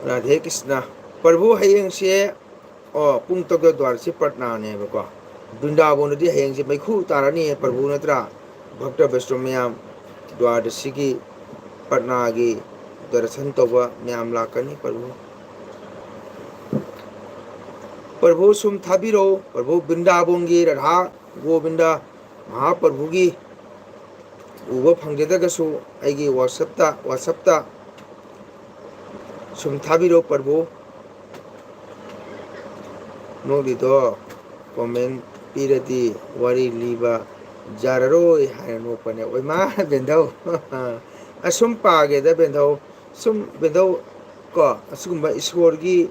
ꯔꯥꯙꯦ ꯀ꯭ꯔꯤꯁꯅ꯫ ꯄ꯭ꯔꯚꯨ ꯍꯌꯦꯡꯁꯦ, ꯑꯣ, ꯄꯨꯡ ꯇꯔꯨꯛꯇ ꯗ꯭ꯋꯥꯔꯁꯤ ꯄ꯭ꯔꯠꯅꯥꯅꯦꯕꯀꯣ꯫ ꯕ꯭ꯔꯤꯟꯗꯥꯕꯣꯟꯗꯗꯤ ꯍꯌꯦꯡꯁꯦ ꯃꯩꯈꯨ ꯇꯥꯔꯅꯤ ꯄ꯭ꯔꯚꯨ ꯅꯠꯇ꯭ꯔꯥ? ꯚꯛꯇ ꯕꯩꯁꯅꯣ ꯃꯌꯥꯝ ꯗ꯭ꯋꯥꯔꯗꯁꯤꯒꯤ ꯄ꯭ꯔꯠꯅꯥꯒꯤ ꯗꯔꯁꯟ ꯇꯧꯕ ꯃꯌꯥꯝ ꯂꯥꯛꯀꯅꯤ ꯄ꯭ꯔꯚꯨ꯫ ꯄ꯭ꯔꯚꯨ ꯁꯨꯝ ꯊꯥꯕꯤꯔꯛꯎ, ꯄ꯭ꯔꯚꯨ ꯕ꯭ꯔꯤꯟꯗꯥꯕꯣꯟꯒꯤ ꯔꯥꯙꯥ ꯒꯣꯕꯤꯟꯗ ꯃꯍꯥꯄ꯭ꯔꯚꯨꯒꯤ ꯎꯕ ꯐꯪꯖꯗ꯭ꯔꯒꯁꯨ ꯑꯩꯒꯤ WhatsApp-ꯇ, WhatsApp-ꯇ ꯁꯨꯝ ꯊꯥꯕꯤꯔꯛꯎ ꯄ꯭ꯔꯚꯨ꯫ ꯅꯣꯛꯂꯤꯗꯣ comment ꯄꯤꯔꯗꯤ ꯋꯥꯔꯤ ꯂꯤꯕ ꯌꯥꯔꯔꯣꯏ ꯍꯥꯏꯅ ꯅꯣꯛꯄꯅꯦ꯫ ꯑꯣꯏꯃꯥ ꯕꯦꯟꯙꯧ꯫ ꯑꯁꯨꯝ ꯄꯥꯒꯦꯗ ꯕꯦꯟꯙꯧ꯫ ꯁꯨꯝ ꯕꯦꯟꯙꯧ ꯀꯣ, ꯑꯁꯤꯒꯨꯝꯕ ꯏꯁꯣꯔꯒꯤ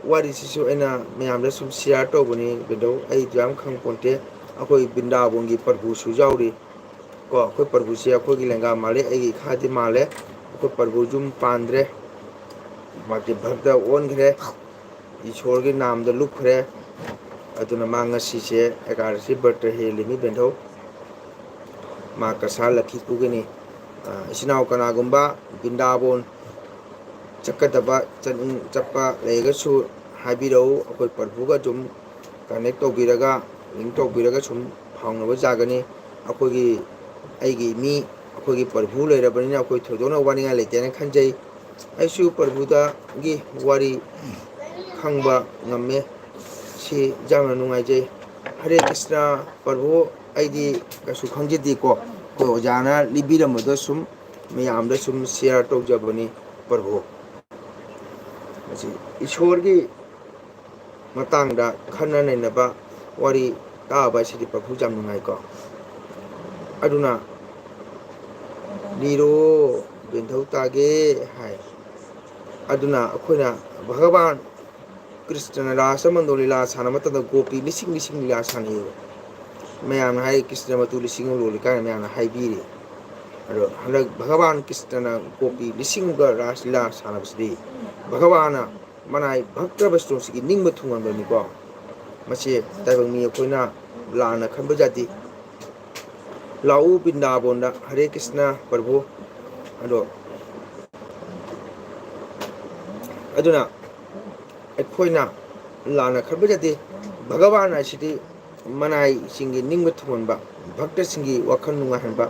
ꯋꯥꯔꯤꯁꯤꯁꯨ ꯑꯩꯅ ꯃꯌꯥꯝꯗ ꯁꯨꯝ ꯁꯤꯌꯥꯔ ꯇꯧꯕꯅꯤ ꯕꯦꯟꯙꯧ꯫ ꯑꯩꯁꯨ ꯌꯥꯝ ꯈꯪꯄꯣꯟꯇꯦ꯫ ꯑꯩꯈꯣꯏ ꯕ꯭ꯔꯤꯟꯗꯥꯕꯣꯟꯒꯤ ꯄ꯭ꯔꯚꯨꯁꯨ ꯌꯥꯎꯔꯤ ꯀꯣ꯫ ꯑꯩꯈꯣꯏ ꯄ꯭ꯔꯚꯨꯁꯦ ꯑꯩꯈꯣꯏꯒꯤ ꯂꯦꯡꯒꯥ ꯃꯥꯜꯂꯦ, ꯑꯩꯒꯤ ꯏꯈꯥꯗꯤ ꯃꯥꯜꯂꯦ꯫ ꯑꯩꯈꯣꯏ ꯄ꯭ꯔꯚꯨ ꯌꯨꯝ ꯄꯥꯟꯗ꯭ꯔꯦ꯫ ꯃꯍꯥꯛꯇꯤ ꯚꯛꯇ ꯑꯣꯟꯈ꯭ꯔꯦ, ꯏꯁꯣꯔꯒꯤ ꯅꯥꯝꯗ ꯂꯨꯞꯈ꯭ꯔꯦ꯫ ꯑꯗꯨꯅ ꯃꯥ ꯉꯁꯤꯁꯦ ꯑꯦꯀꯥꯗꯁꯤ ꯕ꯭ꯔꯇ ꯍꯦꯜꯂꯤꯃꯤ ꯕꯦꯟꯊꯧ꯫ ꯃꯥ ꯀꯁꯥ ꯂꯛꯈꯤ ꯄꯨꯒꯅꯤ꯫ ꯑ, ꯏꯆꯤꯟ ꯏꯅꯥꯎ ꯀꯅꯥꯒꯨꯝꯕ ꯕ꯭ꯔꯤꯟꯗꯥꯕꯣꯟ ꯆꯠꯀꯗꯕ, ꯆꯠꯅꯤꯡ-, ꯆꯠꯄ ꯂꯩꯔꯒꯁꯨ ꯍꯥꯏꯕꯤꯔꯛꯎ꯫ ꯑꯩꯈꯣꯏ ꯄ꯭ꯔꯚꯨꯒ ꯑꯗꯨꯝ ꯀꯅꯦꯛ ꯇꯧꯕꯤꯔꯒ, ꯂꯤꯡ ꯇꯧꯕꯤꯔꯒ ꯁꯨꯝ ꯐꯥꯎꯅꯕ ꯌꯥꯒꯅꯤ꯫ ꯑꯩꯈꯣꯏꯒꯤ, ꯑꯩꯒꯤ ꯃꯤ, ꯑꯩꯈꯣꯏꯒꯤ ꯄ꯭ꯔꯚꯨ ꯂꯩꯔꯕꯅꯤꯅ ꯑꯩꯈꯣꯏ ꯊꯣꯏꯗꯣꯛꯅ ꯋꯥꯅꯤꯡꯉꯥꯏ ꯂꯩꯇꯦꯅ ꯈꯟꯖꯩ꯫ ꯑꯩꯁꯨ ꯄ꯭ꯔꯚꯨꯗꯒꯤ ꯋꯥꯔꯤ ꯈꯪꯕ ꯉꯝꯃꯦ꯫ ꯁꯤ ꯌꯥꯝꯅ ꯅꯨꯡꯉꯥꯏꯖꯩ꯫ ꯍꯔꯦ ꯀ꯭ꯔꯤꯁꯅ ꯄ꯭ꯔꯚꯨ, ꯑꯩꯗꯤ ꯀꯩꯁꯨ ꯈꯪꯖꯗꯦꯀꯣ꯫ ꯑꯩꯈꯣꯏ ꯑꯣꯖꯥꯅ ꯂꯤꯕꯤꯔꯝꯕꯗꯣ ꯁꯨꯝ ꯃꯌꯥꯝꯗ ꯁꯨꯝ ꯁꯤꯌꯥꯔ ꯇꯧꯖꯕꯅꯤ ꯄ꯭ꯔꯚꯨ꯫ ꯃꯁꯤ ꯏꯁꯣꯔꯒꯤ ꯃꯇꯥꯡꯗ ꯈꯟꯅ ꯅꯩꯅꯕ ꯋꯥꯔꯤ ꯇꯥꯕ ꯍꯥꯏꯁꯤꯗꯤ ꯄ꯭ꯔꯚꯨ ꯌꯥꯝ ꯅꯨꯡꯉꯥꯏꯀꯣ꯫ ꯑꯗꯨꯅ ꯂꯤꯔꯣ, ꯕꯦꯟꯊꯧ ꯇꯥꯒꯦ ꯍꯥꯏ꯫ ꯑꯗꯨꯅ ꯑꯩꯈꯣꯏꯅ ꯚꯒꯕꯥꯟ ꯀ꯭ꯔꯤꯁꯅꯅ ꯔꯥꯁ ꯃꯟꯗꯣ ꯂꯤꯂꯥ ꯁꯥꯟꯅꯕ ꯃꯇꯝꯗ ꯒꯣꯄꯤ ꯂꯤꯁꯤꯡ ꯂꯤꯁꯤꯡ ꯂꯤꯂꯥ ꯁꯥꯟꯅꯩꯌꯦꯕ꯫ ꯃꯌꯥꯝꯅ ꯍꯥꯏ, "ꯀ꯭ꯔꯤꯁꯅ ꯃꯇꯨ ꯂꯤꯁꯤꯡ ꯑꯃ ꯂꯣꯜꯂꯤ" ꯀꯥꯏꯅ ꯃꯌꯥꯝꯅ ꯍꯥꯏꯕꯤꯔꯤ꯫ ꯑꯗꯣ ꯍꯟꯗꯛ ꯚꯒꯕꯥꯟ ꯀ꯭ꯔꯤꯁꯅꯅ ꯒꯣꯄꯤ ꯂꯤꯁꯤꯡ ꯑꯃꯒ ꯔꯥꯁ ꯂꯤꯂꯥ ꯁꯥꯟꯅꯕꯁꯤꯗꯤ ꯚꯒꯕꯥꯟꯅ ꯃꯅꯥꯏ ꯚꯛꯇ ꯕꯩꯁꯅꯣꯁꯤꯒꯤ ꯅꯤꯡꯕ ꯊꯨꯡꯍꯟꯕꯅꯤꯀꯣ꯫ ꯃꯁꯤ ꯇꯥꯏꯕꯪ ꯃꯤ ꯑꯩꯈꯣꯏꯅ ꯂꯥꯟꯅ ꯈꯟꯕ ꯌꯥꯗꯦ꯫ ꯂꯥꯛꯎ ꯕ꯭ꯔꯤꯟꯗꯥꯕꯣꯟꯗ, ꯍꯔꯦ ꯀ꯭ꯔꯤꯁꯅ ꯄ꯭ꯔꯚꯨ꯫ ꯑꯗꯣ ꯑꯗꯨꯅ ꯑꯩꯈꯣꯏꯅ ꯂꯥꯟꯅ ꯈꯟꯕ ꯌꯥꯗꯦ꯫ ꯚꯒꯕꯥꯟ ꯍꯥꯏꯁꯤꯗꯤ ꯃꯅꯥꯏꯁꯤꯡꯒꯤ ꯅꯤꯡꯕ ꯊꯨꯡꯍꯟꯕ, ꯚꯛꯇꯁꯤꯡꯒꯤ ꯋꯥꯈꯜ ꯅꯨꯡꯉꯥꯏꯍꯟꯕ,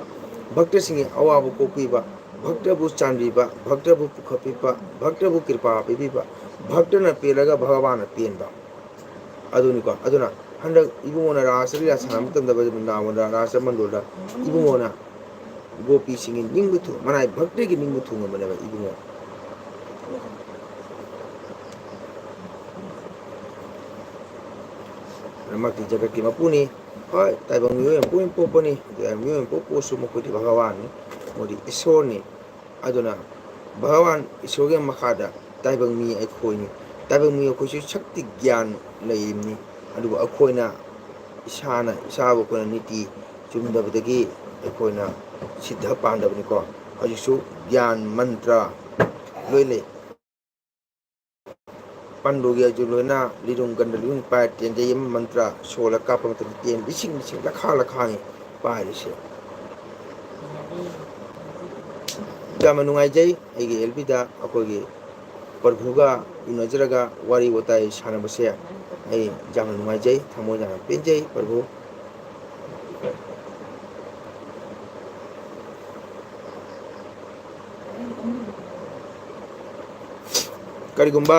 ꯚꯛꯇꯁꯤꯡꯒꯤ ꯑꯋꯥꯕ ꯀꯣꯛꯄꯤꯕ, ꯚꯛꯇꯕꯨ ꯆꯥꯟꯕꯤꯕ, ꯚꯛꯇꯕꯨ ꯄꯨꯈꯠꯄꯤꯕ, ꯚꯛꯇꯕꯨ ꯀ꯭ꯔꯤꯄꯥ ꯄꯤꯕꯤꯕ, ꯚꯛꯇꯅ ꯄꯦꯜꯂꯒ ꯚꯒꯕꯥꯟꯅ ꯄꯦꯟꯕ꯫ ꯑꯗꯨꯅꯤꯀꯣ꯫ ꯑꯗꯨꯅ ꯍꯟꯗꯛ ꯏꯕꯨꯡꯉꯣꯅ ꯔꯥꯁ ꯂꯤꯂꯥ ꯁꯥꯟꯅꯕ ꯃꯇꯝꯗ ꯕ꯭ꯔꯤꯟꯗꯥꯕꯟꯗ ꯔꯥꯁ ꯃꯟꯗꯣꯜꯗ ꯏꯕꯨꯡꯉꯣꯅ ꯒꯣꯄꯤꯁꯤꯡꯒꯤ ꯅꯤꯡꯕ ꯊꯨꯡ-, ꯃꯅꯥꯏ ꯚꯛꯇꯒꯤ ꯅꯤꯡꯕ ꯊꯨꯡꯉꯕꯅꯦꯕ ꯏꯕꯨꯡꯉꯣ꯫ ꯃꯍꯥꯛꯇꯤ ꯖꯒꯠꯀꯤ ꯃꯄꯨꯅꯤ꯫ ꯍꯣꯏ, ꯇꯥꯏꯕꯪ ꯃꯤꯑꯣꯏ ꯑꯃ ꯄꯣꯛ-, ꯄꯣꯛꯄꯅꯤ꯫ ꯃꯤꯑꯣꯏ ꯑꯃ ꯄꯣꯛ-, ꯄꯣꯛꯑꯁꯨ ꯃꯈꯣꯏꯗꯤ ꯚꯒꯋꯥꯟꯅꯤ, ꯃꯣꯏꯗꯤ ꯏꯁꯣꯔꯅꯤ꯫ ꯑꯗꯨꯅ ꯚꯒꯋꯥꯟ ꯏꯁꯣꯔꯒꯤ ꯃꯈꯥꯗ ꯇꯥꯏꯕꯪ ꯃꯤ ꯑꯩꯈꯣꯏꯅꯤ꯫ ꯇꯥꯏꯕꯪ ꯃꯤ ꯑꯩꯈꯣꯏꯁꯨ ꯁꯛꯇꯤ ꯒ꯭ꯌꯥꯟ ꯂꯩꯔꯤꯕꯅꯤ꯫ ꯑꯗꯨꯕꯨ ꯑꯩꯈꯣꯏꯅ ꯏꯁꯥꯅ ꯏꯁꯥꯕꯨ ꯑꯩꯈꯣꯏꯅ ꯅꯤꯇꯤ ꯆꯨꯝꯗꯕꯗꯒꯤ ꯑꯩꯈꯣꯏꯅ ꯁꯤꯗ ꯄꯥꯟꯗꯕꯅꯤꯀꯣ꯫ ꯍꯧꯖꯤꯛꯁꯨ ꯒ꯭ꯌꯥꯟ ꯃꯟꯇ꯭ꯔ ꯂꯣꯏ ꯂꯩ꯫ ꯄꯟꯗꯨꯒꯤ ꯑꯗꯨ ꯂꯣꯏꯅ ꯂꯤꯔꯨꯡ ꯒꯟꯗ ꯂꯣꯏꯅ ꯄꯥꯏ, ꯇꯦꯟꯖꯩ ꯑꯃ ꯃꯟꯇ꯭ꯔ ꯁꯣꯜꯂ ꯀꯥꯞꯄ ꯃꯇꯝꯗ ꯇꯦꯟ ꯂꯤꯁꯤꯡ ꯂꯤꯁꯤꯡ ꯂꯈꯥ ꯂꯈꯥꯅꯤ ꯄꯥꯏꯔꯤꯁꯦ꯫ ꯌꯥꯝꯅ ꯅꯨꯡꯉꯥꯏꯖꯩ ꯑꯩꯒꯤ ꯑꯦꯜ ꯕꯤꯗ ꯑꯩꯈꯣꯏꯒꯤ ꯄ꯭ꯔꯚꯨꯒ ꯎꯅꯖꯔꯒ ꯋꯥꯔꯤ ꯋꯥꯇꯥꯏ ꯁꯥꯟꯅꯕꯁꯦ꯫ ꯑꯩ ꯌꯥꯝꯅ ꯅꯨꯡꯉꯥꯏꯖꯩ, ꯊꯃꯣꯏ ꯌꯥꯝꯅ ꯄꯦꯟꯖꯩ ꯄ꯭ꯔꯚꯨ꯫ ꯀꯔꯤꯒꯨꯝꯕ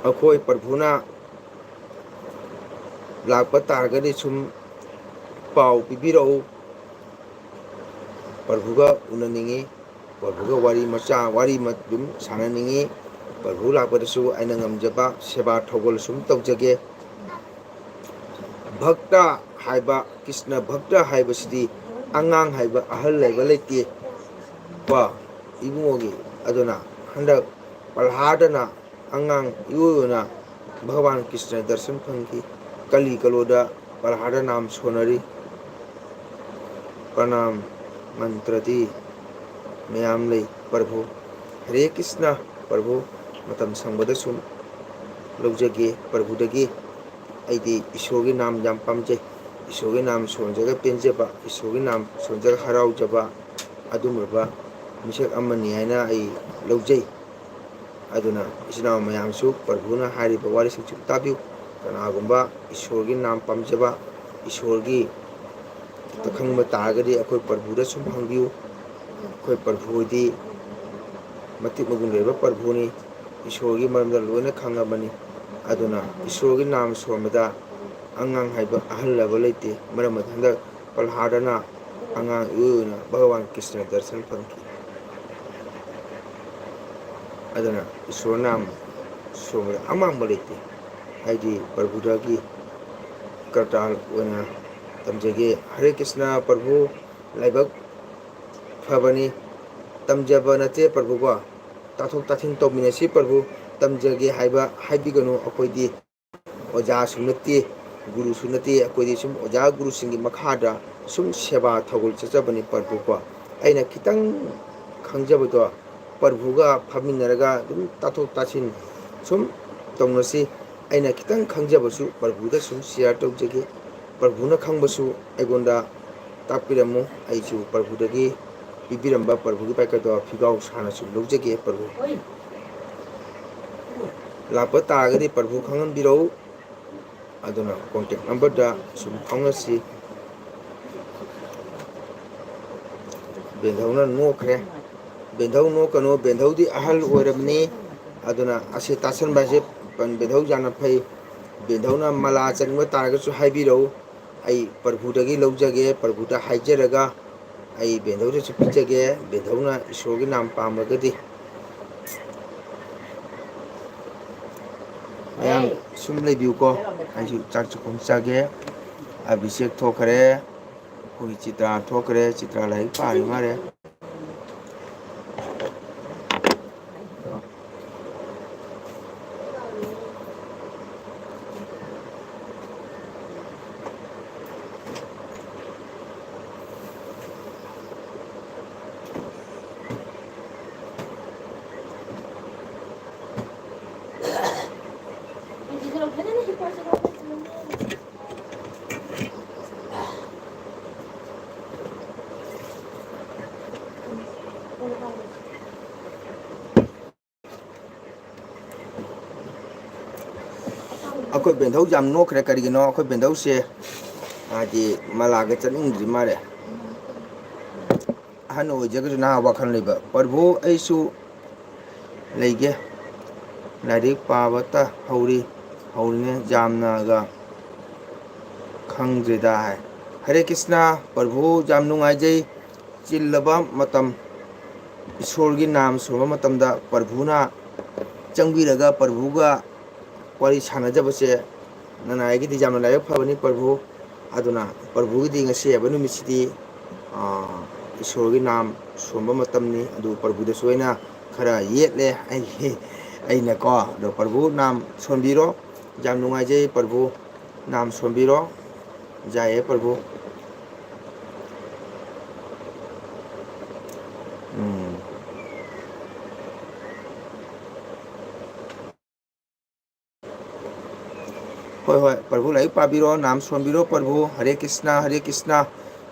ꯑꯩꯈꯣꯏ ꯄ꯭ꯔꯚꯨꯅ ꯂꯥꯛꯄ ꯇꯥꯔꯒꯗꯤ ꯁꯨꯝ ꯄꯥꯎ ꯄꯤꯕꯤꯔꯛꯎ꯫ ꯄ꯭ꯔꯚꯨꯒ ꯎꯅꯅꯤꯡꯉꯤ, ꯄ꯭ꯔꯚꯨꯒ ꯋꯥꯔꯤ ꯃꯆꯥ, ꯋꯥꯔꯤ ꯑꯗꯨꯝ ꯁꯥꯟꯅꯅꯤꯡꯉꯤ꯫ ꯄ꯭ꯔꯚꯨ ꯂꯥꯛꯄꯗꯁꯨ ꯑꯩꯅ ꯉꯝꯖꯕ ꯁꯦꯕꯥ ꯊꯧꯒꯜ ꯁꯨꯝ ꯇꯧꯖꯒꯦ꯫ ꯚꯛꯇ ꯍꯥꯏꯕ, ꯀ꯭ꯔꯤꯁꯅ ꯚꯛꯇ ꯍꯥꯏꯕꯁꯤꯗꯤ ꯑꯉꯥꯡ ꯍꯥꯏꯕ ꯑꯍꯜ ꯍꯥꯏꯕ ꯂꯩꯇꯦ꯫ ꯀꯣ ꯏꯕꯨꯡꯉꯣꯒꯤ, ꯑꯗꯨꯅ ꯍꯟꯗꯛ ꯄ꯭ꯔꯍꯂꯥꯗꯅ ꯑꯉꯥꯡ ꯏꯑꯣꯏ ꯑꯣꯏꯅ ꯚꯒꯋꯥꯟ ꯀ꯭ꯔꯤꯁꯅ ꯗꯔꯁꯟ ꯐꯪꯈꯤ꯫ ꯀꯂꯤ ꯀꯂꯣꯗ ꯄ꯭ꯔꯍꯂꯥꯗ ꯅꯥꯝ ꯁꯣꯟꯅꯔꯤ꯫ ꯄ꯭ꯔꯅꯥꯝ ꯃꯟꯇ꯭ꯔꯗꯤ ꯃꯌꯥꯝ ꯂꯩ ꯄ꯭ꯔꯚꯨ꯫ ꯍꯔꯦ ꯀ꯭ꯔꯤꯁꯅ ꯄ꯭ꯔꯚꯨ, ꯃꯇꯝ ꯁꯪꯕꯗ ꯁꯨꯝ ꯂꯧꯖꯒꯦ ꯄ꯭ꯔꯚꯨꯗꯒꯤ꯫ ꯑꯩꯗꯤ ꯏꯁꯣꯔꯒꯤ ꯅꯥꯝ ꯌꯥꯝ ꯄꯥꯝꯖꯩ꯫ ꯏꯁꯣꯔꯒꯤ ꯅꯥꯝ ꯁꯣꯟꯖꯒ ꯄꯦꯟꯖꯕ, ꯏꯁꯣꯔꯒꯤ ꯅꯥꯝ ꯁꯣꯟꯖꯒ ꯍꯔꯥꯎꯖꯕ ꯑꯗꯨꯒꯨꯝꯂꯕ ꯃꯤꯁꯛ ꯑꯃꯅꯤ ꯍꯥꯏꯅ ꯑꯩ ꯂꯧꯖꯩ꯫ ꯑꯗꯨꯅ ꯏꯆꯤꯟ ꯏꯅꯥꯎ ꯃꯌꯥꯝꯁꯨ ꯄ꯭ꯔꯚꯨꯅ ꯍꯥꯏꯔꯤꯕ ꯋꯥꯔꯤꯁꯤꯡꯁꯤ ꯇꯥꯕꯤꯌꯨ꯫ ꯀꯅꯥꯒꯨꯝꯕ ꯏꯁꯣꯔꯒꯤ ꯅꯥꯝ ꯄꯥꯝꯖꯕ, ꯏꯁꯣꯔꯒꯤ ꯈꯪꯕ ꯇꯥꯔꯒꯗꯤ ꯑꯩꯈꯣꯏ ꯄ꯭ꯔꯚꯨꯗ ꯁꯨꯝ ꯍꯪꯕꯤꯌꯨ꯫ ꯑꯩꯈꯣꯏ ꯄ꯭ꯔꯚꯨꯗꯤ ꯃꯇꯤꯛ ꯃꯒꯨꯟ ꯂꯩꯕ ꯄ꯭ꯔꯚꯨꯅꯤ꯫ ꯏꯁꯣꯔꯒꯤ ꯃꯔꯝꯗ ꯂꯣꯏꯅ ꯈꯪꯉꯕꯅꯤ꯫ ꯑꯗꯨꯅ ꯏꯁꯣꯔꯒꯤ ꯅꯥꯝ ꯁꯣꯟꯕꯗ ꯑꯉꯥꯡ ꯍꯥꯏꯕ ꯑꯍꯜ ꯍꯥꯏꯕ ꯂꯩꯇꯦ꯫ ꯃꯔꯝ ꯑꯗꯨꯅ ꯍꯟꯗꯛ ꯄ꯭ꯔꯍꯂꯥꯗꯅ ꯑꯉꯥꯡ ꯏꯑꯣꯏ ꯑꯣꯏꯅ ꯚꯒꯋꯥꯟ ꯀ꯭ꯔꯤꯁꯅ ꯗꯔꯁꯟ ꯐꯪꯈꯤ꯫ ꯑꯗꯨꯅ ꯏꯁꯣꯔ ꯅꯥꯝ ꯁꯣꯟꯕꯗ ꯑꯃꯥꯡꯕ ꯂꯩꯇꯦ꯫ ꯑꯩꯗꯤ ꯄ꯭ꯔꯚꯨꯗꯒꯤ ꯀꯔꯇꯥꯜ ꯑꯣꯏꯅ ꯇꯝꯖꯒꯦ꯫ ꯍꯔꯦ ꯀ꯭ꯔꯤꯁꯅ ꯄ꯭ꯔꯚꯨ, ꯂꯥꯏꯕꯛ ꯐꯕꯅꯤ꯫ ꯇꯝꯖꯕ ꯅꯠꯇꯦ ꯄ꯭ꯔꯚꯨꯀꯣ, ꯇꯥꯊꯣꯛ ꯇꯥꯁꯤꯟ ꯇꯧꯃꯤꯟꯅꯁꯤ ꯄ꯭ꯔꯚꯨ꯫ ꯇꯝꯖꯒꯦ ꯍꯥꯏꯕ ꯍꯥꯏꯕꯤꯒꯅꯨ, ꯑꯩꯈꯣꯏꯗꯤ ꯑꯣꯖꯥꯁꯨ ꯅꯠꯇꯦ, ꯒꯨꯔꯨꯁꯨ ꯅꯠꯇꯦ, ꯑꯩꯈꯣꯏꯗꯤ ꯁꯨꯝ ꯑꯣꯖꯥ ꯒꯨꯔꯨꯁꯤꯡꯒꯤ ꯃꯈꯥꯗ ꯁꯨꯝ ꯁꯦꯕꯥ ꯊꯧꯒꯜ ꯆꯠꯆꯕꯅꯤ ꯄ꯭ꯔꯚꯨꯀꯣ꯫ ꯑꯩꯅ ꯈꯤꯇꯪ ꯈꯪꯖꯕꯗꯣ ꯄ꯭ꯔꯚꯨꯒ ꯐꯝꯃꯤꯟꯅꯔꯒ ꯑꯗꯨꯝ ꯇꯥꯊꯣꯛ ꯇꯥꯁꯤꯟ ꯁꯨꯝ ꯇꯧꯅꯁꯤ꯫ ꯑꯩꯅ ꯈꯤꯇꯪ ꯈꯪꯖꯕꯁꯨ ꯄ꯭ꯔꯚꯨꯗ ꯁꯨꯝ share ꯇꯧꯖꯒꯦ꯫ ꯄ꯭ꯔꯚꯨꯅ ꯈꯪꯕꯁꯨ ꯑꯩꯉꯣꯟꯗ ꯇꯥꯛꯄꯤꯔꯝꯃꯨ꯫ ꯑꯩꯁꯨ ꯄ꯭ꯔꯚꯨꯗꯒꯤ ꯄꯤꯕꯤꯔꯝꯕ ꯄ꯭ꯔꯚꯨꯒꯤ ꯄꯥꯏꯀꯠꯇꯣ ꯐꯤꯒꯥꯎ ꯁꯥꯅ ꯁꯨꯝ ꯂꯧꯖꯒꯦ꯫ ꯄ꯭ꯔꯚꯨ ꯂꯥꯛꯄ ꯇꯥꯔꯒꯗꯤ ꯄ꯭ꯔꯚꯨ ꯈꯪꯍꯟꯕꯤꯔꯛꯎ꯫ ꯑꯗꯨꯅ contact number ꯗ ꯁꯨꯝ ꯐꯥꯎꯅꯁꯤ꯫ ꯕꯦꯟꯙꯧꯅ ꯅꯣꯛꯈ꯭ꯔꯦ꯫ ꯕꯦꯟꯙꯧ ꯅꯣꯛꯀꯅꯨ, ꯕꯦꯟꯙꯧꯗꯤ ꯑꯍꯜ ꯑꯣꯏꯔꯕꯅꯤ꯫ ꯑꯗꯨꯅ ꯑꯁꯤ ꯇꯥꯁꯟꯕ ꯍꯥꯏꯁꯦ ꯕꯦꯟꯙꯧ ꯌꯥꯝꯅ ꯐꯩ꯫ ꯕꯦꯟꯙꯧꯅ ꯃꯂꯥ ꯆꯠꯅꯤꯡꯕ ꯇꯥꯔꯒꯁꯨ ꯍꯥꯏꯕꯤꯔꯛꯎ꯫ ꯑꯩ ꯄ꯭ꯔꯚꯨꯗꯒꯤ ꯂꯧꯖꯒꯦ, ꯄ꯭ꯔꯚꯨꯗ ꯍꯥꯏꯖꯔꯒ ꯑꯩ ꯕꯦꯟꯙꯧꯗꯁꯨ ꯄꯤꯖꯒꯦ꯫ ꯕꯦꯟꯙꯧꯅ ꯏꯁꯣꯔꯒꯤ ꯅꯥꯝ ꯄꯥꯝꯃꯒꯗꯤ꯫ ꯃꯌꯥꯝ ꯁꯨꯝ ꯂꯩꯕꯤꯌꯨꯀꯣ꯫ ꯑꯩꯁꯨ ꯆꯥꯛ ꯆꯥꯛꯈꯨꯝ ꯆꯥꯒꯦ꯫ ꯑꯚꯤꯁꯦꯛ ꯊꯣꯛꯈ꯭ꯔꯦ꯫ ꯑꯩꯈꯣꯏ ꯆꯤꯇ꯭ꯔꯥ ꯊꯣꯛꯈ꯭ꯔꯦ꯫ ꯆꯤꯇ꯭ꯔꯥ ꯂꯥꯏꯔꯤꯛ ꯄꯥꯔꯤ ꯃꯥꯜꯂꯦ꯫ ꯑꯩꯈꯣꯏ ꯕꯦꯟꯙꯧ ꯌꯥꯝ ꯅꯣꯛꯈ꯭ꯔꯦ꯫ ꯀꯔꯤꯒꯤꯅꯣ? ꯑꯩꯈꯣꯏ ꯕꯦꯟꯙꯧꯁꯦ ꯍꯥꯏꯗꯤ ꯃꯂꯥꯒ ꯆꯠꯅꯤꯡꯗ꯭ꯔꯤ ꯃꯥꯜꯂꯦ꯫ ꯑꯍꯟ ꯑꯣꯏꯖꯈ꯭ꯔꯁꯨ ꯅꯍꯥ ꯋꯥꯈꯜ ꯂꯩꯕ꯫ ꯄ꯭ꯔꯚꯨ, ꯑꯩꯁꯨ ꯂꯩꯒꯦ꯫ ꯂꯥꯏꯔꯤꯛ ꯄꯥꯕꯇ ꯍꯧꯔꯤ, ꯍꯧꯔꯤꯅꯦ ꯌꯥꯝꯅꯒ ꯈꯪꯗ꯭ꯔꯦꯗ ꯍꯥꯏ꯫ ꯍꯔꯦ ꯀ꯭ꯔꯤꯁꯅ, ꯄ꯭ꯔꯚꯨ ꯌꯥꯝ ꯅꯨꯡꯉꯥꯏꯖꯩ꯫ ꯆꯤꯜꯂꯕ ꯃꯇꯝ, ꯏꯁꯣꯔꯒꯤ ꯅꯥꯝ ꯁꯣꯟꯕ ꯃꯇꯝꯗ ꯄ꯭ꯔꯚꯨꯅ ꯆꯪꯕꯤꯔꯒ ꯄ꯭ꯔꯚꯨꯒ ꯋꯥꯔꯤ ꯁꯥꯟꯅꯖꯕꯁꯦ ꯅꯅꯥꯏꯒꯤꯗꯤ ꯌꯥꯝꯅ ꯂꯥꯏꯕꯛ ꯐꯕꯅꯤ ꯄ꯭ꯔꯚꯨ꯫ ꯑꯗꯨꯅ ꯄ꯭ꯔꯚꯨꯒꯤꯗꯤ ꯉꯁꯤ ꯍꯥꯏꯕ ꯅꯨꯃꯤꯠꯁꯤꯗꯤ, ꯑꯥ, ꯏꯁꯣꯔꯒꯤ ꯅꯥꯝ ꯁꯣꯟꯕ ꯃꯇꯝꯅꯤ꯫ ꯑꯗꯨ ꯄ꯭ꯔꯚꯨꯗꯁꯨ ꯑꯩꯅ ꯈꯔ ꯌꯦꯠꯂꯦ ꯑꯩꯒꯤ, ꯑꯩꯅꯀꯣ꯫ ꯑꯗꯣ ꯄ꯭ꯔꯚꯨ ꯅꯥꯝ ꯁꯣꯟꯕꯤꯔꯣ, ꯌꯥꯝ ꯅꯨꯡꯉꯥꯏꯖꯩ ꯄ꯭ꯔꯚꯨ, ꯅꯥꯝ ꯁꯣꯟꯕꯤꯔꯣ꯫ ꯌꯥꯏꯌꯦ ꯄ꯭ꯔꯚꯨ꯫ ꯎꯝ꯫ ꯍꯣꯏ, ꯍꯣꯏ, ꯄ꯭ꯔꯚꯨ ꯂꯥꯏꯔꯤꯛ ꯄꯥꯕꯤꯔꯣ, ꯅꯥꯝ ꯁꯣꯟꯕꯤꯔꯣ, ꯄ꯭ꯔꯚꯨ꯫ ꯍꯔꯦ ꯀ꯭ꯔꯤꯁꯅ, ꯍꯔꯦ ꯀ꯭ꯔꯤꯁꯅ,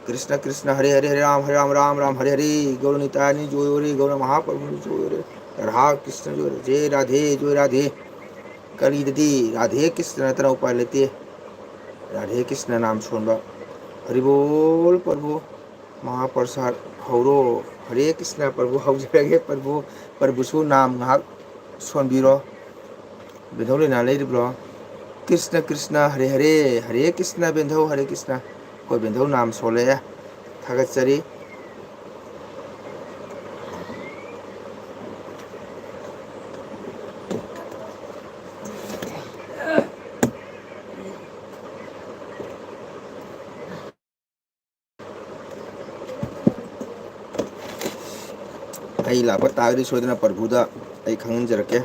ꯀ꯭ꯔꯤꯁꯅ ꯀ꯭ꯔꯤꯁꯅ, ꯍꯔꯦ ꯍꯔꯦ, ꯍꯔꯦ ꯔꯥꯝ, ꯍꯔꯦ ꯔꯥꯝ, ꯔꯥꯝ ꯔꯥꯝ, ꯍꯔꯦ ꯍꯔꯦ꯫ ꯒꯧꯔ ꯅꯤꯇꯥꯏꯅꯤ ꯖꯣꯏ ꯍꯣꯔꯦ, ꯒꯧꯔ ꯃꯍꯥꯄ꯭ꯔꯚꯨꯅꯤ ꯖꯣꯏ ꯍꯣꯔꯦ, ꯔꯥꯙꯥ ꯀ꯭ꯔꯤꯁꯅ ꯖꯣꯏ ꯍꯣꯔꯦ, ꯖꯦ ꯔꯥꯙꯦ, ꯖꯣꯏ ꯔꯥꯙꯦ꯫ ꯀꯂꯤꯗꯗꯤ ꯔꯥꯙꯦ ꯀ꯭ꯔꯤꯁꯅ ꯅꯠꯇꯅ ꯎꯄꯥꯏ ꯂꯩꯇꯦ꯫ ꯔꯥꯙꯦ ꯀ꯭ꯔꯤꯁꯅ ꯅꯥꯝ ꯁꯣꯟꯕ꯫ ꯍꯔꯤꯕꯣꯜ ꯄ꯭ꯔꯚꯨ꯫ ꯃꯍꯥꯄ꯭ꯔꯁꯥꯗ ꯍꯧꯔꯣ꯫ ꯍꯔꯦ ꯀ꯭ꯔꯤꯁꯅ ꯄ꯭ꯔꯚꯨ, ꯍꯧꯖꯔꯒꯦ ꯄ꯭ꯔꯚꯨ꯫ ꯄ꯭ꯔꯚꯨꯁꯨ ꯅꯥꯝ ꯉꯥꯏꯍꯥꯛ ꯁꯣꯟꯕꯤꯔꯣ꯫ ꯕꯦꯟꯙꯧ ꯂꯩꯅꯥ ꯂꯩꯔꯤꯕ꯭ꯔꯣ? ꯀ꯭ꯔꯤꯁꯅ ꯀ꯭ꯔꯤꯁꯅ ꯍꯔꯦ ꯍꯔꯦ, ꯍꯔꯦ ꯀ꯭ꯔꯤꯁꯅ ꯕꯦꯟꯙꯧ ꯍꯔꯦ ꯀ꯭ꯔꯤꯁꯅ꯫ ꯑꯩꯈꯣꯏ ꯕꯦꯟꯙꯧ ꯅꯥꯝ ꯁꯣꯜꯂꯛꯑꯦ, ꯊꯥꯒꯠꯆꯔꯤ꯫ ꯑꯩ ꯂꯥꯛꯄ ꯇꯥꯔꯒꯗꯤ ꯁꯣꯏꯗꯅ ꯄ꯭ꯔꯚꯨꯗ ꯑꯩ ꯈꯪꯍꯟꯖꯔꯛꯀꯦ꯫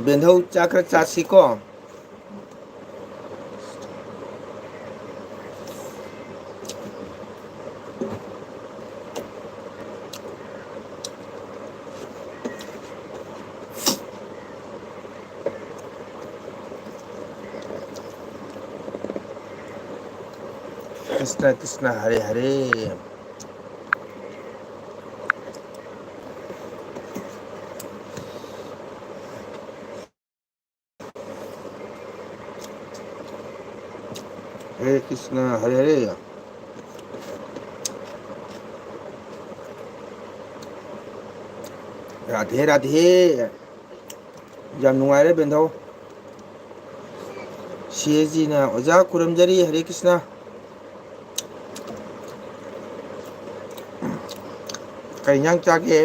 ꯕꯦꯟꯙꯧ ꯆꯥꯛ ꯈꯔ ꯆꯥꯁꯤꯀꯣ꯫ ꯀ꯭ꯔꯤꯁꯅ ꯀ꯭ꯔꯤꯁꯅ ꯍꯔꯦ ꯍꯔꯦ꯫ ꯍꯔꯦ ꯀ꯭ꯔꯤꯁꯅ ꯍꯔꯦ ꯍꯔꯦ꯫ ꯔꯥꯙꯦ ꯔꯥꯙꯦ꯫ ꯌꯥꯝ ꯅꯨꯡꯉꯥꯏꯔꯦ ꯕꯦꯟꯙꯧ꯫ ꯁꯤ ꯑꯦꯁ ꯖꯤꯅ ꯑꯣꯖꯥ ꯈꯨꯔꯨꯝꯖꯔꯤ, ꯍꯔꯦ ꯀ꯭ꯔꯤꯁꯅ꯫ ꯀꯩ ꯏꯟꯖꯥꯡ ꯆꯥꯒꯦ?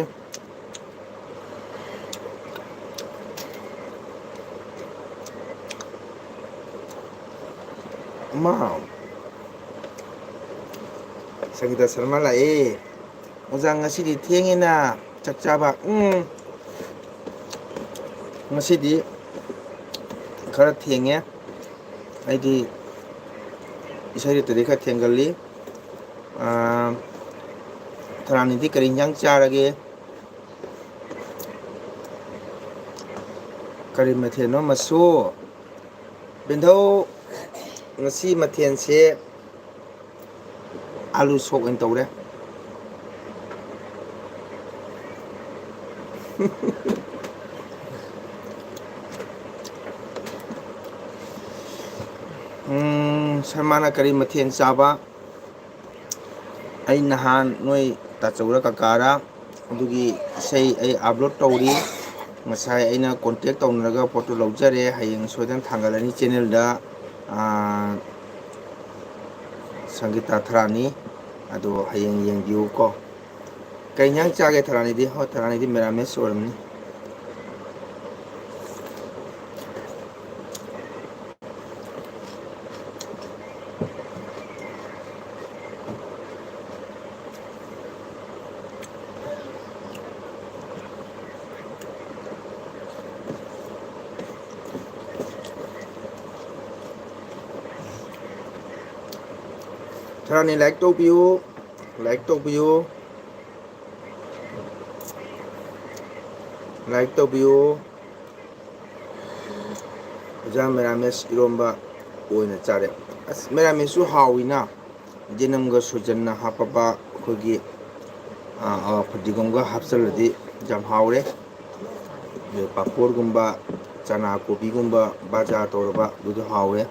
ꯃꯥ ꯁꯪꯒꯤꯇꯥ ꯁꯔꯃ ꯂꯥꯛꯑꯦ꯫ ꯑꯣꯖꯥ, ꯉꯁꯤꯗꯤ ꯊꯦꯡꯉꯦꯅ ꯆꯥꯛ ꯆꯥꯕ꯫ ꯎꯝ, ꯉꯁꯤꯗꯤ ꯈꯔ ꯊꯦꯡꯉꯦ꯫ ꯑꯩꯗꯤ ꯏꯁꯩ ꯔꯦꯠꯇꯗꯤ ꯈꯔ ꯊꯦꯡꯒꯜꯂꯤ꯫ ꯑꯥ, ꯊꯔꯥꯅꯤꯗꯤ ꯀꯔꯤ ꯏꯟꯖꯥꯡ ꯆꯥꯔꯒꯦ? ꯀꯔꯤ ꯃꯊꯦꯜꯅꯣ ꯃꯁꯨ? ꯕꯦꯟꯙꯧ, ꯉꯁꯤ ꯃꯊꯦꯜꯁꯦ ꯑꯥꯂꯨ ꯁꯣꯛ ꯑꯣꯏꯅ ꯇꯧꯔꯦ꯫ ꯎꯝ, ꯁꯔꯃꯥꯅ ꯀꯔꯤ ꯃꯊꯦꯜ ꯆꯥꯕ? ꯑꯩ ꯅꯍꯥꯟ ꯅꯣꯏ ꯇꯥꯆꯧꯔ ꯀꯀꯥꯔ ꯑꯗꯨꯒꯤ ꯏꯁꯩ ꯑꯩ upload ꯇꯧꯔꯤ꯫ ꯉꯁꯥꯏ ꯑꯩꯅ contact ꯇꯧꯅꯔꯒ ꯄꯣꯠꯇꯨ ꯂꯧꯖꯔꯦ꯫ ꯍꯌꯦꯡ ꯁꯣꯏꯗꯅ ꯊꯥꯡꯒꯠꯂꯅꯤ channelꯗ꯫ ꯑꯥ, ꯁꯪꯒꯤꯇꯥ ꯊꯔꯥꯅꯤ꯫ ꯑꯗꯣ ꯍꯌꯦꯡ ꯌꯦꯡꯕꯤꯌꯨꯀꯣ꯫ ꯀꯩ ꯏꯟꯖꯥꯡ ꯆꯥꯒꯦ ꯊꯔꯥꯅꯤꯗꯤ? ꯍꯣꯏ, ꯊꯔꯥꯅꯤꯗꯤ ꯃꯦꯔꯥꯃꯦꯁ ꯑꯣꯏꯔꯝꯅꯤ꯫ ꯊꯔꯥꯅꯤ like ꯇꯧꯕꯤꯌꯨ, like ꯇꯧꯕꯤꯌꯨ, like ꯇꯧꯕꯤꯌꯨ꯫ ꯑꯣꯖꯥ, ꯃꯦꯔꯥꯃꯦꯁ ꯏꯔꯣꯝꯕ ꯑꯣꯏꯅ ꯆꯥꯔꯦ꯫ ꯑꯁ, ꯃꯦꯔꯥꯃꯦꯁꯁꯨ ꯍꯥꯎꯋꯤꯅ꯫ ꯌꯦꯅꯝꯒ ꯁꯣꯏꯖꯟꯅ ꯍꯥꯞꯄꯕ ꯑꯩꯈꯣꯏꯒꯤ, ꯑ, ꯑ, ꯐꯗꯤꯒꯣꯝꯒ ꯍꯥꯞꯆꯜꯂꯗꯤ ꯌꯥꯝ ꯍꯥꯎꯔꯦ꯫ ꯑꯗꯩ ꯄꯥꯐꯣꯔꯒꯨꯝꯕ, ꯆꯅꯥ ꯀꯣꯕꯤꯒꯨꯝꯕ ꯕꯥꯖꯥ ꯇꯧꯔꯕ ꯑꯗꯨꯗꯣ ꯍꯥꯎꯋꯦ꯫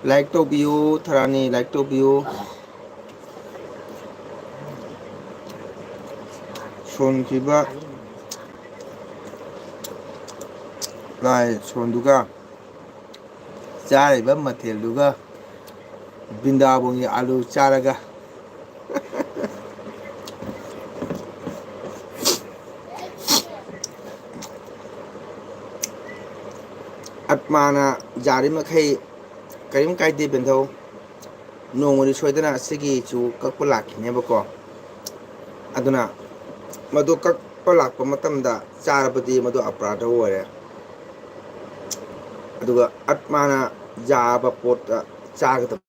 Like ꯇꯧꯕꯤꯌꯨ, ꯊꯔꯥꯅꯤ like ꯇꯧꯕꯤꯌꯨ꯫ ꯁꯣꯟꯈꯤꯕ ꯂꯥꯏ ꯁꯣꯟꯗꯨꯒ ꯆꯥꯔꯤꯕ ꯃꯊꯦꯜꯗꯨꯒ ꯕ꯭ꯔꯤꯟꯗꯥꯕꯣꯟꯒꯤ ꯑꯥꯂꯨ ꯆꯥꯔꯒ ꯑꯠꯃꯥꯅ ꯌꯥꯔꯤꯃꯈꯩ ꯀꯔꯤꯝ ꯀꯥꯏꯗꯦ ꯕꯦꯟꯙꯧ꯫ ꯅꯣꯡꯃꯗꯤ ꯁꯣꯏꯗꯅ ꯑꯁꯤꯒꯤꯁꯨ ꯀꯛꯄ ꯂꯥꯛꯈꯤꯅꯦꯕꯀꯣ꯫ ꯑꯗꯨꯅ ꯃꯗꯨ ꯀꯛꯄ ꯂꯥꯛꯄ ꯃꯇꯝꯗ ꯆꯥꯔꯕꯗꯤ ꯃꯗꯨ ꯑꯄꯔꯥꯙ ꯑꯣꯏꯔꯦ꯫ ꯑꯗꯨꯒ ꯑꯠꯃꯥꯅ ꯌꯥꯕ ꯄꯣꯠꯇ ꯆꯥꯒꯗꯕ꯫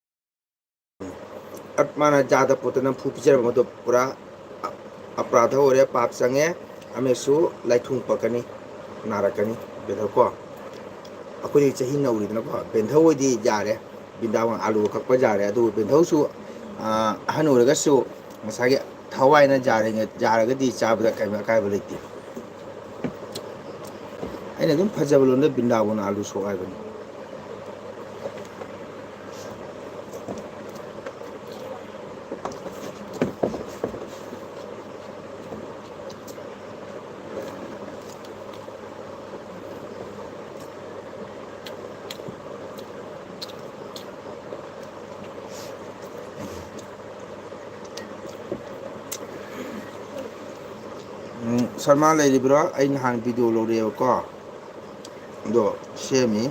ꯑꯠꯃꯥꯅ ꯌꯥꯗꯕ ꯄꯣꯠꯇ ꯅꯝꯐꯨ ꯄꯤꯖꯔꯕ ꯃꯗꯨ ꯄꯨꯔꯥ ꯑꯄ꯭ꯔꯥꯙ ꯑꯣꯏꯔꯦ, ꯄꯥꯞ ꯆꯪꯉꯦ, ꯑꯃꯁꯨ ꯂꯥꯏꯊꯨꯡ ꯄꯛꯀꯅꯤ, ꯅꯥꯔꯛꯀꯅꯤ꯫ ꯕꯦꯟꯊꯧ ꯀꯣ, ꯑꯩꯈꯣꯏꯗꯤ ꯆꯍꯤ ꯅꯧꯔꯤꯗꯅꯀꯣ, ꯕꯦꯟꯊꯧ ꯍꯣꯏꯗꯤ ꯌꯥꯔꯦ, ꯕ꯭ꯔꯤꯟꯗꯥꯕꯟ ꯑꯥꯂꯨ ꯀꯛꯄ ꯌꯥꯔꯦ꯫ ꯑꯗꯨꯕꯨ ꯕꯦꯟꯊꯧꯁꯨ, ꯑꯥ, ꯑꯍꯟ ꯑꯣꯏꯔꯒꯁꯨ ꯉꯁꯥꯏꯒꯤ ꯊꯋꯥꯏꯅ ꯌꯥꯔꯤꯉꯩ-, ꯌꯥꯔꯒꯗꯤ ꯆꯥꯕꯗ ꯀꯔꯤꯝ ꯑꯀꯥꯏꯕ ꯂꯩꯇꯦ꯫ ꯑꯩꯅ ꯑꯗꯨꯝ ꯐꯖꯕ ꯂꯣꯟꯗ ꯕ꯭ꯔꯤꯟꯗꯥꯕꯟ ꯑꯥꯂꯨ ꯁꯣꯛ ꯍꯥꯏꯕꯅꯤ꯫ ꯎꯝ, ꯁꯜꯃꯥ ꯂꯩꯔꯤꯕ꯭ꯔꯣ? ꯑꯩ ꯅꯍꯥꯟ ꯚꯤꯗꯤꯑꯣ ꯂꯧꯔꯛꯑꯦꯕꯀꯣ, ꯑꯗꯣ ꯁꯦꯝꯃꯤ꯫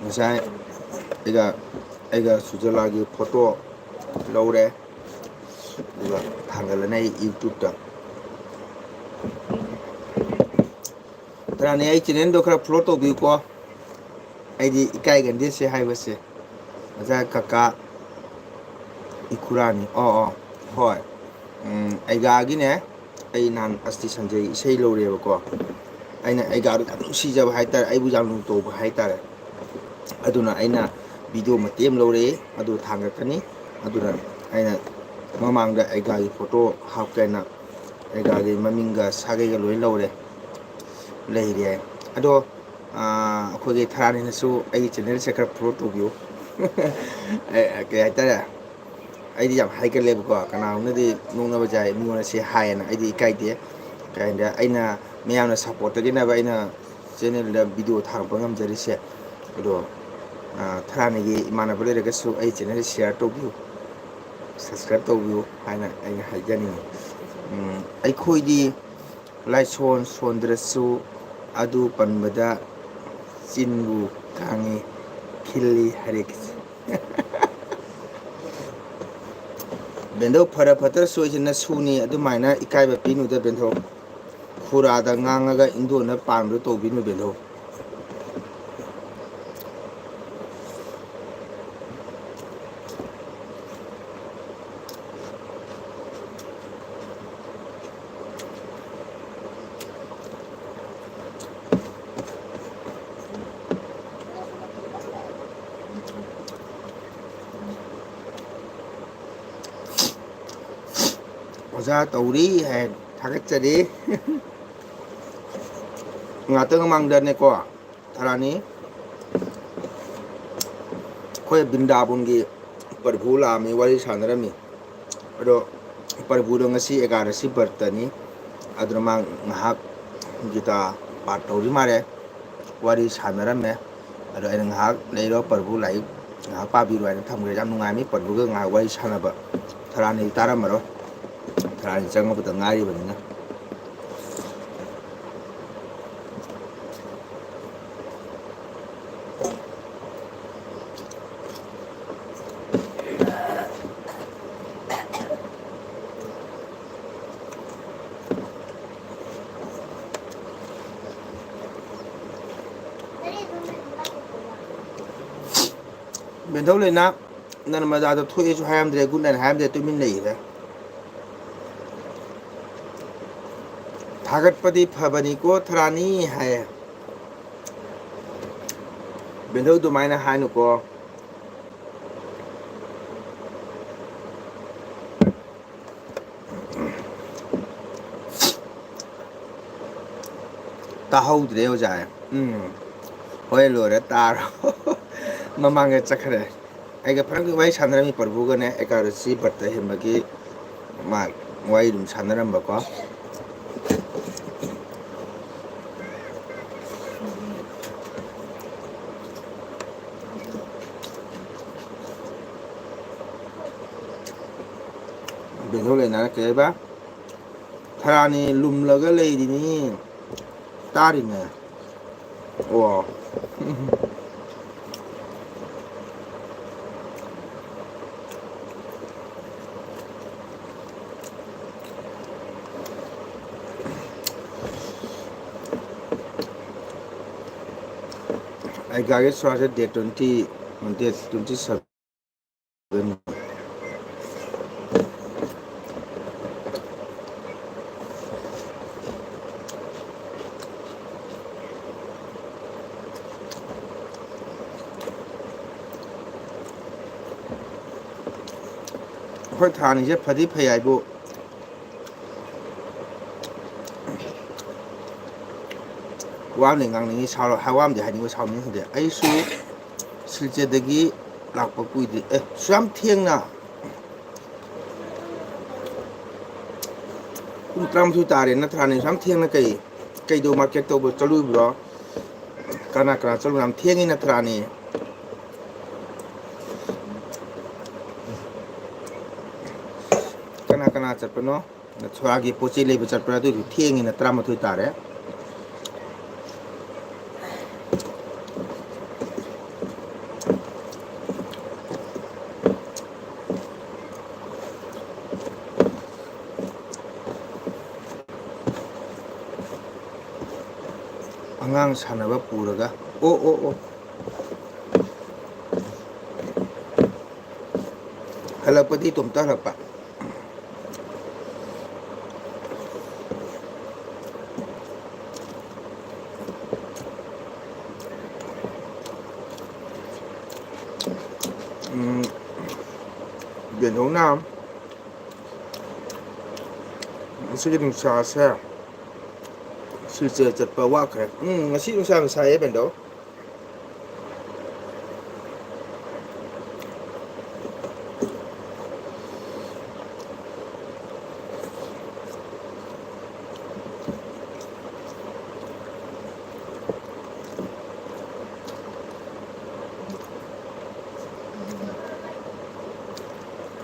ꯉꯁꯥꯏ ꯑꯩꯒ, ꯑꯩꯒ ꯁꯨꯖꯂꯥꯒꯤ ꯐꯣꯇꯣ ꯂꯧꯔꯦ, ꯑꯗꯨꯒ ꯊꯥꯡꯒꯠꯂꯅꯤ ꯑꯩ ꯌꯨꯇ꯭ꯌꯨꯕꯇ꯫ ꯇꯔꯥꯅꯤ, ꯑꯩ ꯆꯦꯅꯦꯜꯗꯣ ꯈꯔ ꯐꯣꯂꯣ ꯇꯧꯕꯤꯌꯨꯀꯣ꯫ ꯑꯩꯗꯤ ꯏꯀꯥꯏꯒꯟꯗꯦ ꯁꯦ ꯍꯥꯏꯕꯁꯦ꯫ ꯑꯣꯖꯥ ꯀꯀꯥ ꯏꯈꯨꯔꯥꯅꯤ꯫ ꯑꯣ, ꯑꯣ, ꯍꯣꯏ꯫ ꯎꯝ, ꯑꯩꯒꯥꯒꯤꯅꯦ, ꯑꯩ ꯅꯍꯥꯟ ꯑꯁꯇꯤ ꯁꯟꯖꯩ ꯏꯁꯩ ꯂꯧꯔꯦꯕꯀꯣ꯫ ꯑꯩꯅ ꯑꯩꯒꯥꯗꯣ ꯌꯥꯝ ꯅꯨꯡꯁꯤꯖꯕ ꯍꯥꯏꯇꯥꯔꯦ, ꯑꯩꯕꯨ ꯌꯥꯝ ꯂꯨꯅ ꯇꯧꯕ ꯍꯥꯏꯇꯥꯔꯦ꯫ ꯑꯗꯨꯅ ꯑꯩꯅ ꯚꯤꯗꯤꯑꯣ ꯃꯇꯦꯛ ꯑꯃ ꯂꯧꯔꯛꯑꯦ, ꯑꯗꯨ ꯊꯥꯡꯒꯠꯀꯅꯤ꯫ ꯑꯗꯨꯅ ꯑꯩꯅ ꯃꯃꯥꯡꯗ ꯑꯩꯒꯥꯒꯤ ꯐꯣꯇꯣ ꯍꯥꯞꯀꯦꯅ ꯑꯩꯒꯥꯒꯤ ꯃꯃꯤꯡꯒ ꯁꯥꯒꯩꯒ ꯂꯣꯏ ꯂꯧꯔꯦ, ꯂꯩꯔꯦ꯫ ꯑꯗꯣ, ꯑꯥ, ꯑꯩꯈꯣꯏꯒꯤ ꯊꯔꯥꯅꯤꯅꯁꯨ ꯑꯩꯒꯤ ꯆꯦꯅꯦꯜꯁꯦ ꯈꯔ ꯐꯣꯂꯣ ꯇꯧꯕꯤꯌꯨ꯫ ꯑꯩ, ꯀꯩ ꯍꯥꯏꯇꯥꯔꯦ, ꯑꯩꯗꯤ ꯌꯥꯝ ꯍꯥꯏꯒꯜꯂꯦꯕꯀꯣ, ꯀꯅꯥꯒꯨꯝꯕꯅꯗꯤ ꯅꯣꯛꯅꯕꯁꯨ ꯌꯥꯏ, ꯃꯤꯉꯣꯟꯗ ꯁꯤ ꯍꯥꯏꯌꯦꯅ, ꯑꯩꯗꯤ ꯏꯀꯥꯏꯗꯦ꯫ ꯀꯩ ꯍꯥꯏꯅꯤ, ꯑꯩꯅ ꯃꯌꯥꯝꯅ ꯁꯞꯄꯣꯔꯠꯇꯒꯤꯅꯦꯕ ꯑꯩꯅ ꯆꯦꯅꯦꯜꯗ ꯚꯤꯗꯤꯑꯣ ꯊꯥꯔꯛꯄ ꯉꯝꯖꯔꯤꯁꯦ꯫ ꯑꯗꯣ, ꯑꯥ, ꯊꯔꯥꯅꯤꯒꯤ ꯏꯃꯥꯟꯅꯕ ꯂꯩꯔꯒꯁꯨ ꯑꯩ ꯆꯦꯅꯦꯜ ꯁꯤꯌꯥꯔ ꯇꯧꯕꯤꯌꯨ, ꯁꯕꯁꯀ꯭ꯔꯥꯏꯕ ꯇꯧꯕꯤꯌꯨ ꯍꯥꯏꯅ ꯑꯩꯅ ꯍꯥꯏꯖꯅꯤꯡꯉꯤ꯫ ꯎꯝ, ꯑꯩꯈꯣꯏꯗꯤ ꯂꯥꯏꯁꯣꯟ ꯁꯣꯟꯗ꯭ꯔꯁꯨ ꯑꯗꯨ ꯄꯟꯕꯗ ꯆꯤꯟꯕꯨ ꯀꯥꯡꯉꯤ, ꯈꯤꯜꯂꯤ, ꯍꯔꯦ ꯀ꯭ꯔꯤꯁꯅ꯫ ꯕꯦꯟꯗꯧ, ꯐꯔ ꯐꯠꯇ꯭ꯔꯁꯨ ꯑꯩꯁꯦ ꯅꯁꯨꯅꯤ, ꯑꯗꯨꯃꯥꯏꯅ ꯏꯀꯥꯏꯕ ꯄꯤꯅꯨꯗ ꯕꯦꯟꯗꯧ꯫ ꯈꯨꯔꯥꯗ ꯉꯥꯡꯉꯒ ꯏꯟꯗꯣꯟꯅ ꯄꯥꯟꯕꯗꯣ ꯇꯧꯕꯤꯅꯨ ꯕꯦꯟꯗꯧ꯫ ꯑꯣꯖꯥ ꯇꯧꯔꯤ ꯍꯥꯏ ꯊꯥꯒꯠꯆꯔꯤ꯫ ꯉꯥꯛꯇꯪ ꯃꯃꯥꯡꯗꯅꯦꯀꯣ, ꯊꯔꯥꯅꯤ, ꯑꯩꯈꯣꯏ ꯕ꯭ꯔꯤꯟꯗꯥꯕꯟꯒꯤ ꯄ꯭ꯔꯚꯨ ꯂꯥꯛꯑꯝꯃꯤ, ꯋꯥꯔꯤ ꯁꯥꯟꯅꯔꯝꯃꯤ꯫ ꯑꯗꯣ ꯄ꯭ꯔꯚꯨꯗꯣ ꯉꯁꯤ ꯑꯦꯀꯥꯗꯁꯤ ꯕ꯭ꯔꯇꯅꯤ, ꯑꯗꯨꯅ ꯃꯥ ꯉꯥꯏꯍꯥꯛ ꯒꯤꯇꯥ ꯄꯥꯔꯠ ꯇꯧꯔꯤ ꯃꯥꯜꯂꯦ꯫ ꯋꯥꯔꯤ ꯁꯥꯟꯅꯔꯝꯃꯦ꯫ ꯑꯗꯣ ꯑꯩꯅ ꯉꯥꯏꯍꯥꯛ ꯂꯩꯔꯣ, ꯄ꯭ꯔꯚꯨ ꯂꯥꯏꯔꯤꯛ ꯉꯥꯏꯍꯥꯛ ꯄꯥꯕꯤꯔꯣ ꯍꯥꯏꯅ ꯊꯝꯈ꯭ꯔꯦ꯫ ꯌꯥꯝ ꯅꯨꯡꯉꯥꯏ ꯃꯤ ꯄ꯭ꯔꯚꯨꯒ ꯉꯥꯏꯍꯥꯛ ꯋꯥꯔꯤ ꯁꯥꯟꯅꯕ꯫ ꯊꯔꯥꯅꯤꯗꯤ ꯇꯥꯔꯝꯃꯔꯣꯏ꯫ ꯊꯔꯥꯅꯤ ꯆꯪꯉꯛꯄꯗ ꯉꯥꯏꯔꯤꯕꯅꯤꯅ꯫ ꯕꯦꯟꯊꯧ ꯂꯩꯅꯥ ꯅꯔꯃꯗꯥꯗ ꯊꯣꯛꯑꯦꯁꯨ ꯍꯥꯏꯔꯝꯗ꯭ꯔꯦ, ꯒꯨꯗ ꯅꯥꯏꯠ ꯍꯥꯏꯔꯝꯗ꯭ꯔꯦ, ꯇꯨꯃꯤꯟ ꯂꯩꯈ꯭ꯔꯦ꯫ ꯊꯥꯒꯠꯄꯗꯤ ꯐꯕꯅꯤꯀꯣ ꯊꯔꯥꯅꯤ ꯍꯥꯏꯌꯦ꯫ ꯕꯦꯟꯊꯧ ꯑꯗꯨꯃꯥꯏꯅ ꯍꯥꯏꯅꯨꯀꯣ꯫ ꯇꯥꯍꯧꯗ꯭ꯔꯦ ꯑꯣꯖꯥ꯫ ꯎꯝ꯫ ꯍꯣꯏ, ꯂꯣꯏꯔꯦ, ꯇꯥꯔꯣ꯫ ꯃꯃꯥꯡꯗ ꯆꯠꯈ꯭ꯔꯦ꯫ ꯑꯩꯒ ꯐꯔꯛ ꯋꯥꯔꯤ ꯁꯥꯟꯅꯔꯝꯃꯤ ꯄ꯭ꯔꯚꯨꯒꯅꯦ, ꯑꯦꯀꯥꯗꯁꯤ ꯕ꯭ꯔꯠꯇ ꯍꯦꯟꯕꯒꯤ ꯃꯥ ꯋꯥꯔꯤ ꯑꯗꯨꯝ ꯁꯥꯟꯅꯔꯝꯕꯀꯣ꯫ ꯕꯦꯟꯊꯧ ꯂꯩꯅꯥꯅ ꯀꯩ ꯍꯥꯏꯕ? ꯊꯔꯥꯅꯤ ꯂꯨꯝꯂꯒ ꯂꯩꯔꯤꯅꯤ꯫ ꯇꯥꯔꯤꯅꯦ꯫ ꯑꯣ꯫ ꯑꯩ ꯒꯥꯔꯤ ꯁꯣꯔꯥꯁꯦ date twenty, date twenty seven꯫ ꯑꯩꯈꯣꯏ ꯊꯥꯅꯤꯁꯦ ꯐꯗꯤ ꯐꯩ ꯍꯥꯏꯕꯨ, ꯋꯥ ꯑꯃꯗꯤ ꯉꯥꯡꯅꯤꯡꯉꯤ, ꯁꯥꯎꯔ-, ꯋꯥ ꯑꯃꯗꯤ ꯍꯥꯏꯅꯤꯡꯕ, ꯁꯥꯎꯅꯤꯡ ꯈꯪꯗꯦ꯫ ꯑꯩꯁꯨ ꯁꯤꯜꯆꯔꯗꯒꯤ ꯂꯥꯛꯄ ꯀꯨꯏꯗ꯭ꯔꯤ꯫ ꯑꯦ, ꯁꯨ ꯌꯥꯝ ꯊꯦꯡꯅ? ꯄꯨꯡ ꯇꯔꯥꯃꯥꯊꯣꯏ ꯇꯥꯔꯦ ꯅꯠꯇ꯭ꯔꯥꯅꯦ? ꯁꯨ ꯌꯥꯝ ꯊꯦꯡꯅ ꯀꯩ, ꯀꯩꯗꯧ market ꯇꯧꯕ ꯆꯠꯂꯨꯕ꯭ꯔꯣ? ꯀꯅꯥ ꯀꯅꯥ ꯆꯠꯂꯨ? ꯌꯥꯝ ꯊꯦꯡꯉꯤ ꯅꯠꯇ꯭ꯔꯥꯅꯦ? ꯀꯅꯥ ꯀꯅꯥ ꯆꯠꯄꯅꯣ? ꯅꯊ꯭ꯔꯥꯒꯤ ꯄꯣꯠ ꯆꯩ ꯂꯩꯕ ꯆꯠꯄ꯭ꯔꯥ? ꯑꯗꯨꯏꯁꯨ ꯊꯦꯡꯉꯤꯅ, ꯇꯔꯥꯃꯥꯊꯣꯏ ꯇꯥꯔꯦ꯫ ꯑꯉꯥꯡ ꯁꯥꯟꯅꯕ ꯄꯨꯔꯒ꯫ ꯑꯣ, ꯑꯣ, ꯑꯣ꯫ ꯍꯜꯂꯛꯄꯗꯤ ꯏꯇꯣꯝꯇ ꯍꯜꯂꯛꯄ꯫ ꯎꯝ, ꯕꯦꯟꯗꯧꯅ ꯉꯁꯤꯒꯤ ꯅꯨꯡꯁꯥꯁꯦ, ꯁꯤꯜꯆꯔ ꯆꯠꯄ ꯋꯥꯈ꯭ꯔꯦ꯫ ꯎꯝ, ꯉꯁꯤ ꯅꯨꯡꯁꯥ ꯌꯥꯝ ꯁꯥꯏꯌꯦ, ꯕꯦꯟꯗꯧ꯫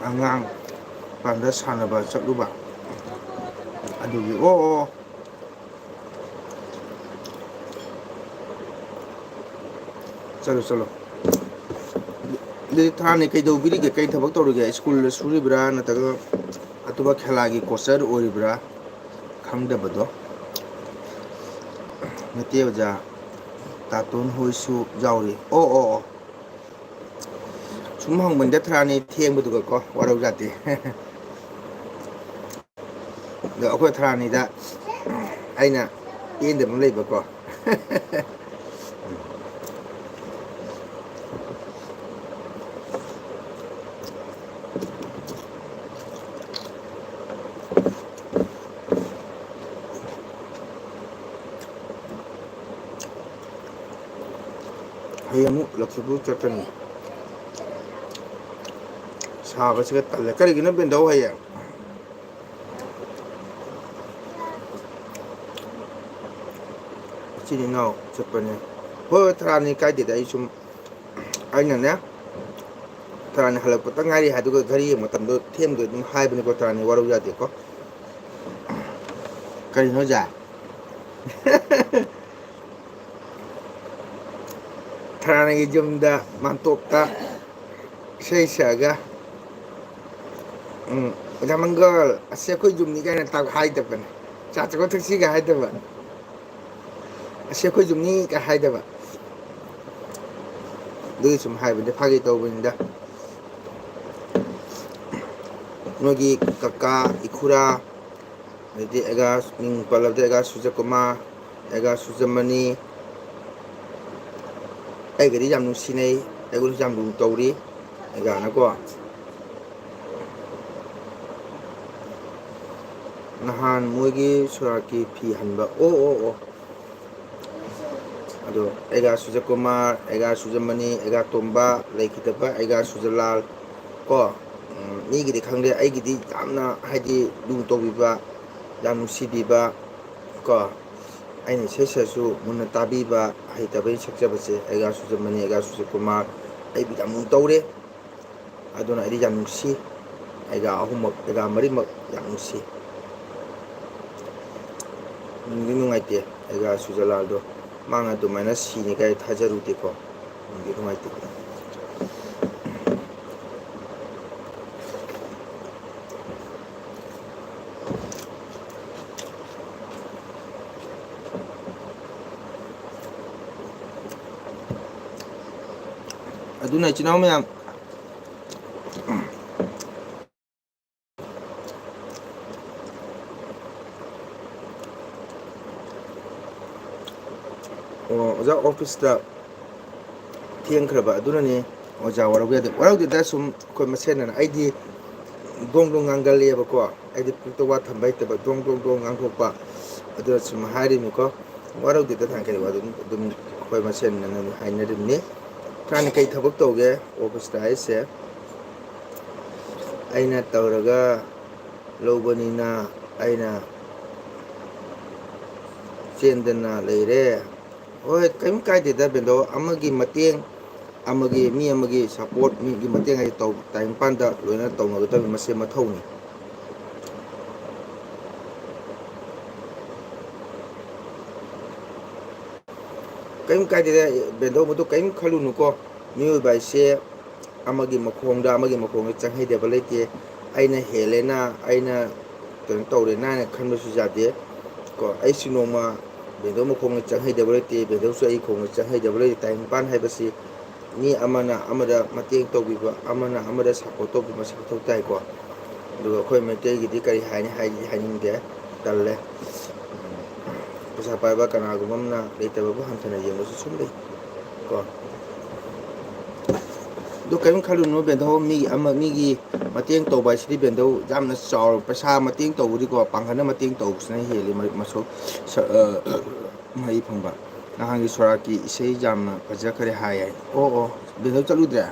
ꯑꯉꯥꯡ ꯄꯥꯟꯗ ꯁꯥꯟꯅꯕ ꯆꯠꯂꯨꯕ ꯑꯗꯨꯒꯤ꯫ ꯑꯣ, ꯑꯣ, ꯑꯣ꯫ ꯆꯠꯂꯣ, ꯆꯠꯂꯣ꯫ ꯑꯗꯨꯗꯤ ꯊꯥꯅꯤ ꯀꯩꯗꯧꯕꯤꯔꯤꯒꯦ? ꯀꯩ ꯊꯕꯛ ꯇꯧꯔꯤꯒꯦ? ꯁ꯭ꯀꯨꯜꯗ ꯁꯨꯔꯤꯕ꯭ꯔꯥ, ꯅꯠꯇ꯭ꯔꯒ ꯑꯇꯣꯞꯄ ꯈꯦꯂꯥꯒꯤ ꯀꯣꯆꯔ ꯑꯣꯏꯔꯤꯕ꯭ꯔꯥ? ꯈꯪꯗꯕꯗꯣ꯫ ꯅꯠꯇꯦ ꯑꯣꯖꯥ, ꯇꯥꯇꯣꯟ ꯍꯣꯏꯁꯨ ꯌꯥꯎꯔꯤ꯫ ꯑꯣ, ꯑꯣ, ꯑꯣ꯫ ꯁꯨꯝ ꯍꯪꯕꯅꯤꯗ ꯊꯔꯥꯅꯤ ꯊꯦꯡꯕꯗꯨꯒꯀꯣ, ꯋꯥꯔꯧ ꯌꯥꯗꯦ꯫ ꯑꯗꯣ ꯑꯩꯈꯣꯏ ꯊꯔꯥꯅꯤꯗ ꯑꯩꯅ ꯄꯦꯟꯗꯕ ꯑꯃ ꯂꯩꯕꯀꯣ꯫ ꯂꯛꯁꯨꯕꯨ ꯆꯠꯀꯅꯤ꯫ ꯁꯥꯕꯁꯤꯒ ꯇꯜꯂꯦ꯫ ꯀꯔꯤꯒꯤꯅꯣ ꯕꯦꯟꯗꯧ ꯍꯌꯦꯡ? ꯏꯆꯤꯟ ꯏꯅꯥꯎ ꯆꯠꯄꯅꯦ꯫ ꯍꯣꯏ, ꯍꯣꯏ, ꯊꯔꯥꯅꯤ ꯀꯥꯏꯗꯦꯗ꯫ ꯑꯩ ꯁꯨꯝ, ꯑꯩꯅꯅꯦ, ꯊꯔꯥꯅꯤ ꯍꯜꯂꯛꯄꯇ ꯉꯥꯏꯔꯤ ꯍꯥꯏꯗꯨꯒ ꯘꯔꯤ ꯌꯦꯡꯕ ꯃꯇꯝꯗꯣ ꯊꯦꯡꯗꯣꯏ ꯑꯗꯨꯝ ꯍꯥꯏꯕꯅꯤꯀꯣ꯫ ꯊꯔꯥꯅꯤ ꯋꯥꯔꯧ ꯌꯥꯗꯦꯀꯣ꯫ ꯀꯔꯤꯅꯣ ꯑꯣꯖꯥ? ꯊꯔꯥꯅꯤꯒꯤ ꯌꯨꯝꯗ ꯃꯥꯟꯇꯣꯞꯇ ꯏꯁꯩ ꯁꯛꯑꯒ, ꯎꯝ, "ꯑꯣꯖꯥ ꯃꯪꯒꯜ, ꯑꯁꯤ ꯑꯩꯈꯣꯏ ꯌꯨꯝꯅꯤ" ꯀꯥꯏꯅ ꯇꯥꯛ ꯍꯥꯏꯗꯕꯅꯦ꯫ "ꯆꯥ ꯆꯠꯄ ꯊꯛꯁꯤꯒ" ꯍꯥꯏꯗꯕ꯫ "ꯑꯁꯤ ꯑꯩꯈꯣꯏ ꯌꯨꯝꯅꯤ" ꯀꯥꯏ ꯍꯥꯏꯗꯕ꯫ ꯑꯗꯨꯒꯤ ꯁꯨꯝ ꯍꯥꯏꯕꯅꯤꯗ, ꯐꯥꯒꯤ ꯇꯧꯕꯅꯤꯗ꯫ ꯅꯣꯏꯒꯤ ꯀꯀꯥ, ꯏꯈꯨꯔꯥ, ꯑꯗꯩꯗꯤ ꯑꯩꯒ ꯃꯤꯡ ꯄꯜꯂꯕꯗ ꯑꯩꯒ ꯁꯨꯖꯀꯨꯃꯥꯔ, ꯑꯩꯒ ꯁꯨꯖꯃꯅꯤ, ꯑꯩꯒꯗꯤ ꯌꯥꯝ ꯅꯨꯡꯁꯤꯅꯩ, ꯑꯩꯉꯣꯟꯗꯁꯨ ꯌꯥꯝ ꯂꯨꯅ ꯇꯧꯔꯤ ꯑꯩꯒꯅꯀꯣ꯫ ꯅꯍꯥꯟ ꯃꯣꯏꯒꯤ ꯁꯣꯔꯥꯠꯀꯤ ꯐꯤ ꯍꯟꯕ, ꯑꯣ, ꯑꯣ, ꯑꯣ꯫ ꯑꯗꯣ ꯑꯩꯒ ꯁꯨꯖꯀꯨꯃꯥꯔ, ꯑꯩꯒ ꯁꯨꯖꯃꯅꯤ, ꯑꯩꯒ ꯇꯣꯝꯕ, ꯂꯩꯈꯤꯗꯕ ꯑꯩꯒ ꯁꯨꯖꯂꯥꯜ ꯀꯣ, ꯎꯝ, ꯃꯤꯒꯤꯗꯤ ꯈꯪꯗꯦ, ꯑꯩꯒꯤꯗꯤ ꯌꯥꯝꯅ, ꯍꯥꯏꯗꯤ, ꯂꯨ ꯇꯧꯕꯤꯕ, ꯌꯥꯝ ꯅꯨꯡꯁꯤꯕꯤꯕ ꯀꯣ, ꯑꯩꯅ ꯏꯁꯩ ꯁꯛꯑꯁꯨ ꯃꯨꯟꯅ ꯇꯥꯕꯤꯕ, ꯍꯩꯇꯕꯩ ꯁꯛꯆꯕꯁꯦ ꯑꯩꯒ ꯁꯨꯖꯃꯅꯤ, ꯑꯩꯒ ꯁꯨꯖꯀꯨꯃꯥꯔ, ꯑꯩꯕꯨ ꯌꯥꯝ ꯂꯨ ꯇꯧꯔꯦ꯫ ꯑꯗꯨꯅ ꯑꯩꯗꯤ ꯌꯥꯝ ꯅꯨꯡꯁꯤ꯫ ꯑꯩꯒ ꯑꯍꯨꯝꯃꯛ, ꯑꯩꯒ ꯃꯔꯤꯃꯛ ꯌꯥꯝ ꯅꯨꯡꯁꯤ꯫ ꯅꯨꯡꯗꯤ ꯅꯨꯡꯉꯥꯏꯇꯦ, ꯑꯩꯒ ꯁꯨꯖꯂꯥꯜꯗꯣ꯫ ꯃꯥꯅ ꯑꯗꯨꯃꯥꯏꯅ ꯁꯤꯅꯤ ꯀꯥꯏ ꯊꯥꯖꯔꯨꯗꯦꯀꯣ꯫ ꯅꯨꯡꯗꯤ ꯅꯨꯡꯉꯥꯏꯇꯦ꯫ ꯑꯗꯨꯅ ꯏꯆꯤꯟ ꯏꯅꯥꯎ ꯃꯌꯥꯝ, ꯑꯣ, ꯑꯣꯖꯥ ꯑꯣꯐꯤꯁꯇ ꯊꯦꯡꯈ꯭ꯔꯕ ꯑꯗꯨꯅꯅꯦ꯫ ꯑꯣꯖꯥ ꯋꯥꯔꯧꯕ ꯌꯥꯗꯦ꯫ ꯋꯥꯔꯧꯗꯦꯗ, ꯁꯨꯝ ꯑꯩꯈꯣꯏ ꯃꯁꯦꯟꯅ꯫ ꯑꯩꯗꯤ ꯗꯣꯡ ꯗꯣꯡ ꯉꯥꯡꯒꯜꯂꯦꯕꯀꯣ꯫ ꯑꯩꯗꯤ ꯄꯨꯛꯇ ꯋꯥ ꯊꯝꯕ ꯍꯩꯇꯕ, ꯗꯣꯡ ꯗꯣꯡ ꯗꯣꯡ ꯉꯥꯡꯊꯣꯛꯄ꯫ ꯑꯗꯨꯅ ꯁꯨꯝ ꯍꯥꯏꯔꯤꯅꯤꯀꯣ꯫ ꯋꯥꯔꯧꯗꯦꯗ, ꯊꯥꯡꯀꯔꯦ ꯋꯥꯗꯨ ꯑꯗꯨꯝ ꯑꯩꯈꯣꯏ ꯃꯁꯦꯟꯅ ꯍꯥꯏꯅꯔꯤꯕꯅꯤ꯫ ꯀꯥꯟꯅ ꯀꯩ ꯊꯕꯛ ꯇꯧꯒꯦ? ꯑꯣꯐꯤꯁꯇ ꯍꯥꯏꯁꯦ ꯑꯩꯅ ꯇꯧꯔꯒ ꯂꯧꯕꯅꯤꯅ ꯑꯩꯅ ꯆꯦꯟꯗꯅ ꯂꯩꯔꯦ꯫ ꯍꯣꯏ, ꯀꯔꯤꯝ ꯀꯥꯏꯗꯦꯗ ꯕꯦꯟꯗꯣ, ꯑꯃꯒꯤ ꯃꯇꯦꯡ, ꯑꯃꯒꯤ, ꯃꯤ ꯑꯃꯒꯤ ꯁꯞꯄꯣꯔꯠ, ꯃꯤꯒꯤ ꯃꯇꯦꯡ ꯍꯥꯏꯁꯦ ꯇꯧ-, ꯇꯥꯏꯕꯪꯄꯥꯟꯗ ꯂꯣꯏꯅ ꯇꯧꯅꯒꯗꯕꯅꯤ, ꯃꯁꯤ ꯃꯊꯧꯅꯤ꯫ ꯀꯔꯤꯝ ꯀꯥꯏꯗꯦꯗ ꯕꯦꯟꯗꯣ, ꯃꯗꯨ ꯀꯔꯤꯝ ꯈꯜꯂꯨꯅꯨꯀꯣ꯫ ꯃꯤꯑꯣꯏꯕ ꯍꯥꯏꯁꯦ ꯑꯃꯒꯤ ꯃꯈꯣꯡꯗ, ꯑꯃꯒꯤ ꯃꯈꯣꯡꯗ ꯆꯪꯍꯩꯗꯕ ꯂꯩꯇꯦ꯫ ꯑꯩꯅ ꯍꯦꯜꯂꯦꯅ, ꯑꯩꯅ ꯀꯩꯅꯣ ꯇꯧꯔꯦꯅ ꯍꯥꯏꯅ ꯈꯟꯕꯁꯨ ꯌꯥꯗꯦ ꯀꯣ꯫ ꯑꯩꯁꯨ ꯅꯣꯡꯃ ꯕꯦꯟꯗꯣ ꯃꯈꯣꯡꯗ ꯆꯪꯍꯩꯗꯕ ꯂꯩꯇꯦ, ꯕꯦꯟꯗꯣꯁꯨ ꯑꯩ ꯈꯣꯡꯗ ꯆꯪꯍꯩꯗꯕ ꯂꯩꯇꯦ꯫ ꯇꯥꯏꯕꯪꯄꯥꯟ ꯍꯥꯏꯕꯁꯤ ꯃꯤ ꯑꯃꯅ ꯑꯃꯗ ꯃꯇꯦꯡ ꯇꯧꯕꯤꯕ, ꯑꯃꯅ ꯑꯃꯗ ꯁꯞꯄꯣꯔꯠ ꯇꯧꯕꯤꯕ ꯃꯁꯤ ꯃꯊꯧ ꯇꯥꯏꯀꯣ꯫ ꯑꯗꯨꯒ ꯑꯩꯈꯣꯏ ꯃꯩꯇꯩꯒꯤꯗꯤ ꯀꯔꯤ ꯍꯥꯏꯅꯤ, ꯍꯥꯏꯗꯤ ꯍꯥꯏꯅꯤꯡꯗꯦ, ꯇꯜꯂꯦ꯫ ꯄꯩꯁꯥ ꯄꯥꯏꯕ ꯀꯅꯥꯒꯨꯝꯕ ꯑꯃꯅ ꯂꯩꯇꯕꯕꯨ ꯍꯟꯊꯅ ꯌꯦꯡꯕꯁꯨ ꯁꯨꯝ ꯂꯩ ꯀꯣ꯫ ꯑꯗꯨ ꯀꯔꯤꯝ ꯈꯜꯂꯨꯅꯨ ꯕꯦꯟꯗꯧ, ꯃꯤꯒꯤ ꯑꯃ, ꯃꯤꯒꯤ ꯃꯇꯦꯡ ꯇꯧꯕ ꯍꯥꯏꯁꯤꯗꯤ ꯕꯦꯟꯗꯧ ꯌꯥꯝꯅ ꯆꯥꯎꯔ, ꯄꯩꯁꯥ ꯃꯇꯦꯡ ꯇꯧꯕꯗꯤꯀꯣ ꯄꯥꯡꯒꯜꯅ ꯃꯇꯦꯡ ꯇꯧꯕꯁꯤꯅ ꯍꯦꯜꯂꯤ ꯃ-, ꯃꯁꯛ, ꯁ-, ꯑ, ꯃꯍꯩ ꯐꯪꯕ꯫ ꯅꯍꯥꯟꯒꯤ ꯁꯣꯔꯥꯠꯀꯤ ꯏꯁꯩ ꯌꯥꯝꯅ ꯐꯖꯈ꯭ꯔꯦ ꯍꯥꯏ ꯍꯥꯏ꯫ ꯑꯣ, ꯑꯣ, ꯕꯦꯟꯗꯧ ꯆꯠꯂꯨꯗ꯭ꯔꯦ?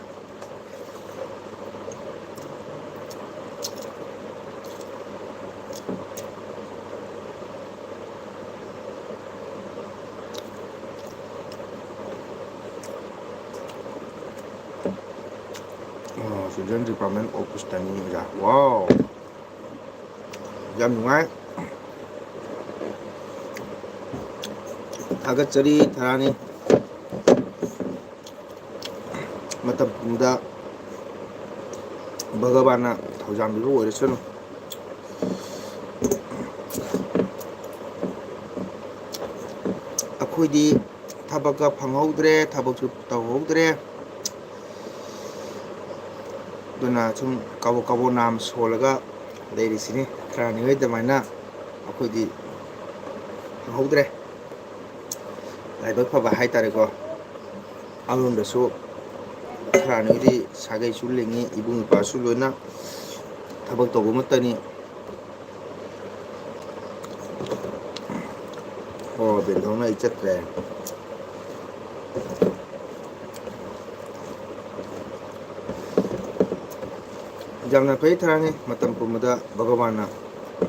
ꯑꯣ, Children Department of Study ꯑꯣꯖꯥ꯫ ꯋꯥꯎ! ꯌꯥꯝ ꯅꯨꯡꯉꯥꯏ꯫ ꯊꯥꯒꯠꯆꯔꯤ ꯊꯔꯥꯅꯤ꯫ ꯃꯇꯝ ꯄꯨꯝꯕꯗ ꯚꯒꯕꯥꯟꯅ ꯊꯧꯖꯥꯟꯕꯤꯕ ꯑꯣꯏꯔꯁꯅꯨ꯫ ꯑꯩꯈꯣꯏꯗꯤ ꯊꯕꯛꯀ ꯐꯪꯍꯧꯗ꯭ꯔꯦ, ꯊꯕꯛꯁꯨ ꯇꯧꯍꯧꯗ꯭ꯔꯦ꯫ ꯑꯗꯨꯅ ꯁꯨꯝ ꯀꯕꯣꯛ ꯀꯕꯣꯛ ꯅꯥꯝ ꯁꯣꯜꯂꯒ ꯂꯩꯔꯤꯁꯤꯅꯤ꯫ ꯈꯔꯅꯤꯍꯣꯏ ꯑꯗꯨꯃꯥꯏꯅ ꯑꯩꯈꯣꯏꯗꯤ ꯐꯪꯍꯧꯗ꯭ꯔꯦ꯫ ꯂꯥꯏꯕꯛ ꯐꯕ ꯍꯥꯏꯇꯥꯔꯦꯀꯣ꯫ ꯑꯃꯔꯣꯝꯗꯁꯨ ꯈꯔꯅꯤꯍꯣꯏꯗꯤ ꯁꯥꯒꯩꯁꯨ ꯂꯤꯡꯉꯤ, ꯏꯕꯨꯡ ꯏꯄ꯭ꯋꯥꯁꯨ ꯂꯣꯏꯅ ꯊꯕꯛ ꯇꯧꯕ ꯉꯥꯛꯇꯅꯤ꯫ ꯑꯣ, ꯕꯦꯟꯗꯧꯅ ꯑꯩ ꯆꯠꯇ꯭ꯔꯦ꯫ ꯌꯥꯝꯅ ꯐꯩ ꯊꯔꯥꯅꯤ, ꯃꯇꯝ ꯄꯨꯝꯕꯗ ꯚꯒꯋꯥꯟꯅ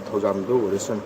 ꯊꯧꯖꯥꯜꯗꯨ ꯑꯣꯏꯔꯁꯅꯨ꯫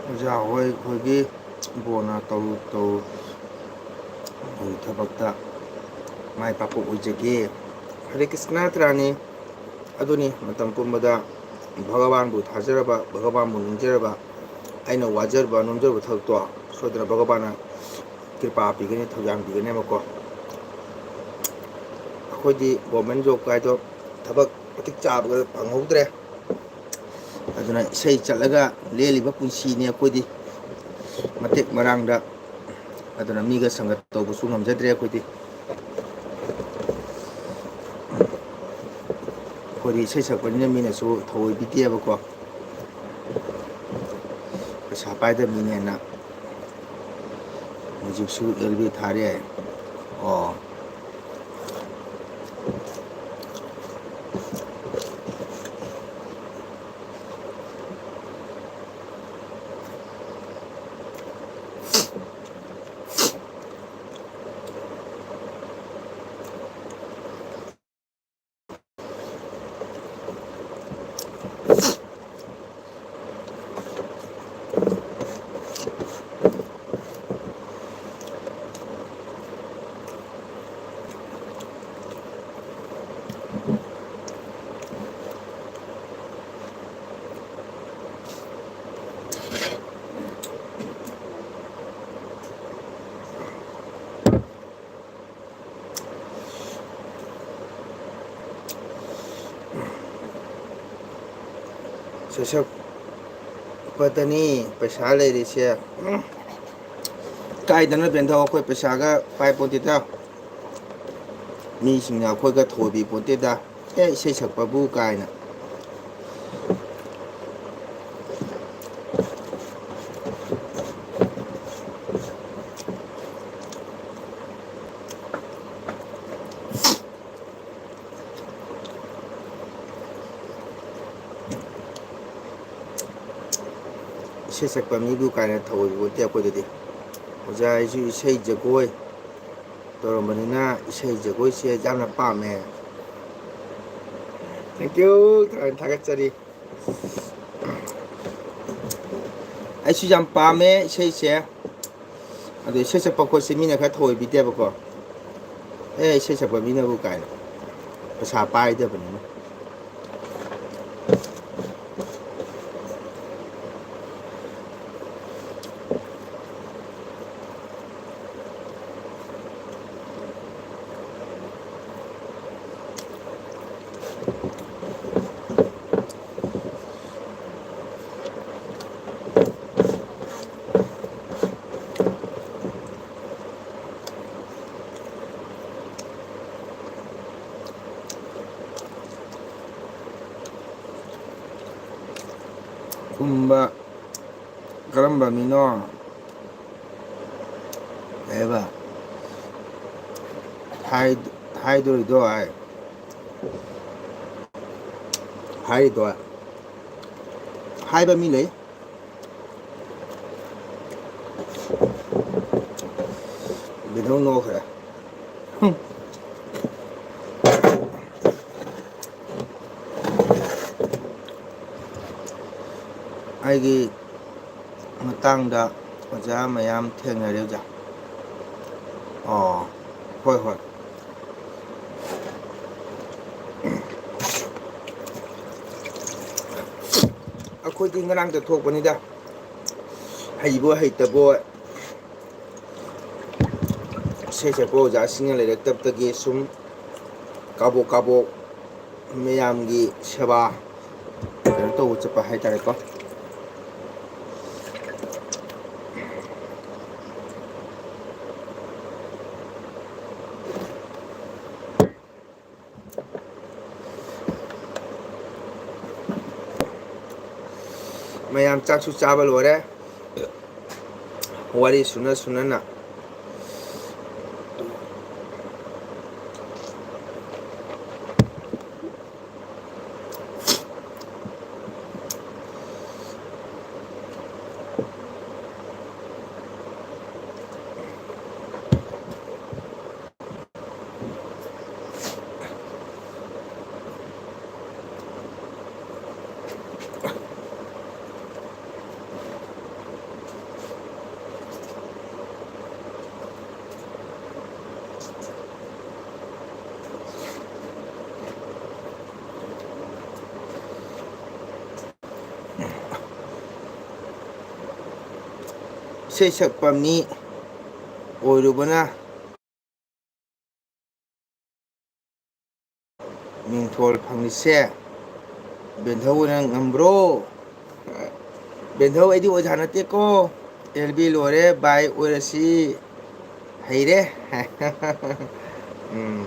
ꯑꯣꯖꯥ ꯍꯣꯏ, ꯑꯩꯈꯣꯏꯒꯤ ꯕꯣꯔꯅ ꯇꯧꯔꯨ ꯇꯧꯔꯨ ꯊꯕꯛꯇ ꯃꯥꯏ ꯄꯥꯛꯄ ꯑꯣꯏꯖꯒꯦ꯫ ꯍꯔꯦ ꯀ꯭ꯔꯤꯁꯅ ꯊꯔꯥꯅꯤ꯫ ꯑꯗꯨꯅꯤ, ꯃꯇꯝ ꯄꯨꯝꯕꯗ ꯚꯒꯋꯥꯟꯕꯨ ꯊꯥꯖꯔꯕ, ꯚꯒꯋꯥꯟꯕꯨ ꯅꯤꯡꯖꯔꯕ, ꯑꯩꯅ ꯋꯥꯖꯔꯨꯕ ꯅꯣꯝꯖꯔꯨꯕ ꯊꯕꯛꯇꯣ ꯁꯣꯏꯗꯅ ꯚꯒꯋꯥꯟꯅ ꯀ꯭ꯔꯤꯄꯥ ꯄꯤꯒꯅꯤ, ꯊꯧꯖꯥꯜ ꯄꯤꯒꯅꯦꯕꯀꯣ꯫ ꯑꯩꯈꯣꯏꯗꯤ ꯒꯣꯔꯃꯦꯟ ꯖꯣꯕ ꯀꯥꯏꯗꯣ ꯊꯕꯛ ꯃꯇꯤꯛ ꯆꯥꯕ ꯐꯪꯍꯧꯗ꯭ꯔꯦ꯫ ꯑꯗꯨꯅ ꯏꯁꯩ ꯆꯠꯂꯒ ꯂꯦꯜꯂꯤꯕ ꯄꯨꯟꯁꯤꯅꯤ ꯑꯩꯈꯣꯏꯗꯤ꯫ ꯃꯇꯦꯛ ꯃꯔꯥꯡꯗ, ꯑꯗꯨꯅ ꯃꯤꯒ ꯁꯪꯒ ꯇꯧꯕꯁꯨ ꯉꯝꯖꯗ꯭ꯔꯦ ꯑꯩꯈꯣꯏꯗꯤ꯫ ꯑꯩꯈꯣꯏꯗꯤ ꯏꯁꯩ ꯁꯛꯄꯅꯤꯅ ꯃꯤꯅꯁꯨ ꯊꯑꯣꯏꯕꯤꯗꯦꯕꯀꯣ꯫ ꯄꯩꯁꯥ ꯄꯥꯏꯗꯕ ꯃꯤꯅꯦꯅ ꯍꯧꯖꯤꯛꯁꯨ ꯑꯦꯜ ꯕꯤ ꯊꯥꯔꯦ꯫ ꯑꯣ꯫ ꯁꯩꯁꯛꯄꯗꯅꯤ ꯄꯩꯁꯥ ꯂꯩꯔꯤꯁꯦ꯫ ꯎꯝ꯫ ꯀꯥꯏꯗꯅꯣ ꯕꯦꯟꯊꯧ, ꯑꯩꯈꯣꯏ ꯄꯩꯁꯥꯒ ꯄꯥꯏ ꯄꯣꯟꯇꯦꯗ꯫ ꯃꯤꯁꯤꯡꯅ ꯑꯩꯈꯣꯏꯒ ꯊꯧꯑꯣꯏꯕꯤ ꯄꯣꯟꯇꯦꯗ꯫ ꯑꯦ, ꯏꯁꯩ ꯁꯛꯄꯕꯨ ꯀꯥꯏꯅ꯫ ꯏꯁꯩ ꯁꯛꯄ ꯃꯤꯕꯨ ꯀꯥꯏꯅ ꯊꯧꯑꯣꯏꯕ ꯄꯣꯠꯇꯦ ꯑꯩꯈꯣꯏꯗꯗꯤ꯫ ꯑꯣꯖꯥ, ꯑꯩꯁꯨ ꯏꯁꯩ ꯖꯒꯣꯏ ꯇꯧꯔꯝꯕꯅꯤꯅ ꯏꯁꯩ ꯖꯒꯣꯏꯁꯦ ꯌꯥꯝꯅ ꯄꯥꯝꯃꯦ꯫ Thank you, ꯊꯥꯒꯠꯆꯔꯤ꯫ ꯑꯩꯁꯨ ꯌꯥꯝ ꯄꯥꯝꯃꯦ ꯏꯁꯩꯁꯦ꯫ ꯑꯗꯣ ꯏꯁꯩ ꯁꯛꯄ ꯈꯣꯠꯁꯦ ꯃꯤꯅ ꯈꯔ ꯊꯧꯑꯣꯏꯕꯤꯗꯦꯕꯀꯣ꯫ ꯑꯦ, ꯏꯁꯩ ꯁꯛꯄ ꯃꯤꯅꯕꯨ ꯀꯥꯏꯅ ꯄꯩꯁꯥ ꯄꯥꯏꯗꯕꯅꯤꯅ꯫ ꯀꯨꯝꯕ ꯀꯔꯝꯕ ꯃꯤꯅꯣ? ꯀꯩꯕ? ꯍꯥꯏ-, ꯍꯥꯏꯗꯣꯔꯤꯗꯣ ꯍꯥꯏ-, ꯍꯥꯏꯔꯤꯗꯣ ꯍꯥꯏꯕ ꯃꯤ ꯂꯩ꯫ ꯕꯤꯅꯨ ꯅꯣꯛꯈ꯭ꯔꯦ꯫ ꯍꯨꯝ꯫ ꯑꯩꯒꯤ ꯃꯇꯥꯡꯗ ꯑꯣꯖꯥ ꯃꯌꯥꯝ ꯊꯦꯡꯅꯔꯦ ꯑꯣꯖꯥ꯫ ꯑꯣ, ꯍꯣꯏ, ꯍꯣꯏ꯫ ꯑꯩꯈꯣꯏꯗꯤ ꯉꯔꯥꯡꯗ ꯊꯣꯛꯄꯅꯤꯗ꯫ ꯍꯩꯕꯣꯏ ꯍꯩꯇꯕꯣꯏ꯫ ꯏꯁꯩ ꯁꯛꯄ ꯑꯣꯖꯥꯁꯤꯡꯅ ꯂꯩꯔꯛꯇꯕꯗꯒꯤ ꯁꯨꯝ ꯀꯥꯕꯣꯛ ꯀꯥꯕꯣꯛ ꯃꯌꯥꯝꯒꯤ ꯁꯦꯕꯥ ꯀꯩꯅꯣ ꯇꯧꯕ ꯆꯠꯄ ꯍꯥꯏꯇꯥꯔꯦꯀꯣ꯫ ꯃꯌꯥꯝ ꯆꯥꯛꯁꯨ ꯆꯥꯕ ꯂꯣꯏꯔꯦ꯫ ꯋꯥꯔꯤ ꯁꯨꯅ ꯁꯨꯅꯅ꯫ ꯏꯁꯩ ꯁꯛꯄ ꯃꯤ ꯑꯣꯏꯔꯨꯕꯅ ꯃꯤꯡꯊꯣꯜ ꯐꯪꯂꯤꯁꯦ ꯕꯦꯟꯙꯧꯅ ꯉꯝꯕ꯭ꯔꯣ? ꯕꯦꯟꯙꯧ, ꯑꯩꯗꯤ ꯑꯣꯖꯥ ꯅꯠꯇꯦꯀꯣ꯫ ꯑꯦꯜ ꯕꯤ ꯂꯣꯏꯔꯦ, ꯕꯥꯏ ꯑꯣꯏꯔꯁꯤ꯫ ꯍꯩꯔꯦ꯫ ꯎꯝ꯫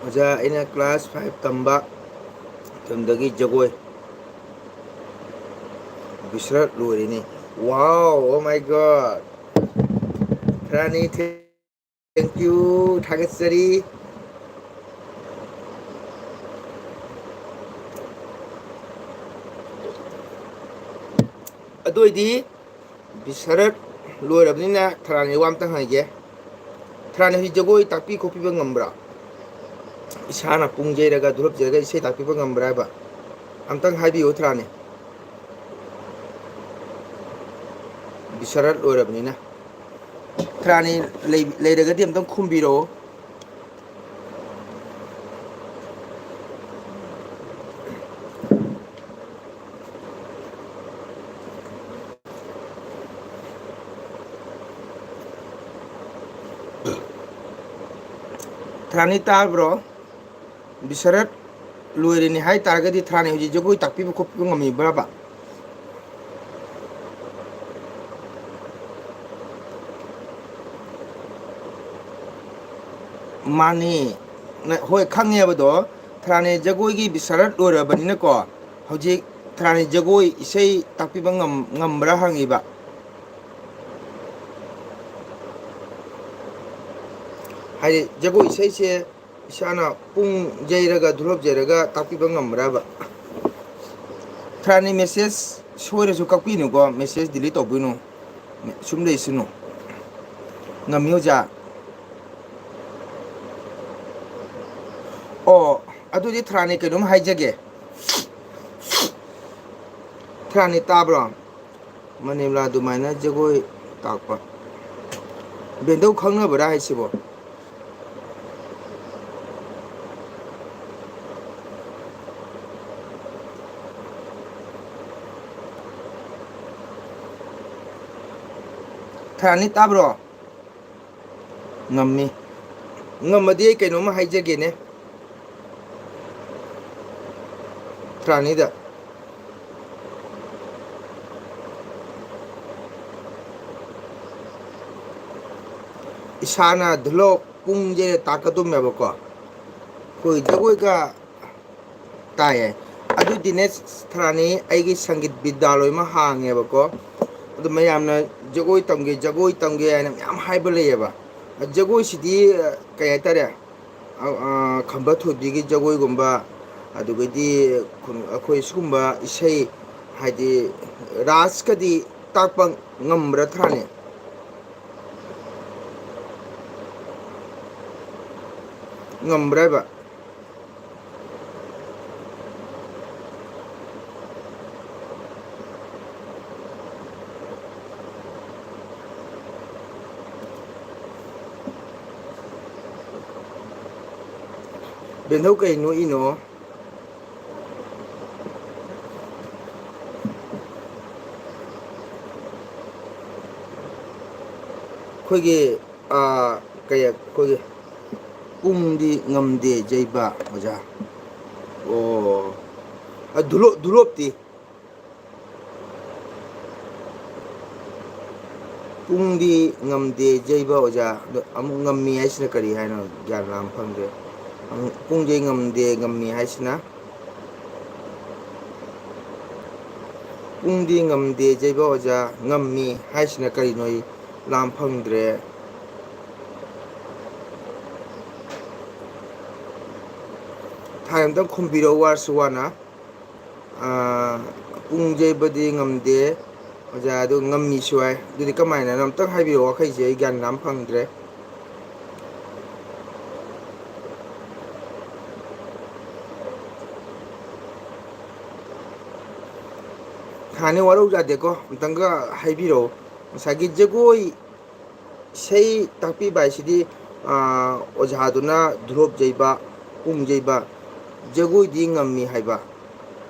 ꯑꯣꯖꯥ, ꯑꯩꯅ class five ꯇꯝꯕ ꯃꯇꯝꯗꯒꯤ ꯖꯒꯣꯏ ꯕꯤꯁꯔꯠ ꯂꯣꯏꯔꯤꯅꯤ꯫ Wow, oh my God! Rani, thank you, ꯊꯥꯒꯠꯆꯔꯤ꯫ ꯑꯗꯨ ꯑꯣꯏꯗꯤ ꯕꯤꯁꯔꯠ ꯂꯣꯏꯔꯕꯅꯤꯅ ꯊꯔꯥꯅꯤ ꯋꯥ ꯑꯝꯇꯪ ꯍꯪꯒꯦ꯫ ꯊꯔꯥꯅꯤ, ꯍꯧꯖꯤꯛ ꯖꯒꯣꯏ ꯇꯥꯛꯄꯤ ꯈꯣꯠꯄꯤꯕ ꯉꯝꯕ꯭ꯔꯥ? ꯏꯁꯥꯅ ꯄꯨꯡ ꯌꯩꯔꯒ, ꯙꯨꯂꯞ ꯌꯩꯔꯒ ꯏꯁꯩ ꯇꯥꯛꯄꯤꯕ ꯉꯝꯕ꯭ꯔꯥ ꯍꯥꯏꯕ? ꯑꯝꯇꯪ ꯍꯥꯏꯕꯤꯌꯨ ꯊꯔꯥꯅꯤ꯫ ꯕꯤꯁꯔꯠ ꯂꯣꯏꯔꯕꯅꯤꯅ꯫ ꯊꯔꯥꯅꯤ ꯂꯩ-, ꯂꯩꯔꯒꯗꯤ ꯑꯝꯇꯪ ꯈꯨꯝꯕꯤꯔꯛꯑꯣ꯫ ꯊꯔꯥꯅꯤ ꯇꯥꯕ꯭ꯔꯣ? ꯕꯤꯁꯥꯔꯠ ꯂꯣꯏꯔꯤꯅꯤ ꯍꯥꯏ ꯇꯥꯔꯒꯗꯤ ꯊꯔꯥꯅꯤ ꯍꯧꯖꯤꯛ ꯖꯒꯣꯏ ꯇꯥꯛꯄꯤꯕ ꯈꯣꯠꯄꯤꯕ ꯉꯝꯃꯤꯕ꯭ꯔꯕ? ꯃꯥꯅꯤ꯫ ꯅ-, ꯍꯣꯏ, ꯈꯪꯉꯦꯕꯗꯣ, ꯊꯔꯥꯅꯤ ꯖꯒꯣꯏꯒꯤ ꯕꯤꯁꯥꯔꯠ ꯂꯣꯏꯔꯕꯅꯤꯅꯀꯣ, ꯍꯧꯖꯤꯛ ꯊꯔꯥꯅꯤ ꯖꯒꯣꯏ ꯏꯁꯩ ꯇꯥꯛꯄꯤꯕ ꯉꯝ-, ꯉꯝꯕ꯭ꯔꯥ ꯍꯪꯉꯤꯕ꯫ ꯍꯥꯏꯗꯤ ꯖꯒꯣꯏ ꯏꯁꯩꯁꯦ ꯏꯁꯥꯅ ꯄꯨꯡ ꯌꯩꯔꯒ, ꯙꯨꯂꯣꯞ ꯌꯩꯔꯒ ꯇꯥꯛꯄꯤꯕ ꯉꯝꯕ꯭ꯔꯕ? ꯊꯔꯥꯅꯤ ꯃꯦꯁꯦꯖ ꯁꯣꯏꯔꯁꯨ ꯀꯛꯄꯤꯅꯨꯀꯣ, ꯃꯦꯁꯦꯖ ꯗꯤꯂꯤꯠ ꯇꯧꯕꯤꯅꯨ꯫ ꯁꯨꯝ ꯂꯩꯁꯅꯨ꯫ ꯉꯝꯃꯤ ꯑꯣꯖꯥ꯫ ꯑꯣ, ꯑꯗꯨꯗꯤ ꯊꯔꯥꯅꯤ ꯀꯩꯅꯣꯝ ꯍꯥꯏꯖꯒꯦ꯫ ꯊꯔꯥꯅꯤ ꯇꯥꯕ꯭ꯔꯣ? ꯃꯅꯤꯃꯂꯥ ꯑꯗꯨꯃꯥꯏꯅ ꯖꯒꯣꯏ ꯇꯥꯛꯄ꯫ ꯕꯦꯟꯗꯧ ꯈꯪꯅꯕ꯭ꯔꯥ ꯍꯥꯏꯁꯤꯕꯣ? ꯊꯔꯥꯅꯤ ꯇꯥꯕ꯭ꯔꯣ? ꯉꯝꯃꯤ꯫ ꯉꯝꯃꯗꯤ ꯑꯩ ꯀꯩꯅꯣꯝꯃ ꯍꯥꯏꯖꯒꯦꯅꯦ꯫ ꯊꯔꯥꯅꯤꯗ꯫ ꯏꯁꯥꯅ ꯙꯨꯂꯣꯛ ꯄꯨꯡꯁꯦ ꯇꯥꯛꯀꯗꯣꯏꯅꯦꯕꯀꯣ꯫ ꯑꯩꯈꯣꯏ ꯖꯒꯣꯏꯒ ꯇꯥꯏꯌꯦ꯫ ꯑꯗꯨꯗꯤꯅꯦ, ꯊꯔꯥꯅꯤ, ꯑꯩꯒꯤ ꯁꯪꯒꯤꯠ ꯕꯤꯗ꯭ꯌꯥꯂꯣꯏ ꯑꯃ ꯍꯥꯡꯉꯦꯕꯀꯣ꯫ ꯑꯗꯨ ꯃꯌꯥꯝꯅ ꯖꯒꯣꯏ ꯇꯝꯒꯦ, ꯖꯒꯣꯏ ꯇꯝꯒꯦ ꯍꯥꯏꯅ ꯃꯌꯥꯝ ꯍꯥꯏꯕ ꯂꯩꯌꯦꯕ꯫ ꯖꯒꯣꯏꯁꯤꯗꯤ, ꯀꯩ ꯍꯥꯏꯇꯥꯔꯦ, ꯑ, ꯑ, ꯈꯝꯕ ꯊꯣꯏꯕꯤꯒꯤ ꯖꯒꯣꯏꯒꯨꯝꯕ, ꯑꯗꯨꯒꯩꯗꯤ ꯈꯨꯟ-, ꯑꯩꯈꯣꯏ ꯁꯤꯒꯨꯝꯕ ꯏꯁꯩ, ꯍꯥꯏꯗꯤ ꯔꯥꯁꯀꯗꯤ ꯇꯥꯛꯄ ꯉꯝꯕ꯭ꯔꯥ ꯊꯔꯥꯅꯤ? ꯉꯝꯕ꯭ꯔꯥ ꯍꯥꯏꯕ? ꯕꯦꯟꯊꯧ, ꯀꯩ ꯅꯣꯛꯏꯅꯣ? ꯑꯩꯈꯣꯏꯒꯤ, ꯑꯥ, ꯀꯩ, ꯑꯩꯈꯣꯏꯒꯤ ꯄꯨꯡꯗꯤ ꯉꯝꯗꯦ ꯌꯩꯕ ꯑꯣꯖꯥ꯫ ꯑꯣ꯫ ꯑ, ꯙꯨꯂꯣ-, ꯙꯨꯂꯣꯞꯇꯤ? ꯄꯨꯡꯗꯤ ꯉꯝꯗꯦ ꯌꯩꯕ ꯑꯣꯖꯥ꯫ ꯑꯗꯣ ꯑꯃꯨꯛ ꯉꯝꯃꯤ ꯍꯥꯏꯁꯤꯅ ꯀꯔꯤ ꯍꯥꯏꯅꯣ? ꯒ꯭ꯌꯥꯟ ꯂꯥꯝ ꯐꯪꯗ꯭ꯔꯦ꯫ ꯑꯃꯨꯛ ꯄꯨꯡꯗꯤ ꯉꯝꯗꯦ, ꯉꯝꯃꯤ ꯍꯥꯏꯁꯤꯅ? ꯄꯨꯡꯗꯤ ꯉꯝꯗꯦ ꯌꯩꯕ ꯑꯣꯖꯥ, ꯉꯝꯃꯤ ꯍꯥꯏꯁꯤꯅ ꯀꯔꯤꯅꯣ? ꯑꯩ ꯂꯥꯝ ꯐꯪꯗ꯭ꯔꯦ꯫ ꯊꯥꯏ ꯑꯝꯇꯪ ꯈꯨꯝꯕꯤꯔꯛꯎ, ꯋꯥꯔꯁꯨ ꯋꯥꯅ꯫ ꯑꯥ, ꯄꯨꯡ ꯌꯩꯕꯗꯤ ꯉꯝꯗꯦ ꯑꯣꯖꯥ, ꯑꯗꯨ ꯉꯝꯃꯤꯁꯨ ꯍꯥꯏ꯫ ꯑꯗꯨꯗꯤ ꯀꯃꯥꯏꯅꯅꯣ? ꯑꯝꯇꯪ ꯍꯥꯏꯕꯤꯔꯛꯑꯣ, ꯋꯥꯈꯩꯁꯦ ꯑꯩ ꯒ꯭ꯌꯥꯟ ꯂꯥꯝ ꯐꯪꯗ꯭ꯔꯦ꯫ ꯊꯥꯅꯤ ꯋꯥꯔꯧ ꯌꯥꯗꯦꯀꯣ, ꯑꯝꯇꯪꯒ ꯍꯥꯏꯕꯤꯔꯛꯑꯣ꯫ ꯉꯁꯥꯏꯒꯤ ꯖꯒꯣꯏ ꯏꯁꯩ ꯇꯥꯛꯄꯤꯕ ꯍꯥꯏꯁꯤꯗꯤ, ꯑꯥ, ꯑꯣꯖꯥꯗꯨꯅ ꯙꯨꯂꯣꯞ ꯌꯩꯕ, ꯄꯨꯡ ꯌꯩꯕ, ꯖꯒꯣꯏꯗꯤ ꯉꯝꯃꯤ ꯍꯥꯏꯕ꯫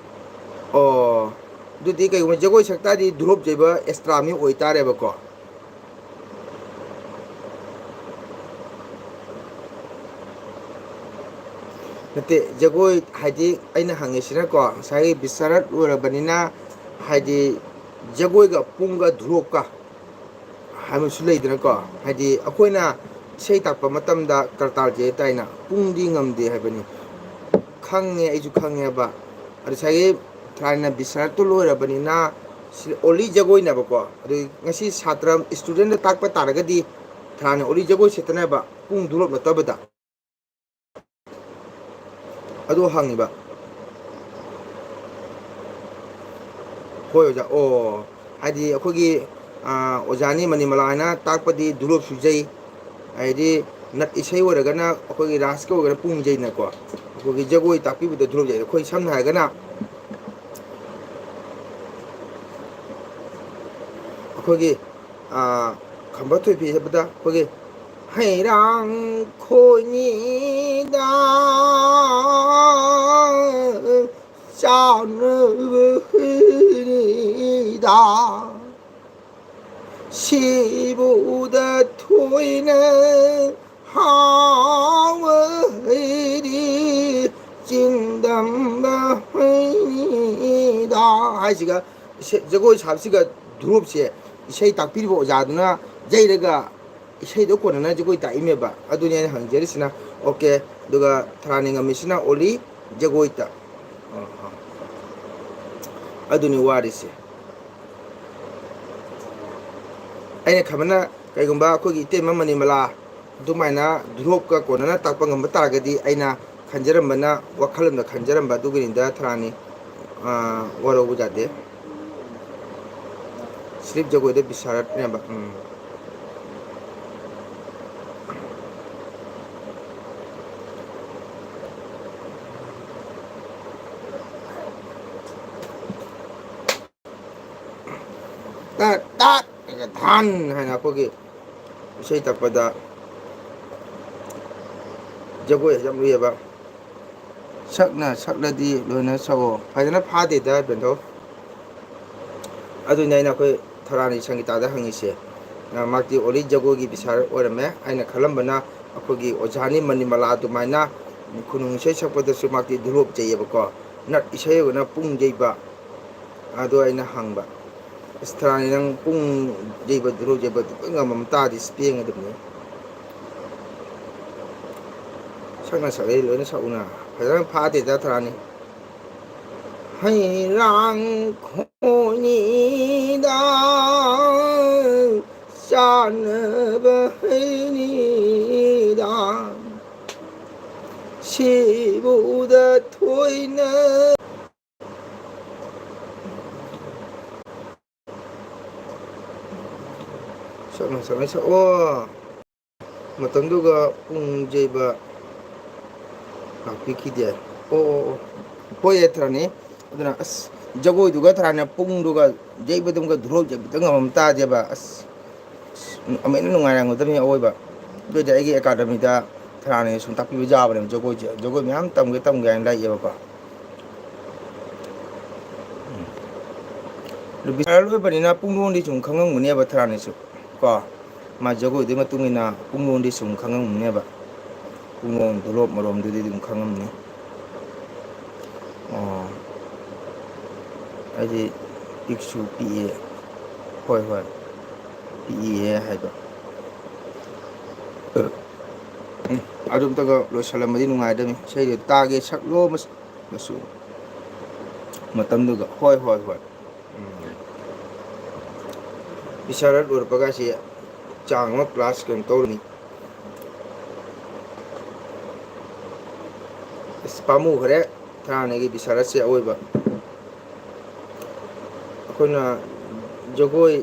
ꯑꯣ, ꯑꯗꯨꯗꯤ ꯀꯩꯒꯨꯝꯕ ꯖꯒꯣꯏ ꯁꯛ ꯇꯥꯔꯗꯤ ꯙꯨꯂꯣꯞ ꯌꯩꯕ ꯑꯦꯛꯁꯇ꯭ꯔꯥ ꯃꯤ ꯑꯣꯏꯇꯥꯔꯦꯕꯀꯣ꯫ ꯅꯠꯇꯦ, ꯖꯒꯣꯏ ꯍꯥꯏꯗꯤ ꯑꯩꯅ ꯍꯪꯉꯤꯁꯤꯅꯀꯣ, ꯉꯁꯥꯏꯒꯤ ꯕꯤꯁꯥꯔꯠ ꯂꯣꯏꯔꯕꯅꯤꯅ, ꯍꯥꯏꯗꯤ ꯖꯒꯣꯏꯒ ꯄꯨꯡꯒ ꯙꯨꯂꯣꯞꯀ ꯍꯥꯏꯕꯁꯨ ꯂꯩꯗꯅꯀꯣ꯫ ꯍꯥꯏꯗꯤ ꯑꯩꯈꯣꯏꯅ ꯏꯁꯩ ꯇꯥꯛꯄ ꯃꯇꯝꯗ ꯀꯔꯇꯥꯜꯁꯦ ꯇꯥꯏꯅ, ꯄꯨꯡꯗꯤ ꯉꯝꯗꯦ ꯍꯥꯏꯕꯅꯤ꯫ ꯈꯪꯉꯦ, ꯑꯩꯁꯨ ꯈꯪꯉꯦꯕ꯫ ꯑꯗ ꯉꯁꯥꯏꯒꯤ ꯊꯥꯏꯅ ꯕꯤꯁꯥꯔꯠꯇꯨ ꯂꯣꯏꯔꯕꯅꯤꯅ, ꯁꯤ ꯑꯣꯟꯂꯤ ꯖꯒꯣꯏꯅꯦꯕꯀꯣ꯫ ꯑꯗꯨ ꯉꯁꯤ ꯁꯥꯇ꯭ꯔ, ꯏꯁꯇꯨꯗꯦꯟꯗ ꯇꯥꯛꯄ ꯇꯥꯔꯒꯗꯤ, ꯊꯥꯏꯅ ꯑꯣꯟꯂꯤ ꯖꯒꯣꯏ ꯁꯛꯇꯅꯦꯕ, ꯄꯨꯡ ꯙꯨꯂꯣꯞ ꯅꯠꯇꯕꯗ꯫ ꯑꯗꯨ ꯍꯪꯉꯤꯕ꯫ ꯍꯣꯏ ꯑꯣꯖꯥ, ꯑꯣ, ꯍꯥꯏꯗꯤ ꯑꯩꯈꯣꯏꯒꯤ, ꯑꯥ, ꯑꯣꯖꯥꯅꯤ ꯃꯅꯤꯃꯂꯥ ꯍꯥꯏꯅ ꯇꯥꯛꯄꯗꯤ ꯙꯨꯂꯣꯞꯁꯨ ꯌꯩ, ꯍꯥꯏꯗꯤ ꯅꯠ ꯏꯁꯩ ꯑꯣꯏꯔꯒꯅ, ꯑꯩꯈꯣꯏꯒꯤ ꯔꯥꯁꯀꯤ ꯑꯣꯏꯔꯒꯅ ꯄꯨꯡ ꯌꯩꯅꯀꯣ, ꯑꯩꯈꯣꯏꯒꯤ ꯖꯒꯣꯏ ꯇꯥꯛꯄꯤꯕꯗ ꯙꯨꯂꯣꯞ ꯌꯩ꯫ ꯑꯩꯈꯣꯏ ꯁꯝꯅ ꯍꯥꯏꯔꯒꯅ, ꯑꯩꯈꯣꯏꯒꯤ, ꯑꯥ, ꯈꯝꯕ ꯊꯣꯏꯕꯤ ꯍꯥꯏꯕꯗ ꯑꯩꯈꯣꯏꯒꯤ ꯍꯩꯔꯥꯡ ꯈꯣꯏꯅꯤꯗ ꯆꯥꯅꯕꯅꯤꯗ ꯁꯤꯕꯨꯗ ꯊꯣꯏꯅ ꯍꯥꯎ ꯍꯥꯏꯁꯤꯒ, ꯏꯁꯩ, ꯖꯒꯣꯏ ꯁꯥꯕꯁꯤꯒ ꯙ꯭ꯔꯨꯞꯁꯦ ꯏꯁꯩ ꯇꯥꯛꯄꯤꯔꯤꯕ ꯑꯣꯖꯥꯗꯨꯅ ꯌꯩꯔꯒ ꯏꯁꯩꯗꯣ ꯀꯣꯟꯅꯅ ꯖꯒꯣꯏ ꯇꯥꯛꯏꯃꯦꯕ꯫ ꯑꯗꯨꯅꯤ ꯑꯩꯅ ꯍꯪꯖꯔꯤꯁꯤꯅ꯫ ꯑꯣꯀꯦ꯫ ꯑꯗꯨꯒ ꯊꯔꯥꯅꯤ ꯉꯝꯃꯤꯁꯤꯅ ꯑꯣꯂꯤ ꯖꯒꯣꯏꯇ꯫ ꯑꯗꯨꯅꯤ ꯋꯥꯔꯤꯁꯦ꯫ ꯑꯩꯅ ꯈꯟꯕꯅ, ꯀꯩꯒꯨꯝꯕ ꯑꯩꯈꯣꯏꯒꯤ ꯏꯇꯩꯃ ꯃꯅꯤꯃꯂꯥ ꯑꯗꯨꯃꯥꯏꯅ ꯙ꯭ꯔꯨꯞꯀ ꯀꯣꯟꯅꯅ ꯇꯥꯛꯄ ꯉꯝꯕ ꯇꯥꯔꯒꯗꯤ, ꯑꯩꯅ ꯈꯟꯖꯔꯝꯕꯅ, ꯋꯥꯈꯜ ꯑꯃꯗ ꯈꯟꯖꯔꯝꯕ ꯑꯗꯨꯒꯤꯅꯤꯗ ꯊꯔꯥꯅꯤ꯫ ꯑꯥ, ꯋꯥꯔꯧꯕ ꯌꯥꯗꯦ꯫ ꯁ꯭ꯂꯤꯞ ꯖꯒꯣꯏꯗ ꯕꯤꯁꯥꯔꯠꯅꯦꯕ꯫ ꯎꯝ꯫ ꯇꯥꯠ, ꯇꯥꯠ, ꯙꯥꯟ ꯍꯥꯏꯅ ꯑꯩꯈꯣꯏꯒꯤ ꯏꯁꯩ ꯇꯛꯄꯗ ꯖꯒꯣꯏ ꯌꯥꯝ ꯂꯨꯏꯌꯦꯕ꯫ ꯁꯛꯅ ꯁꯛꯂꯗꯤ ꯂꯣꯏꯅ ꯁꯛꯑꯣ꯫ ꯐꯖꯅ ꯐꯥꯗꯦꯗ, ꯕꯦꯟꯊꯧ꯫ ꯑꯗꯨꯅꯤ ꯑꯩꯅ ꯑꯩꯈꯣꯏ ꯊꯔꯥꯅꯤ ꯁꯪꯒꯤꯇꯥꯗ ꯍꯪꯉꯤꯁꯦ꯫ ꯑ, ꯃꯍꯥꯛꯇꯤ ꯑꯣꯂꯤ ꯖꯒꯣꯏꯒꯤ ꯕꯤꯁꯥꯔ ꯑꯣꯏꯔꯝꯃꯦ꯫ ꯑꯩꯅ ꯈꯜꯂꯝꯕꯅ ꯑꯩꯈꯣꯏꯒꯤ ꯑꯣꯖꯥꯅꯤ ꯃꯅꯤꯃꯂꯥ ꯑꯗꯨꯃꯥꯏꯅ ꯈꯨꯅꯨꯡ ꯏꯁꯩ ꯁꯛꯄꯗꯁꯨ ꯃꯍꯥꯛꯇꯤ ꯙ꯭ꯔꯨꯞ ꯆꯩꯌꯦꯕꯀꯣ꯫ ꯅꯠ ꯏꯁꯩ ꯑꯣꯏꯅ ꯄꯨꯡ ꯌꯩꯕ꯫ ꯑꯗꯣ ꯑꯩꯅ ꯍꯪꯕ, "ꯑꯁ, ꯊꯔꯥꯅꯤ, ꯅꯪ ꯄꯨꯡ ꯌꯩꯕ, ꯙ꯭ꯔꯨꯞ ꯌꯩꯕ ꯂꯣꯏ ꯉꯝꯃꯝ ꯇꯥꯔꯗꯤ ꯑꯁ ꯄꯦꯡꯉꯗꯕꯅꯤ꯫ ꯁꯛꯅ ꯁꯛꯂꯦ, ꯂꯣꯏꯅ ꯁꯛꯎꯅ꯫ ꯐꯖꯅ ꯐꯥꯗꯦꯗ, ꯊꯔꯥꯅꯤ꯫" ꯍꯩꯔꯥꯡ ꯈꯣꯏꯅꯤꯗ ꯆꯥꯅꯕ ꯍꯩꯅꯤꯗ ꯁꯤꯕꯨꯗ ꯊꯣꯏꯅ꯫ ꯁꯛꯅ ꯁꯛꯅ ꯁꯛꯑꯣ꯫ ꯃꯇꯝꯗꯨꯒ ꯄꯨꯡ ꯌꯩꯕ ꯂꯥꯛꯄꯤꯈꯤꯗꯦ꯫ ꯑꯣ, ꯑꯣ, ꯑꯣ꯫ ꯍꯣꯏ, ꯊꯔꯥꯅꯤ꯫ ꯑꯗꯨꯅ, ꯑꯁ, ꯖꯒꯣꯏꯗꯨꯒ ꯊꯔꯥꯅꯤ ꯄꯨꯡꯗꯨꯒ ꯌꯩꯕꯗꯨꯒ ꯙ꯭ꯔꯨꯞ ꯌꯩꯕꯗ ꯉꯝꯃꯝ ꯇꯥꯗꯦꯕ꯫ ꯑꯁ, ꯑꯁ, ꯑꯃꯨꯛ ꯍꯦꯟꯅ ꯅꯨꯡꯉꯥꯏꯔꯝꯒꯗꯕꯅꯤ ꯑꯋꯣꯏꯕ꯫ ꯑꯗꯨ ꯑꯣꯏꯗꯤ ꯑꯩꯒꯤ ꯑꯦꯀꯥꯗꯃꯤꯗ ꯊꯔꯥꯅꯤ ꯁꯨꯝ ꯇꯥꯛꯄꯤꯕ ꯌꯥꯕꯅꯦꯕ ꯖꯒꯣꯏꯁꯦ꯫ ꯖꯒꯣꯏ ꯃꯌꯥꯝ ꯇꯝꯒꯦ, ꯇꯝꯒꯦ ꯍꯥꯏꯅ ꯂꯥꯛꯑꯦꯕꯀꯣ꯫ ꯎꯝ꯫ ꯅꯨꯄꯤ ꯁꯥꯔ ꯂꯣꯏꯕꯅꯤꯅ ꯄꯨꯡꯗꯣꯟꯗꯤ ꯁꯨꯝ ꯈꯪꯉꯝꯒꯅꯦꯕ ꯊꯔꯥꯅꯤꯁꯨ ꯀꯣ꯫ ꯃꯥ ꯖꯒꯣꯏꯗꯨꯒꯤ ꯃꯇꯨꯡ ꯏꯟꯅ ꯄꯨꯡꯗꯣꯟꯗꯤ ꯁꯨꯝ ꯈꯪꯉꯝꯒꯅꯦꯕ꯫ ꯄꯨꯡꯗꯣꯟ ꯙ꯭ꯔꯨꯞ ꯃꯔꯣꯝꯗꯨꯗꯤ ꯑꯗꯨꯝ ꯈꯪꯉꯝꯅꯤ꯫ ꯑꯣ꯫ ꯍꯥꯏꯗꯤ ꯄꯤꯛꯁꯨ ꯄꯤꯛꯑꯦ꯫ ꯍꯣꯏ, ꯍꯣꯏ, ꯄꯤꯛꯏꯌꯦ ꯍꯥꯏꯕ꯫ ꯎꯝ, ꯑꯗꯨꯝꯇꯒ ꯂꯣꯏꯁꯤꯜꯂꯝꯃꯗꯤ ꯅꯨꯡꯉꯥꯏꯗꯕꯅꯤ꯫ ꯏꯁꯩꯗꯣ ꯇꯥꯒꯦ, ꯁꯛꯂꯣ ꯃꯁ-, ꯃꯆꯨ ꯃꯇꯝꯗꯨꯒ꯫ ꯍꯣꯏ, ꯍꯣꯏ, ꯍꯣꯏ꯫ ꯎꯝ꯫ ꯕꯤꯁꯥꯔꯠ ꯂꯣꯏꯔꯛꯄꯒꯁꯤ ꯆꯥꯡ ꯑꯃ ꯀ꯭ꯂꯥꯁ ꯀꯩꯅꯣ ꯇꯧꯔꯅꯤ꯫ ꯑꯁ, ꯄꯥꯝꯃꯨꯈ꯭ꯔꯦ ꯊꯥꯏꯅꯒꯤ ꯕꯤꯁꯥꯔꯠꯁꯦ ꯑꯑꯣꯏꯕ꯫ ꯑꯩꯈꯣꯏꯅ ꯖꯒꯣꯏ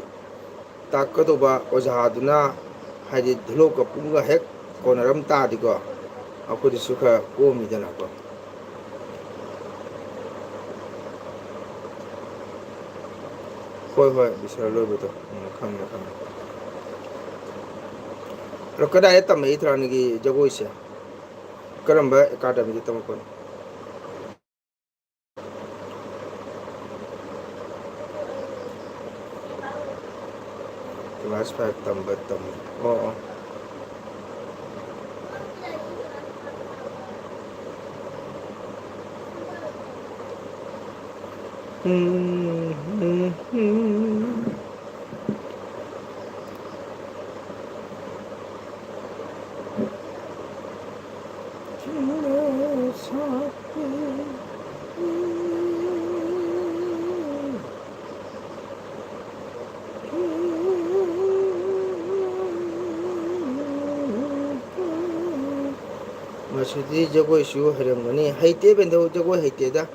ꯇꯥꯛꯀꯗꯧꯕ ꯑꯣꯖꯥꯗꯨꯅ, ꯍꯥꯏꯗꯤ, ꯙꯨꯂꯣꯛꯀ ꯄꯨꯡꯒ ꯍꯦꯛ ꯀꯣꯟꯅꯔꯝ ꯇꯥꯔꯗꯤꯀꯣ, ꯑꯩꯈꯣꯏꯗꯁꯨ ꯈꯔ ꯀꯣꯝꯃꯤꯗꯅꯀꯣ꯫ ꯍꯣꯏ, ꯍꯣꯏ, ꯕꯤꯁꯥꯔꯠ ꯂꯣꯏꯕꯗꯣ꯫ ꯎꯝ, ꯈꯪꯉꯦ, ꯈꯪꯉꯦ꯫ ꯑꯗꯣ ꯀꯗꯥꯏꯗ ꯇꯝꯃꯛꯏ ꯊꯥꯏꯅꯒꯤ ꯖꯒꯣꯏꯁꯦ? ꯀꯔꯝꯕ ꯑꯦꯀꯥꯗꯃꯤꯗ ꯇꯝꯃꯛꯄꯅꯣ? ꯀ꯭ꯂꯥꯁ ꯐꯥꯏꯚ ꯇꯝꯕ ꯇꯝꯃꯤ꯫ ꯑꯣ, ꯑꯣ꯫ ꯎꯝ, ꯎꯝ, ꯎꯝ꯫ ꯃꯁꯤꯗꯤ ꯖꯒꯣꯏꯁꯨ ꯍꯩꯔꯝꯒꯅꯤ꯫ ꯍꯩꯇꯦ ꯕꯦꯟꯗꯧ, ꯖꯒꯣꯏ ꯍꯩꯇꯦꯗ꯫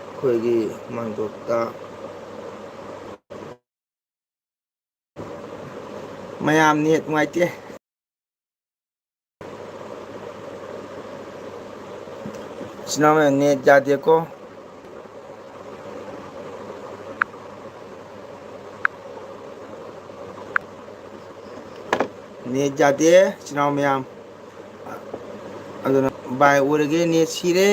ꯑꯩꯈꯣꯏꯒꯤ ꯃꯥꯡꯗꯣꯞꯇ ꯃꯌꯥꯝ ꯅꯦꯠ ꯅꯨꯡꯉꯥꯏꯇꯦ꯫ ꯏꯆꯤꯟ ꯏꯅꯥꯎ ꯃꯌꯥꯝ ꯅꯦꯠ ꯌꯥꯗꯦꯀꯣ꯫ ꯅꯦꯠ ꯌꯥꯗꯦ, ꯏꯆꯤꯟ ꯏꯅꯥꯎ ꯃꯌꯥꯝ꯫ ꯑꯗꯨꯅ ꯕꯥꯏ ꯑꯣꯏꯔꯒꯦ, ꯅꯦꯠ ꯁꯤꯔꯦ꯫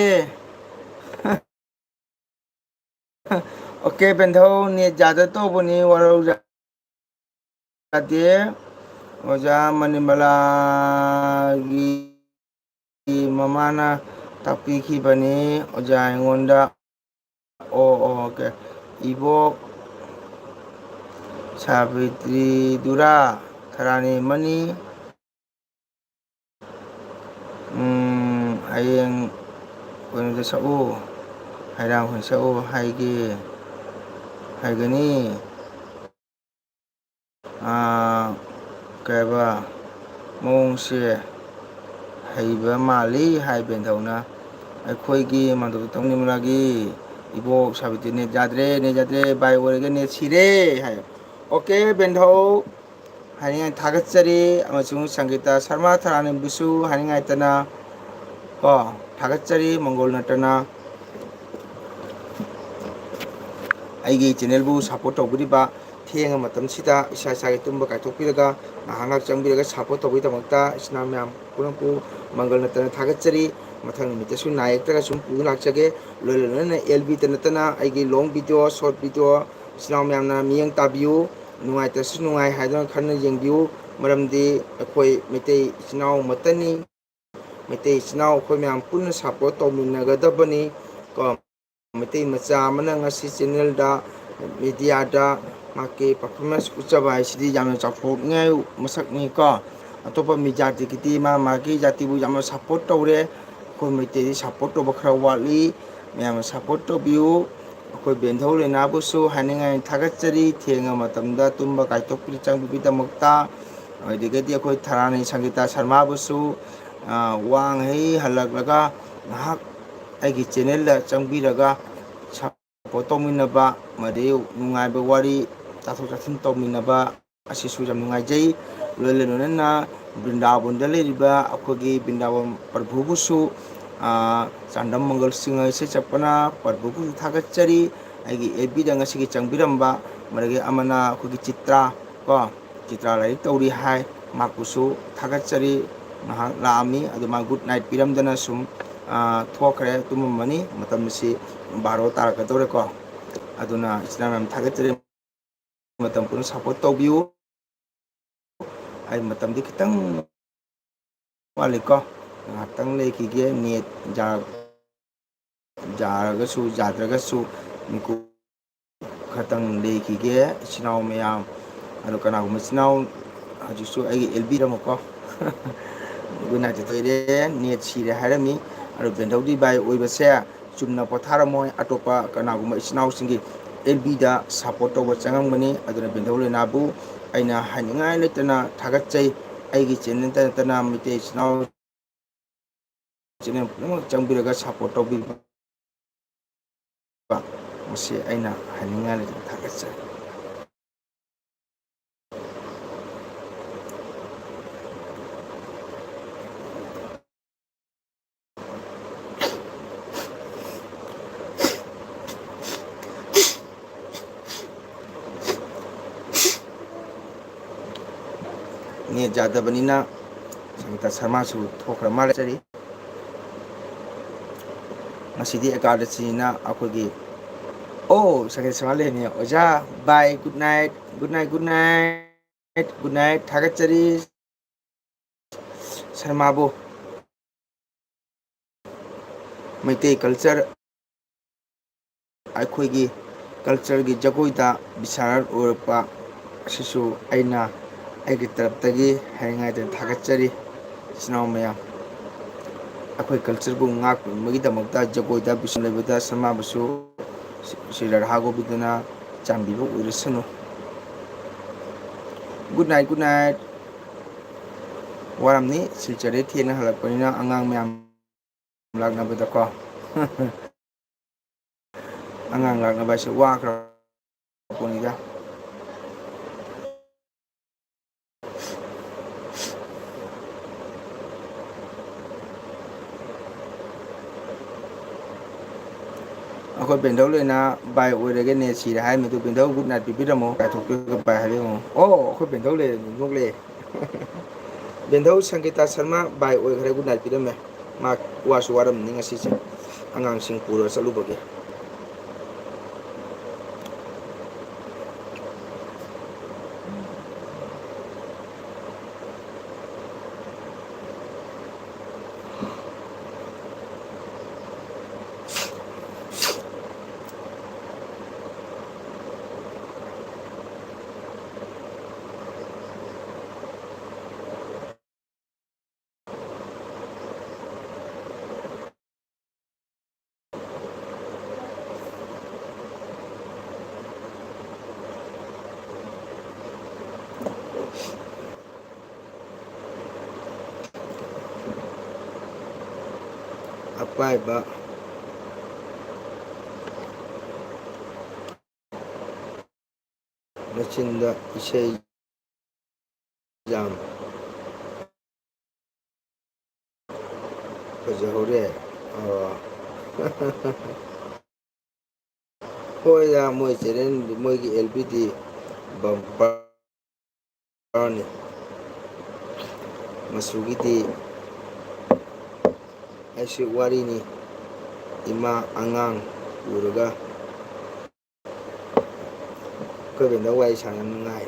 ꯑꯣꯀꯦ, ꯕꯦꯟꯙꯧ, ꯅꯦꯠ ꯌꯥꯗ ꯇꯧꯕꯅꯤ, ꯋꯥꯔꯧ ꯌꯥꯗꯦ꯫ ꯑꯣꯖꯥ ꯃꯅꯤꯃꯂꯥꯒꯤ ꯃꯃꯥꯅ ꯇꯥꯛꯄꯤꯈꯤꯕꯅꯤ, ꯑꯣꯖꯥ ꯑꯩꯉꯣꯟꯗ꯫ ꯑꯣ ꯑꯣ ꯑꯣꯀꯦ꯫ ꯏꯕꯣꯛ ꯁꯥꯕꯤꯇ꯭ꯔꯤꯗꯨꯔꯥ? ꯊꯔꯥꯅꯤ ꯑꯃꯅꯤ꯫ ꯎꯝ, ꯍꯌꯦꯡ ꯀꯩꯅꯣꯗ ꯁꯛꯎ, ꯍꯩꯔꯥꯡꯈꯣꯏ ꯁꯛꯎ ꯍꯥꯏꯒꯦ, ꯍꯥꯏꯒꯅꯤ꯫ ꯑꯥ, ꯀꯩ ꯍꯥꯏꯕ, ꯃꯑꯣꯡꯁꯦ ꯍꯩꯕ ꯃꯥꯜꯂꯤ ꯍꯥꯏ ꯕꯦꯟꯊꯧꯅ꯫ ꯑꯩꯈꯣꯏꯒꯤ ꯃꯥꯟꯗꯣꯞꯇ ꯇꯧꯅꯤꯡꯕꯒꯤ ꯏꯕꯣꯛ ꯁꯥꯕꯤꯇ꯭ꯔꯤ ꯅꯦꯠ ꯌꯥꯗ꯭ꯔꯦ, ꯅꯦꯠ ꯌꯥꯗ꯭ꯔꯦ, ꯚꯥꯏ ꯑꯣꯏꯔꯒ ꯅꯦꯠ ꯁꯤꯔꯦ ꯍꯥꯏ꯫ ꯑꯣꯀꯦ ꯕꯦꯟꯊꯧ, ꯍꯥꯏꯅꯤꯡꯉꯥꯏ ꯊꯥꯒꯠꯆꯔꯤ, ꯑꯃꯁꯨꯡ ꯁꯪꯒꯤꯇꯥ ꯁꯔꯃꯥ ꯊꯔꯥꯅꯤꯕꯨꯁꯨ ꯍꯥꯏꯅꯤꯡꯉꯥꯏꯇꯅ ꯀꯣ ꯊꯥꯒꯠꯆꯔꯤ꯫ ꯃꯪꯒꯣꯜ ꯅꯠꯇꯅ ꯑꯩꯒꯤ ꯆꯦꯅꯦꯜꯕꯨ ꯁꯞꯄꯣꯔꯠ ꯇꯧꯕꯤꯔꯤꯕ, ꯊꯦꯡꯉ ꯃꯇꯝꯁꯤꯗ ꯏꯁꯥ ꯏꯁꯥꯒꯤ ꯇꯨꯝꯕ ꯀꯥꯏꯊꯣꯛꯄꯤꯔꯒ ꯉꯥꯏꯍꯥꯛ ꯉꯥꯏꯍꯥꯛ ꯆꯪꯕꯤꯔꯒ ꯁꯞꯄꯣꯔꯠ ꯇꯧꯕꯒꯤꯗꯃꯛꯇ ꯏꯆꯤꯟ ꯏꯅꯥꯎ ꯃꯌꯥꯝ ꯄꯨꯝꯅꯃꯛꯄꯨ ꯃꯪꯒꯜ ꯅꯠꯇꯅ ꯊꯥꯒꯠꯆꯔꯤ꯫ ꯃꯊꯪ ꯅꯨꯃꯤꯠꯇꯁꯨ ꯅꯥ ꯌꯦꯛꯇꯒ ꯁꯨꯝ ꯄꯨꯗꯨꯅ ꯂꯥꯛꯆꯒꯦ꯫ ꯂꯣꯏꯅ ꯂꯣꯏꯅꯅ ꯑꯦꯜ ꯕꯤꯗ ꯅꯠꯇꯅ ꯑꯩꯒꯤ ꯂꯣꯡ ꯚꯤꯗꯤꯑꯣ, ꯁꯣꯔꯠ ꯚꯤꯗꯤꯑꯣ ꯏꯆꯤꯟ ꯏꯅꯥꯎ ꯃꯌꯥꯝꯅ ꯃꯤꯠꯌꯦꯡ ꯇꯥꯕꯤꯌꯨ꯫ ꯅꯨꯡꯉꯥꯏꯇ꯭ꯔꯁꯨ ꯅꯨꯡꯉꯥꯏ ꯍꯥꯏꯗꯨꯅ ꯈꯟꯅ ꯌꯦꯡꯕꯤꯌꯨ꯫ ꯃꯔꯝꯗꯤ ꯑꯩꯈꯣꯏ ꯃꯩꯇꯩ ꯏꯆꯤꯟ ꯏꯅꯥꯎ ꯑꯃꯠꯇꯅꯤ꯫ ꯃꯩꯇꯩ ꯏꯆꯤꯟ ꯏꯅꯥꯎ ꯑꯩꯈꯣꯏ ꯃꯌꯥꯝ ꯄꯨꯟꯅ ꯁꯞꯄꯣꯔꯠ ꯇꯧꯃꯤꯟꯅꯒꯗꯕꯅꯤ ꯀꯣ꯫ ꯃꯩꯇꯩ ꯃꯆꯥ ꯑꯃꯅ ꯉꯁꯤ ꯆꯦꯅꯦꯜꯗ, ꯃꯦꯗꯤꯌꯥꯗ ꯃꯍꯥꯛꯀꯤ ꯄꯔꯐꯣꯔꯃꯦꯟꯁ ꯎꯠꯆꯕ ꯍꯥꯏꯁꯤꯗꯤ ꯌꯥꯝꯅ ꯆꯥꯎꯊꯣꯛꯅꯤꯡꯉꯥꯏ ꯃꯁꯛꯅꯤ ꯀꯣ꯫ ꯑꯇꯣꯞꯄ ꯃꯤ ꯖꯥꯇꯤꯒꯤꯗꯤ ꯃꯥ ꯃꯥꯒꯤ ꯖꯥꯇꯤꯕꯨ ꯌꯥꯝꯅ ꯁꯞꯄꯣꯔꯠ ꯇꯧꯔꯦ꯫ ꯑꯩꯈꯣꯏ ꯃꯩꯇꯩꯗꯤ ꯁꯞꯄꯣꯔꯠ ꯇꯧꯕ ꯈꯔ ꯋꯥꯠꯂꯤ꯫ ꯃꯌꯥꯝꯅ ꯁꯞꯄꯣꯔꯠ ꯇꯧꯕꯤꯌꯨ꯫ ꯑꯩꯈꯣꯏ ꯕꯦꯟꯊꯧ ꯂꯩꯅꯥꯕꯨꯁꯨ ꯍꯥꯏꯅꯤꯡꯉꯥꯏ ꯊꯥꯒꯠꯆꯔꯤ, ꯊꯦꯡꯉ ꯃꯇꯝꯗ ꯇꯨꯝꯕ ꯀꯥꯏꯊꯣꯛꯄꯤꯗ ꯆꯪꯕꯤꯕꯒꯤꯗꯃꯛꯇ꯫ ꯑꯗꯨꯗꯒꯤꯗꯤ ꯑꯩꯈꯣꯏ ꯊꯔꯥꯅꯤ ꯁꯪꯒꯤꯇꯥ ꯁꯔꯃꯥꯕꯨꯁꯨ, ꯑ, ꯋꯥꯡꯍꯩ ꯍꯜꯂꯛꯂꯒ ꯉꯥꯏꯍꯥꯛ ꯑꯩꯒꯤ ꯆꯦꯅꯦꯜꯗ ꯆꯪꯕꯤꯔꯒ ꯁꯞꯄꯣꯔꯠ ꯇꯧꯃꯤꯟꯅꯕ, ꯑꯃꯗꯤ ꯅꯨꯡꯉꯥꯏꯕ ꯋꯥꯔꯤ ꯇꯥꯊꯣꯛ ꯇꯥꯁꯤꯟ ꯇꯧꯃꯤꯟꯅꯕ ꯑꯁꯤꯁꯨ ꯌꯥꯝ ꯅꯨꯡꯉꯥꯏꯖꯩ꯫ ꯂꯣꯏꯅ ꯂꯣꯏꯅꯅ ꯕ꯭ꯔꯤꯟꯗꯥꯕꯟꯗ ꯂꯩꯔꯤꯕ ꯑꯩꯈꯣꯏꯒꯤ ꯕ꯭ꯔꯤꯟꯗꯥꯕꯟ ꯄ꯭ꯔꯚꯨꯕꯨꯁꯨ, ꯑ, ꯆꯥꯟꯗꯝ ꯃꯪꯒꯜ ꯁꯤꯡ ꯏꯁꯩ ꯁꯛꯄꯅ ꯄ꯭ꯔꯚꯨꯕꯨꯁꯨ ꯊꯥꯒꯠꯆꯔꯤ꯫ ꯑꯩꯒꯤ ꯑꯦꯐ ꯕꯤꯗ ꯉꯁꯤꯒꯤ ꯆꯪꯕꯤꯔꯝꯕ, ꯃꯗꯒꯤ ꯑꯃꯅ ꯑꯩꯈꯣꯏꯒꯤ ꯆꯤꯇ꯭ꯔꯥ ꯀꯣ, ꯆꯤꯇ꯭ꯔꯥ ꯂꯥꯏꯔꯤꯛ ꯇꯧꯔꯤ ꯍꯥꯏ, ꯃꯍꯥꯛꯄꯨꯁꯨ ꯊꯥꯒꯠꯆꯔꯤ꯫ ꯉꯥꯏꯍꯥꯛ ꯂꯥꯛꯑꯝꯃꯤ, ꯑꯗꯨ ꯃꯥ ꯒꯨꯗ ꯅꯥꯏꯠ ꯄꯤꯔꯝꯗꯅ ꯁꯨꯝ, ꯑ, ꯊꯣꯛꯈ꯭ꯔꯦ, ꯇꯨꯝꯃꯝꯃꯅꯤ꯫ ꯃꯇꯝꯁꯤ ꯕꯥꯔꯣ ꯇꯥꯔꯛꯀꯗꯧꯔꯦꯀꯣ꯫ ꯑꯗꯨꯅ ꯏꯆꯤꯟ ꯏꯅꯥꯎ ꯃꯌꯥꯝ ꯊꯥꯒꯠꯆꯔꯤ꯫ ꯃꯇꯝ ꯄꯨꯝꯅ ꯁꯞꯄꯣꯔꯠ ꯇꯧꯕꯤꯌꯨ꯫ ꯑꯩ ꯃꯇꯝꯗꯤ ꯈꯤꯇꯪ ꯋꯥꯠꯂꯤꯀꯣ, ꯉꯥꯏꯍꯥꯛꯇꯪ ꯂꯩꯈꯤꯒꯦ, ꯅꯦꯠ ꯌꯥ-, ꯌꯥꯔꯒꯁꯨ ꯌꯥꯗ꯭ꯔꯒꯁꯨ ꯃꯤꯀꯨꯞ ꯈꯇꯪ ꯂꯩꯈꯤꯒꯦ꯫ ꯏꯆꯤꯟ ꯏꯅꯥꯎ ꯃꯌꯥꯝ, ꯑꯗꯣ ꯀꯅꯥꯒꯨꯝꯕ ꯏꯆꯤꯟ ꯏꯅꯥꯎ ꯍꯧꯖꯤꯛꯁꯨ ꯑꯩꯒꯤ ꯑꯦꯜ ꯕꯤ ꯔꯝꯃꯨꯀꯣ꯫ ꯒꯨꯗ ꯅꯥꯏꯠꯇꯤ ꯊꯣꯛꯏꯔꯦ, ꯅꯦꯠ ꯁꯤꯔꯦ ꯍꯥꯏꯔꯝꯃꯤ꯫ ꯑꯗꯣ ꯕꯦꯟꯊꯧꯗꯤ ꯕꯥꯏ ꯑꯣꯏꯕꯁꯦ ꯆꯨꯝꯅ ꯄꯣꯊꯥꯔꯝꯃꯣꯏ, ꯑꯇꯣꯞꯄ ꯀꯅꯥꯒꯨꯝꯕ ꯏꯆꯤꯟ ꯏꯅꯥꯎꯁꯤꯡꯒꯤ ꯑꯦꯜ ꯕꯤꯗ ꯁꯞꯄꯣꯔꯠ ꯇꯧꯕ ꯆꯪꯉꯝꯒꯅꯤ꯫ ꯑꯗꯨꯅ ꯕꯦꯟꯊꯧ ꯂꯩꯅꯥꯕꯨ ꯑꯩꯅ ꯍꯥꯏꯅꯤꯡꯉꯥꯏ ꯂꯩꯇꯅ ꯊꯥꯒꯠꯆꯩ꯫ ꯑꯩꯒꯤ ꯆꯦꯅꯦꯜꯗ ꯅꯠꯇꯅ ꯃꯩꯇꯩ ꯏꯆꯤꯟ ꯏꯅꯥꯎ ꯆꯦꯅꯦꯜ ꯄꯨꯝꯅꯃꯛ ꯆꯪꯕꯤꯔꯒ ꯁꯞꯄꯣꯔꯠ ꯇꯧꯕꯤꯕ ꯃꯁꯤ ꯑꯩꯅ ꯍꯥꯏꯅꯤꯡꯉꯥꯏ ꯂꯩꯇꯅ ꯊꯥꯒꯠꯆꯔꯤ꯫ ꯅꯦꯠ ꯌꯥꯗꯕꯅꯤꯅ ꯁꯪꯒꯤꯇꯥ ꯁꯔꯃꯥꯁꯨ ꯊꯣꯛꯈ꯭ꯔ ꯃꯥꯜꯂꯦ꯫ ꯆꯔꯤ꯫ ꯉꯁꯤꯗꯤ ꯑꯦꯀꯥꯗꯁꯤꯅ ꯑꯩꯈꯣꯏꯒꯤ, ꯑꯣ, ꯁꯪꯒꯤꯇꯥ ꯁꯔꯃꯥ ꯂꯩꯔꯝꯃꯤ꯫ ꯑꯣꯖꯥ, bye, good night, good night, good night, good night, ꯊꯥꯒꯠꯆꯔꯤ꯫ ꯁꯔꯃꯥꯕꯨ꯫ ꯃꯩꯇꯩ ꯀꯜꯆꯔ, ꯑꯩꯈꯣꯏꯒꯤ ꯀꯜꯆꯔꯒꯤ ꯖꯒꯣꯏꯗ ꯕꯤꯁꯥꯔꯠ ꯑꯣꯏꯔꯛꯄ ꯑꯁꯤꯁꯨ ꯑꯩꯅ ꯑꯩꯒꯤ ꯇꯔꯞꯇꯒꯤ ꯍꯥꯏꯅꯤꯡꯉꯥꯏꯗ ꯊꯥꯒꯠꯆꯔꯤ꯫ ꯏꯆꯤꯟ ꯏꯅꯥꯎ ꯃꯌꯥꯝ, ꯑꯩꯈꯣꯏ ꯀꯜꯆꯔꯕꯨ ꯉꯥꯛꯄꯤꯕꯒꯤꯗꯃꯛꯇ ꯖꯒꯣꯏꯗ ꯕꯤꯁꯥꯔꯠ ꯂꯩꯕꯗ ꯁꯔꯃꯥꯕꯨꯁꯨ ꯁ꯭ꯔꯤ ꯔꯥꯙꯥ ꯒꯣꯕꯤꯟꯗꯅ ꯆꯥꯟꯕꯤꯕ ꯑꯣꯏꯔꯁꯅꯨ꯫ Good night, good night. ꯋꯥꯔꯝꯅꯤ, ꯁꯤꯜꯆꯔꯗꯩ ꯊꯦꯡꯅ ꯍꯜꯂꯛꯄꯅꯤꯅ ꯑꯉꯥꯡ ꯃꯌꯥꯝ ꯂꯥꯛꯅꯕꯗꯀꯣ꯫ ꯑꯉꯥꯡ ꯂꯥꯛꯅꯕ ꯍꯥꯏꯁꯦ ꯋꯥꯈ꯭ꯔ ꯄꯣꯠꯅꯤꯗ꯫ ꯑꯩꯈꯣꯏ ꯕꯦꯟꯗꯧ ꯂꯣꯏꯅ ꯕꯥꯏ ꯑꯣꯏꯔꯒꯦ, ꯅꯦꯠ ꯁꯤꯔꯦ ꯍꯥꯏꯔꯝꯃꯤ ꯑꯗꯨ ꯕꯦꯟꯗꯧ ꯒꯨꯗ ꯅꯥꯏꯠ ꯄꯤꯕꯤꯔꯝꯃꯣ, ꯀꯥꯏꯊꯣꯛꯄꯤꯔꯒ ꯕꯥꯏ ꯍꯥꯏꯕꯤꯔꯝꯃꯣ꯫ ꯑꯣ, ꯑꯩꯈꯣꯏ ꯕꯦꯟꯗꯧ ꯂꯩꯔꯦ, ꯅꯣꯛꯂꯛꯑꯦ꯫ ꯕꯦꯟꯗꯧ ꯁꯪꯒꯤꯇꯥ ꯁꯔꯃ ꯕꯥꯏ ꯑꯣꯏꯈ꯭ꯔꯦ, ꯒꯨꯗ ꯅꯥꯏꯠ ꯄꯤꯔꯝꯃꯦ꯫ ꯃꯥ ꯋꯥꯁꯨ ꯋꯥꯔꯝꯅꯤ ꯉꯁꯤꯁꯦ, ꯑꯉꯥꯡꯁꯤꯡ ꯄꯨꯔꯒ ꯆꯠꯂꯨꯕꯒꯤ꯫ ꯑꯄꯥꯏꯕ ꯃꯆꯤꯟꯗ ꯏꯁꯩ ꯌꯥꯝ ꯐꯖꯍꯧꯔꯦ꯫ ꯑꯣ꯫ ꯍꯣꯏꯗ, ꯃꯣꯏ ꯆꯦꯅꯦꯜ, ꯃꯣꯏꯒꯤ ꯑꯦꯜ ꯕꯤ ꯗꯤ ꯕꯝꯄꯔꯅꯤ꯫ ꯃꯆꯨꯒꯤꯗꯤ ꯑꯩꯁꯨ ꯋꯥꯔꯤꯅꯤ꯫ ꯏꯃꯥ ꯑꯉꯥꯡ ꯎꯔꯒ ꯑꯩꯈꯣꯏ ꯕꯦꯟꯗꯧ ꯋꯥꯔꯤ ꯁꯥꯟꯅ ꯌꯥꯝ ꯅꯨꯡꯉꯥꯏ꯫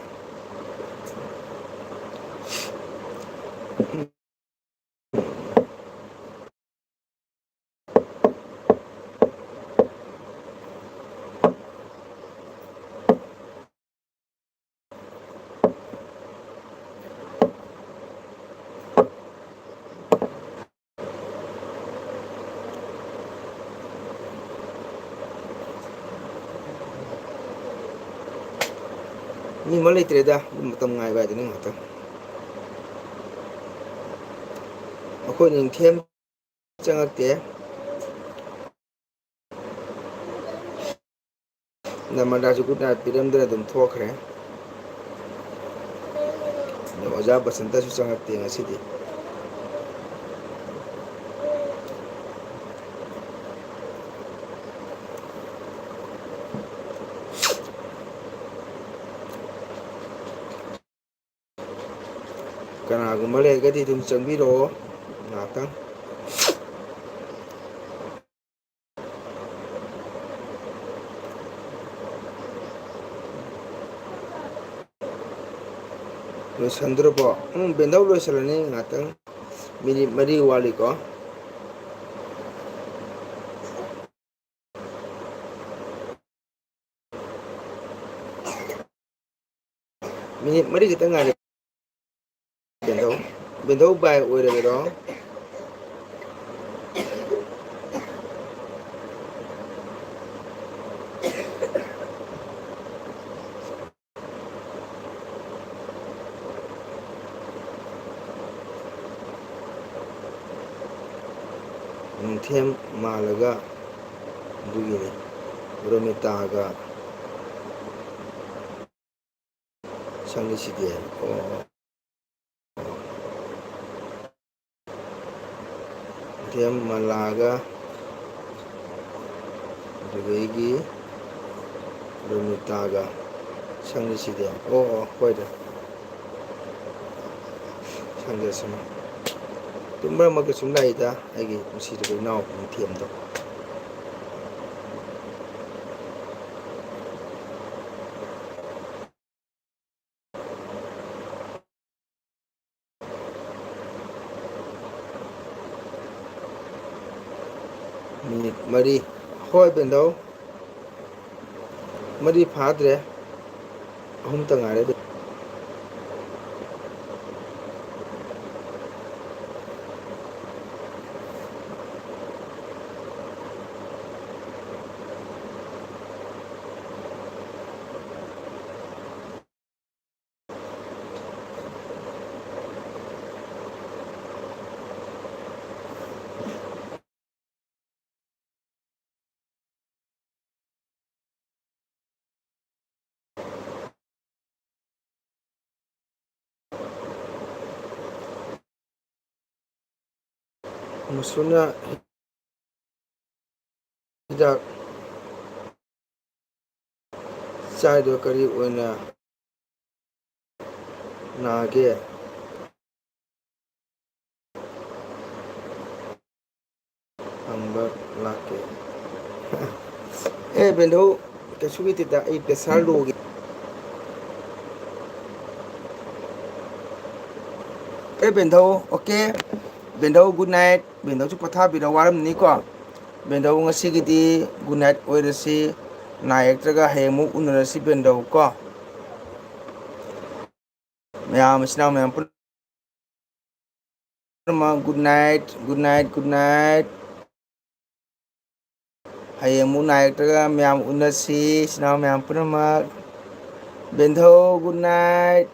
ꯃꯤ ꯑꯃ ꯂꯩꯇ꯭ꯔꯦꯗ, ꯑꯗꯨꯝ ꯃꯇꯝ ꯉꯥꯏꯕ ꯍꯥꯏꯗꯨꯅꯤ ꯉꯥꯛꯇꯪ꯫ ꯑꯩꯈꯣꯏ ꯅꯤꯡꯊꯦꯝ ꯆꯪꯉꯛꯇꯦ꯫ ꯅꯃꯟꯗꯥꯁꯨ ꯒꯨꯗ ꯅꯥꯏꯠ ꯄꯤꯔꯝꯗꯅ ꯑꯗꯨꯝ ꯊꯣꯛꯈ꯭ꯔꯦ꯫ ꯑꯗꯣ ꯑꯣꯖꯥ ꯕꯁꯟꯇꯁꯨ ꯆꯪꯉꯛꯇꯦ ꯉꯁꯤꯗꯤ꯫ ꯀꯅꯥꯒꯨꯝꯕ ꯂꯩꯔꯒꯗꯤ ꯑꯗꯨꯝ ꯆꯪꯕꯤꯔꯛꯑꯣ ꯉꯥꯏꯍꯥꯛꯇꯪ꯫ ꯂꯣꯏꯁꯟꯗ꯭ꯔꯕꯣ? ꯎꯝ, ꯕꯦꯟꯗꯧ ꯂꯣꯏꯁꯜꯂꯅꯤ ꯉꯥꯛꯇꯪ, ꯃꯤꯅꯤꯠ ꯃꯔꯤ ꯋꯥꯠꯂꯤꯀꯣ꯫ ꯃꯤꯅꯤꯠ ꯃꯔꯤ ꯈꯛꯇꯪ ꯉꯥꯏꯔꯦ꯫ ꯕꯦꯟꯗꯧ, ꯕꯦꯟꯗꯧ ꯕꯥꯏ ꯑꯣꯏꯔꯒꯦꯔꯣ? ꯅꯨꯡꯊꯦꯝ ꯃꯥꯜꯂꯒ ꯑꯗꯨꯒꯤꯅꯤ꯫ ꯔꯣꯃꯤꯇꯥꯒ ꯁꯪꯒꯤꯁꯤꯗꯤ꯫ ꯑꯣ, ꯑꯣ꯫ ꯅꯨꯡꯊꯦꯝ ꯃꯥꯜꯂꯒ ꯑꯗꯨꯗꯒꯤ ꯔꯣꯃꯤꯇꯥꯒ ꯁꯪꯒꯤꯁꯤꯗꯤ꯫ ꯑꯣ, ꯑꯣ, ꯍꯣꯏꯗ꯫ ꯁꯪꯗ꯭ꯔꯁꯅꯨ꯫ ꯑꯗꯨꯝ ꯃꯔꯛ ꯃꯔꯛꯇ ꯁꯨꯝ ꯂꯥꯛꯏꯗ ꯑꯩꯒꯤ ꯅꯨꯡꯁꯤꯔꯕ ꯏꯅꯥꯎ ꯅꯨꯡꯊꯦꯝꯗꯣ꯫ ꯃꯤꯅꯤꯠ ꯃꯔꯤ꯫ ꯍꯣꯏ, ꯕꯦꯟꯗꯧ꯫ ꯃꯔꯤ ꯐꯥꯗ꯭ꯔꯦ꯫ ꯑꯍꯨꯝꯇ ꯉꯥꯏꯔꯦ꯫ ꯃꯨꯁꯨꯅ ꯍꯤꯗꯥꯛ ꯆꯥꯏꯗꯣ ꯀꯔꯤ ꯑꯣꯏꯅ ꯅꯥꯒꯦ? ꯍꯪꯕ ꯂꯥꯛꯀꯦ꯫ ꯑꯦ, ꯕꯦꯟꯗꯧ, ꯀꯩꯁꯨ ꯂꯩꯇꯦꯗ, ꯑꯩ pressure lowꯒꯤ꯫ ꯑꯦ, ꯕꯦꯟꯗꯧ, okay꯫ ꯕꯦꯟꯗꯧ, good night꯫ ꯕꯦꯟꯗꯧꯁꯨ ꯄꯣꯊꯥꯕꯤꯔꯣ, ꯋꯥꯔꯝꯅꯤꯀꯣ꯫ ꯕꯦꯟꯗꯧ, ꯉꯁꯤꯒꯤꯗꯤ good night ꯑꯣꯏꯔꯁꯤ꯫ ꯅꯥ ꯌꯦꯛꯇ꯭ꯔꯒ ꯍꯌꯦꯡ ꯑꯃꯨꯛ ꯎꯅꯔꯁꯤ, ꯕꯦꯟꯗꯧ, ꯀꯣ꯫ ꯃꯌꯥꯝ, ꯏꯆꯤꯟ ꯏꯅꯥꯎ ꯃꯌꯥꯝ ꯄꯨꯟꯅ ꯄꯨꯝꯅꯃꯛ good night, good night, good night꯫ ꯍꯌꯦꯡ ꯑꯃꯨꯛ ꯅꯥꯏꯔꯛꯇ꯭ꯔꯒ ꯃꯌꯥꯝ ꯎꯅꯁꯤ, ꯏꯆꯤꯟ ꯏꯅꯥꯎ ꯃꯌꯥꯝ ꯄꯨꯝꯅꯃꯛ꯫ ꯕꯦꯟꯙꯧ, good night꯫